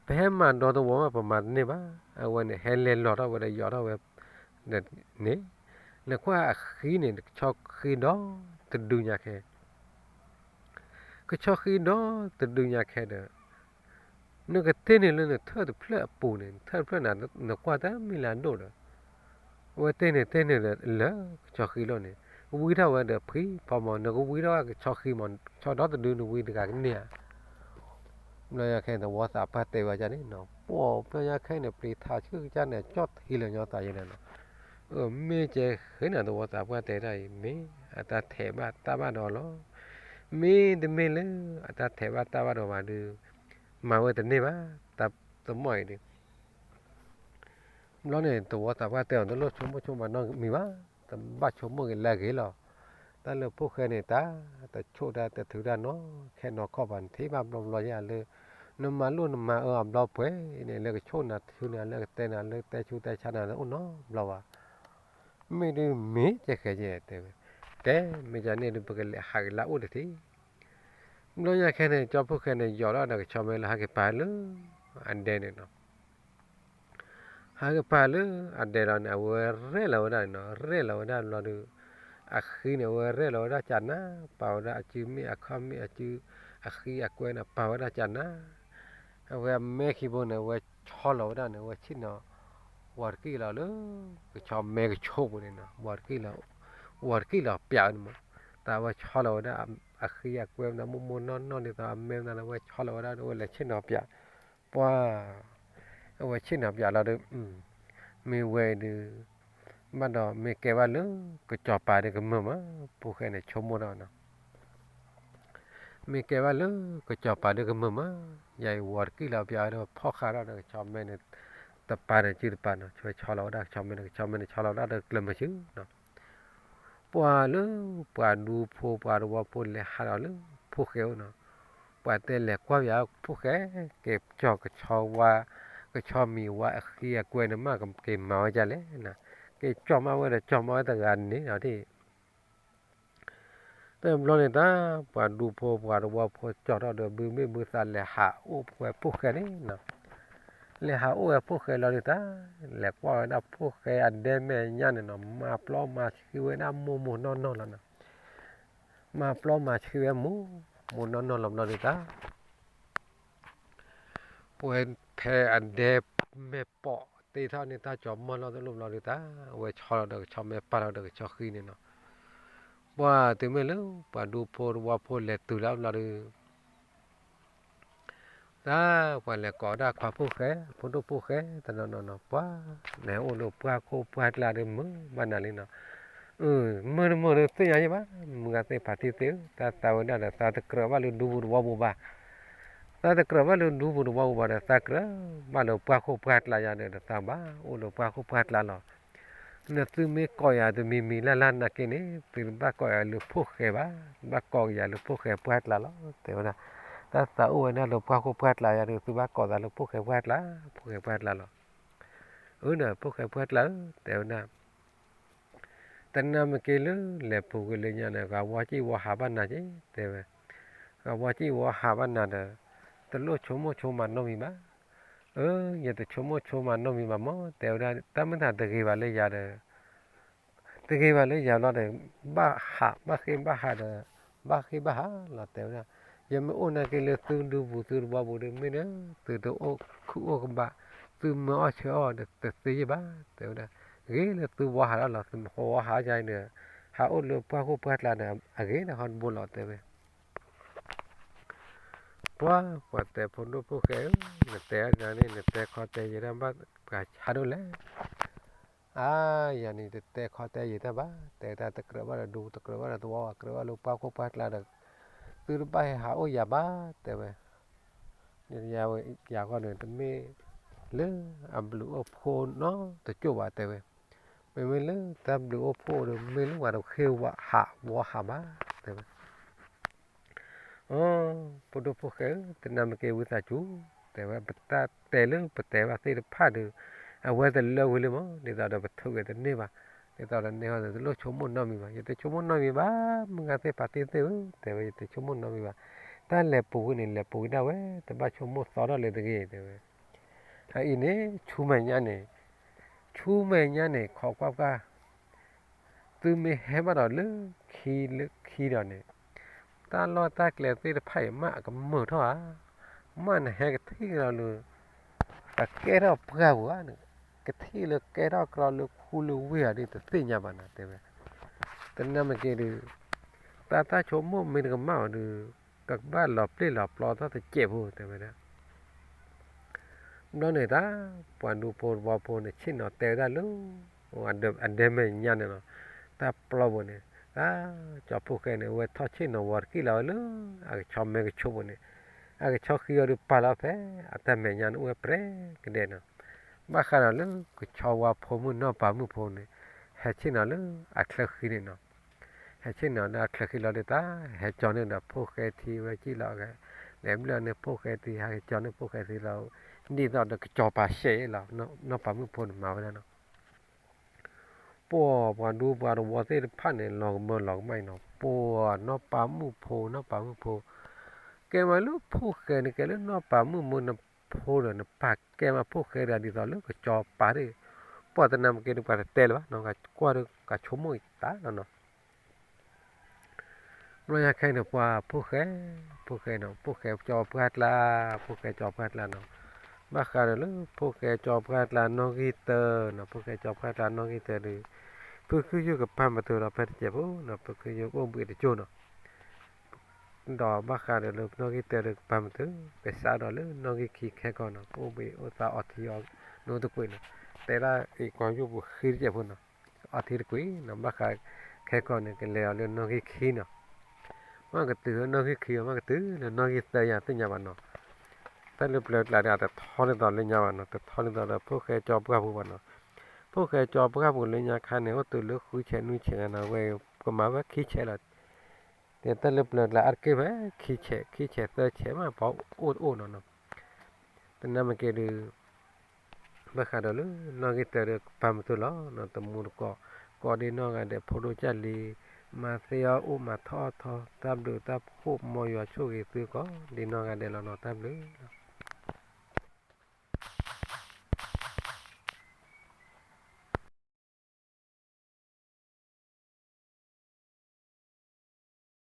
ပဟဲမၤဒီးသဝီမး ပမၤတန့ၢ်ဘၣ်. အဝဲန့ၣ် ဟဲလဲၤလီၤထီၣ်ဝဲဒီးယီၤထီၣ်ဝဲန့ၣ်, နကွၢ်အဃံန့ၣ် ကဆီဃံဒီးတဒုညါခဲ, ကဆီဃံဒီးတဒုညါခဲဒီး နကတ့န့ၢ်လၢနထၢၣ်တဖျၢၣ်အပူၤန့ၣ် နထၢၣ်တဖျၢၣ်န့ၣ် နကွၢ်တၢ်မံၤလၢအဒိၣ်ဒီး အဝဲတ့န့ၢ်တ့န့ၢ်လၢကဆီဃံလီၤန့ၣ် ဝံထီၣ်ဝဲဒီးဖှံဖီမး နကဝံထီၣ်ကဆီဃံမး ဆီဒီတဒုနဝံတဂၤကန့ၢ်ဧါ. ဘျီညါခဲန့ၣ် သဝီသးပှၢ်တဲဝဲဒ်န့ၣ်နီၤ, ပှၢ်ဘျီညါခဲန့ၣ် ပျံၤထးဆှုၣ်ကစၢ်န့ၣ် ကၠီၣ်ထံလၢာ်ညီသးယဲန့ၣ်နီၤ, အမ့ၢ်ကဲဃ့န့ၣ် သဝီသးပှၢ်တဲဒ်အံၤ မ့ၢ်အတၢ်ထဲးဘၣ်တၢ်ဘၣ်ဒီးလီၤ. မ့တမ့ၢ်လၢအတၢ်ထဲးဘၣ်တၢ်ဘၣ်ဒီးဘၣ်ဒီး မၤဝဲတန့ၢ်ဘၣ် တၢ်တမီၢ်အံၤဒီး ဘျီန့ၣ် သဝီသးပှၢ်တဲအီၤ တလိၣ်ဆိကမိၣ်ဆိကမးနီတမံၤဘၣ်. တဘၣ်ဆိကမိၣ်က့ၤလၢအဂ့ၤလီၤ. တၢ်လၢဖိၣ်ဃဲန့ၣ် တၢ်တဆိၣ်တၢ်တထုးတၢ်နီတခဲနီတခီၣ်ဘၣ် နထံၣ်ဘၣ်ဘျီဘျီယါလၢ နမၤလိၣ်နမၤအၢအဘျီပှဲၤန့ၣ် လၢကဆိၣ်နၤထုနၤ လၢကတဲနၤ လၢကတဲဆူးတဲဆါနၤ အိၣ်နီတဘျီဘၣ်. မ့ၢ်ဒုးမ့ၢ်ကဲဃဲကဲတဲဝဲ, တဲမ့ၢ်ကန့ၣ်ဒုး ပကလဲၤဟးက့ၤလၢအအိၣ်တထံၣ်. ဘျီညါခဲန့ၣ် ကၠီဖိၣ်ဃဲန့ၣ် ယီၤထီၣ်ဒီးကဆီမဲလၢဟဲက့ၤပာ်လၢအဒဲန့ၣ်နီၤ. ဟးက့ၤပာ်လၢအဒဲလီၤန့ၣ် အဝဲရဲၣ်လီၤဝဲဒၣ်န့ၣ်နီၤ, ရဲၣ်လီၤဝဲဒၣ်ဘျီဒီး အဃံန့ၣ် အဝဲရဲၣ်လီၤဝဲဒၣ်ကၢ်နါ, ပာ်ဝဲဒၣ်အစုမ့ၣ်အခီၣ်မ့ၣ်အစု အဃံအကွဲန့ၣ် ပာ်ဝဲဒၣ်ကၢ်နါ. အဝဲအမဲခံဘိန့ၣ် အဝဲဆီလီၤဝဲဒၣ်န့ၣ် အဝဲဆ့ၣ်နီၤ ဝီၤတကံၢ်လီၤလၢ ကဆီမဲကဆိးပူၤန့ၣ်နီၤ, ဝီၤတကံၢ်လီၤ, ဝီၤတကံၢ်လီၤပၠးဝဲန့ၣ်မး. တၢ်အဝဲဆီလီၤဝဲဒၣ်အဃံအကွဲမး မိၢ်မိၢ်နီၢ်နီၢ်ဒ်သိးအမဲမးန့ၣ် အဝဲဆီလီၤဝဲဒၣ် အဝဲလဲၤဆ့ၣ်နီၤပၠး, ပှၤ အဝဲဆ့ၣ်နီၤပၠးလီၤဒီး မ့ၢ်ဝဲအံၤဒုး ဘၣ်ဒီးမ့ၢ်ကဲဘၣ်လၢ ကစီၤပၤဒီးကမုာ်မး, ဖိၣ်ဃဲန့ၣ်ဆိကမိၣ်ဒီးနီၤ. မ့ၢ်ကဲဘၣ်လၢ ကစီၤပၤဒီးကမုာ်မး, ယၤအံၤဝီၤတကံၢ်လီၤပၠးဝဲဒီး ဖီၣ်ဃာ်ဒီးကဆီမဲန့ၣ် တပၤန့ၣ်စုတပၤနီၤ, ဆီလီၤဝဲဒၣ်ကဆီမဲန့ၣ် ကဆီမဲန့ၣ်ဆီလီၤဝဲဒၣ်ဒီးကျၢၤမုာ်ဆူနီၤ. ပှၤလၢ ပှၤဒူဖိပှၤတဝီဖိလဲၤဟးဒီးလၢ ဖိၣ်ဃဲအိၣ်နီၤ. ပှၤတဲလဲၤကွၢ်ပၠးဖိၣ်ဃဲ က့ၤကၠီၣ်ကဆီဝါ ကဆီမံၤဝါအဃံအကွဲန့ၣ်မး က့ၤမၤဝဲဒ်လဲၣ်နီၤ, က့ၤကၠီၣ်မးဝဲဒီးကၠီၣ်မးဝဲတဂၤန့ၣ်ဒီး တဘျီန့ၣ်တၢ် ပှၤဒူဖိပှၤတဝီဖိကၠီၣ်ထီၣ်ဒီး ဘုမ့ၢ်ဘုသးလဲၤဟးအိၣ်ဝဲဖိၣ်ဃဲန့ၣ်နီၤ. လဲၤဟးအိၣ်ဝဲဖိၣ်ဃဲလီၤန့ၣ်တၢ် လဲၤကွၢ်ဝဲဒၣ်ဖိၣ်ဃဲအဒဲမဲာ်ညါန့ၣ်နီၤ မၤပျီမၤဆှံဝဲဒၣ်မိၢ်မိၢ်နီၢ်နီၢ်လီၤနီၤ. မၤပျီမၤဆှံဝဲမိၢ်မိၢ်နီၢ်နီၢ်လီၤဘျီဒုးတၢ် ပဝဲဖဲအဒဲမဲာ်ပိာ်တ့ထီၣ်န့ၣ် တၢ်ကၠီၤမီၢ်လီၤတလိၣ်ဘျီဒုးတၢ် အဝဲဆီလီၤဒီးကဆီမဲာ်ပာ်လီၤဒီးကဆီဃံန့ၣ်နီၤ. ပှၤတုၤမ့ၢ်လၢပှၤဒူဖိတဝီဖိလဲၤတုၤလၢဘျီဒုး တၢ်ပှၤလဲၤကိးဝဲဒၣ်ခွါဖိၣ်ဃဲ ဖိဒိၣ်ဖိၣ်ဃဲ တနီၤနီၤနီၤ ပှၤ နဟဲအိၣ်လၢပှၢ်ခိၣ်ပှၢ်ကျါဒီးမုာ်ဘၣ်နၤလံနီၤ. မုာ်တမုာ်ဒီးသ့ၣ်ညါယံၣ်ဘၣ် မုၢ်ဂၤသ့ၣ်ဖးထံသ့ၣ်ဧၢ တၢ်သးဝဲဒၣ်ဒီး သးတကြၢးဘၣ်လၢဒူပူၤတဝီပူၤဘၣ်. သးတကြၢးဘၣ်လၢဒူပူၤတဝီပူၤဘၣ်ဒီး သးကြၢးဘၣ်လၢပှၢ်ခိၣ်ပှၢ်ကျါယါဒီး သးဘၣ်အိၣ်လၢပှၢ်ခိၣ်ပှၢ်ကျါလီၤ. နသုမ့ၢ်ကိးယၤတမံၤမံၤလၢ်လၢ်နာ်က့န့ၣ် သုတဘၣ်ကိးယၤလၢဖိၣ်ဃဲဘၣ်, ဘၣ်ကိးက့ၤယၤလၢဖိၣ်ဃဲပှၢ်ကျါလီၤ တဲဝဲဒၣ်. တၢ်သးအိၣ်ဝဲဒၣ်လၢပှၢ်ခိၣ်ပှၢ်ကျါယါဒီး သုဘၣ်ကိးသးလၢဖိၣ်ဃဲပှၢ်ကျါ, ဖိၣ်ဃဲပှၢ်ကျါလီၤ. အၢ ဒီးဖိၣ်ဃဲပှၢ်ကျါဧၢ တဲဝဲဒၣ် တနၤမ့ၢ်က့ၤလၢလဲၤပူၤကွံာ်လၢညါန့ၣ် ဂၤဝီကံၣ်ဝီဟးဘၣ်နၤက့ တဲဝဲ. ဂၤဝီကံၣ်ဝီဟးဘၣ်နၤဒီး တလိၣ်ဆိကမိၣ်ဆိကမးနီတမံၤဘၣ်. အၢ ယတဆိကမိၣ်ဆိကမးနီတမံၤဘၣ်မး တဲဝဲဒၣ် တၢ်မ့ၢ်တၢ်တဂ့ၤဘၣ်လၢယၤဒီး တဂ့ၤဘၣ်လၢယၤလီၤဒီး ဘၣ်ဟးဘၣ်ဃ့ဘၣ်ဟးဒီး ဘၣ်ဃ့ဘၣ်ဟးလီၤ တဲဝဲဒၣ်. ယမ့ၢ်အိၣ်နာ်က့လၢသုဒူပူၤသုတဝီပူၤဒီး မ့ၢ်ဒီး သုတအိၣ်ခုၣ်အိၣ်ကဘၣ် သုမၤအီၣ်ဆၢအီၣ်ဒီးတသ့ယ့ၣ်ဘၣ် တဲဝဲဒၣ်. ဂ့ၤလၢသုဝီဟးလီၤလီၤ သုမ့ၢ်ဃီဝီဟးယါဒီး ဟးအိၣ်လၢပှၢ်ခိၣ်ပှၢ်ကျါဒီး အဂ့ၤလၢဟီတဘိလီၤ တဲဝဲ ပှၤ ပှၤတဲဖိဒိၣ်ဖိၣ်ဃဲဧၢ, နတဲအန့ၣ် နတဲခီတဲယံာ်တၢ်ဘၣ်ပှၤဆါဒိၣ်လဲၣ်. အါ ယၤန့ၣ် တတဲခီတဲယံာ်တၢ်ဘၣ်, တဲတၢ်တကြၢးဘၣ်ဒီးဒူ တကြၢးဘၣ်ဒီးသဝီ ကြၢးဘၣ်လၢပှၢ်ခိၣ်ပှၢ်ကျါဒီး သုတဘၣ်ဟဲဟးအိၣ်ယၤဘၣ် တဲဝဲ. ယၤဃီန့ၣ် တမ့ၢ်လၢအဘျုးအိၣ်ဖှိၣ်နီတကၠိၢ်ဘၣ် တဲဝဲ. မ့မ့ၢ်လၢတၢ်ဘျုးအိၣ်ဖှိၣ်ဒီး မ့ၢ်လၢပှၤတဃ့ဝီဟးဝီဟးဘၣ် တဲဝဲ. အိ ဖိဒိၣ်ဖိၣ်ဃဲဧၢ, တနၤမ့ၢ်က့ၤဝံသးစူၤ တဲဝဲ ပတၢ်တဲလၢပတဲဘၣ်သ့ၣ်တဖၣ်ဒီး အဝဲတလၢဝံၤလံမး, ဒ်သိးဒီးပထုးက့ၤတန့ၢ်ဘၣ်, ဒ်သိးဒီးန့ၢ်ဟီဒီး တလိၣ်ဆိကမိၣ်နီတမံၤဘၣ်, ယတဆိကမိၣ်နီတမံၤဘၣ်, မုၢ်ဂၤသ့ၣ်ဖးတံၢ်သ့ၣ်ဧၢ, တဲဝဲ ယတဆိကမိၣ်နီတမံၤဘၣ်, တၢ်လဲၤပူၤဝံၤန့ၣ် လဲၤပူၤဝံၤဒၣ်ဝဲ, တဘၣ်ဆိကမိၣ်သီထီၣ်လၢၤတဂ့ၤ တဲဝဲ. အအံၤန့ၣ် ဆူမဲာ်ညါန့ၣ်, ဆူမဲာ်ညါန့ၣ် ခိးကွၢ်ကွၢ် သုမ့ၢ်ဟဲဘၣ်ဒီးလၢခံလၢခံဒီးန့ၣ်, တၢ်လီၢ်တၢ်ကျဲသ့ၣ်တဖၣ်အံၤ မ့ၢ်အကမုာ်ထီၣ်ဧါ, မ့ၢ်နဟဲကထံၣ်ကဒီးလၢ အကဲထီၣ်ပှၢ်ပူၤဧါန့ၣ်, ကထံၣ်လၢကဲထီၣ်ကဒီးလၢခူလၢဝ့ၢ်ဧါဒီး တသ့ၣ်ညါဘၣ်နၤ တဲဝဲ. တနၤမ့ၢ်က့ၤဒီး တၢ်တၢ်ဆိကမိၣ်မ့ၢ်တကမၣ်အီၤဒီး ကဘၣ်လီၤပျံၤလီၤပျီထီၣ်တစဲးဖိ တဲဝဲဒၣ်. ဘျီန့ၣ်တၢ် ပှၤဒူဖိတဝီဖိန့ၣ် ဆ့ၣ်နီၤတဲဝဲဒၣ်လၢ အဒဲမဲာ်ညါန့ၣ်လီၤ. တၢ်ပျီပူၤန့ၣ် တၢ်ကၠီဖိၣ်ဃဲန့ၣ် အဝဲထီၣ်ဆ့ၣ်နီၤဝီၤတကံၢ်လီၤဝဲလၢ အကဆီမဲကဆိးပူၤန့ၣ်, အကဆီဃံအီၤဒီးပာ်လီၤဖဲ အတၢ်မဲာ်ညါန့ၣ်အိၣ်ဝဲပြဲကဒဲးန့ၣ်, ဘၣ်ဃးဒီးလၢကဆီဝါဖိမုၣ်နီၢ်ပၤမုၣ်ဖိန့ၣ်, ဟဲဆ့ၣ်နီၤလၢအချၢဃံန့ၣ်နီၤ. ဟဲဆ့ၣ်နီၤလၢအချၢဃံလီၤဒီးတၢ် ဟဲကၠီန့ၢ်ဒီးဖိၣ်ဃဲထံဝဲကံၣ်လီၤ, လဲၤဘျၢၣ်န့ၢ်ဖိၣ်ဃဲထံ ဟဲကၠီန့ၢ်ဖိၣ်ဃဲထံလီၤ, ဒ်သိးဒီးကကၠီၤပၤရှဲလီၤ. နီၢ်ပၤမုၣ်ဖိန့ၣ်မၤဝဲဒၣ်နီၤ. ပှၤပှၤဒူပှၤတဝီသ့ၣ်တဖၣ်န့ၣ် လီၤကမၢလီၤကမၣ်အံၤနီၤ, ပှၤနီၢ်ပၤမုၣ်ဖိ နီၢ်ပၤမုၣ်ဖိ ကဲမးလၢဖိၣ်ဃဲန့ၣ် ကဲလၢနီၢ်ပၤမုၣ်မိၢ်နဖိဒီး နပာ်ကဲမးဖိၣ်ဃဲဒီး ဒ်သိးလၢကကၠီၤပၤဒၣ်, ပှၤတနၤမ့ၢ်က့ၤဒီး ပှၤတတဲလၢၤဘၣ်နီၤ, ကွၢ်ဒီးကဆိကမိၣ်အံၤတၢ်လီၤနီၤ. ဘျီညါခဲအံၤန့ၣ် ပှၤဖိၣ်ဃဲ, ဖိၣ်ဃဲနီၤ, ဖိၣ်ဃဲကၠီၤပှၢ်ကျါ, ဖိၣ်ဃဲကၠီၤပှၢ်ကျါနီၤ. ဘၣ်ဃးဒီးလၢဖိၣ်ဃဲကၠီၤပှၢ်ကျါနီၣ်ဂံၢ်တၢနီၤ, ဖိၣ်ဃဲကၠီၤပှၢ်ကျါနီၣ်ဂံၢ်တၢဒီး ဖုခုယုၢ်ကပၤမတုၤဒီးဖဲတစဲးဖိနီၤ, ဖုခုယုၢ်အိၣ်ဘှံးတကၠိၢ်နီၤ. ဒီးဘၣ်ဃးဒီးလၢနီၣ်ဂံၢ်တၢဒီးကပၤမတုၤ ကစးဒီးလၢနီၣ်ဂံၢ်ခံခဲကီၢ်နီၤ, အိၣ်ဘှံးအိၣ်သါအီထံအီနိတကွံာ်နီၤ, တဲဒၣ်အံၤကီၢ်ယုၢ်ပူၤဃံတစဲးဖိနီၤ, အီထံတကွံာ်နီၤ, ဘၣ်ဃးခဲကီၢ်န့ၣ် ကလဲၤအီၤလၢနီၣ်ဂံၢ်ခံနီၤ. မ့ၢ်ကတုၤလၢနီၣ်ဂံၢ်ခံအီၤ မ့ၢ်ကတုၤလၢနီၣ်ဂံၢ်သၢယၤသ့ၣ်ညါဘၣ်နီၤ. တၢ်လၢပျၢၤကျါဒီး တထီဒ်သိးလၢညါဘၣ်နီၤ, တထီဒ်သိးဒီးဖိၣ်ဃဲကၠီၤပှၢ်ပူၤဘၣ်နီၤ. ဖိၣ်ဃဲကၠီၤပှၢ်ပူၤလၢညါခါန့ၣ် အိၣ်တုၤလၢဃုဆဲးနွံဆဲးနီၤ, ဝဲကမၤဝဲခံဆဲးလီၤ. ဒီးတၢ်လၢပျၢၤကျါအါတက့ၢ်ဖဲခံဆဲး, ခံဆဲးသၢဆဲးမး ပှၤအိၣ်တအိၣ်နီၤနီၤ. တနၤမ့ၢ်က့ၤဒီး ဘၣ်ဃးဒီးလၢနီၣ်ဂံၢ်တၢဒီးကပၤမတုၤလီၤနီၤ, တမူတကိး, ကိးဒ့နီၢ်ဂၤဒဲး ဖိဒိၣ်ကၢ်လံၤ, မၤသ့အီၣ်အိၣ် မၤထီၣ်အီၣ်ထီၣ်, တၢ်ဘျုးတၢ်ဖှိၣ် မ်ယွၤဆိၣ်ဂ့ၤသုကိးဒ့နီၢ်ဂၤဒဲးလီၤနီၤ, တၢ်ဘျုးလီၤ.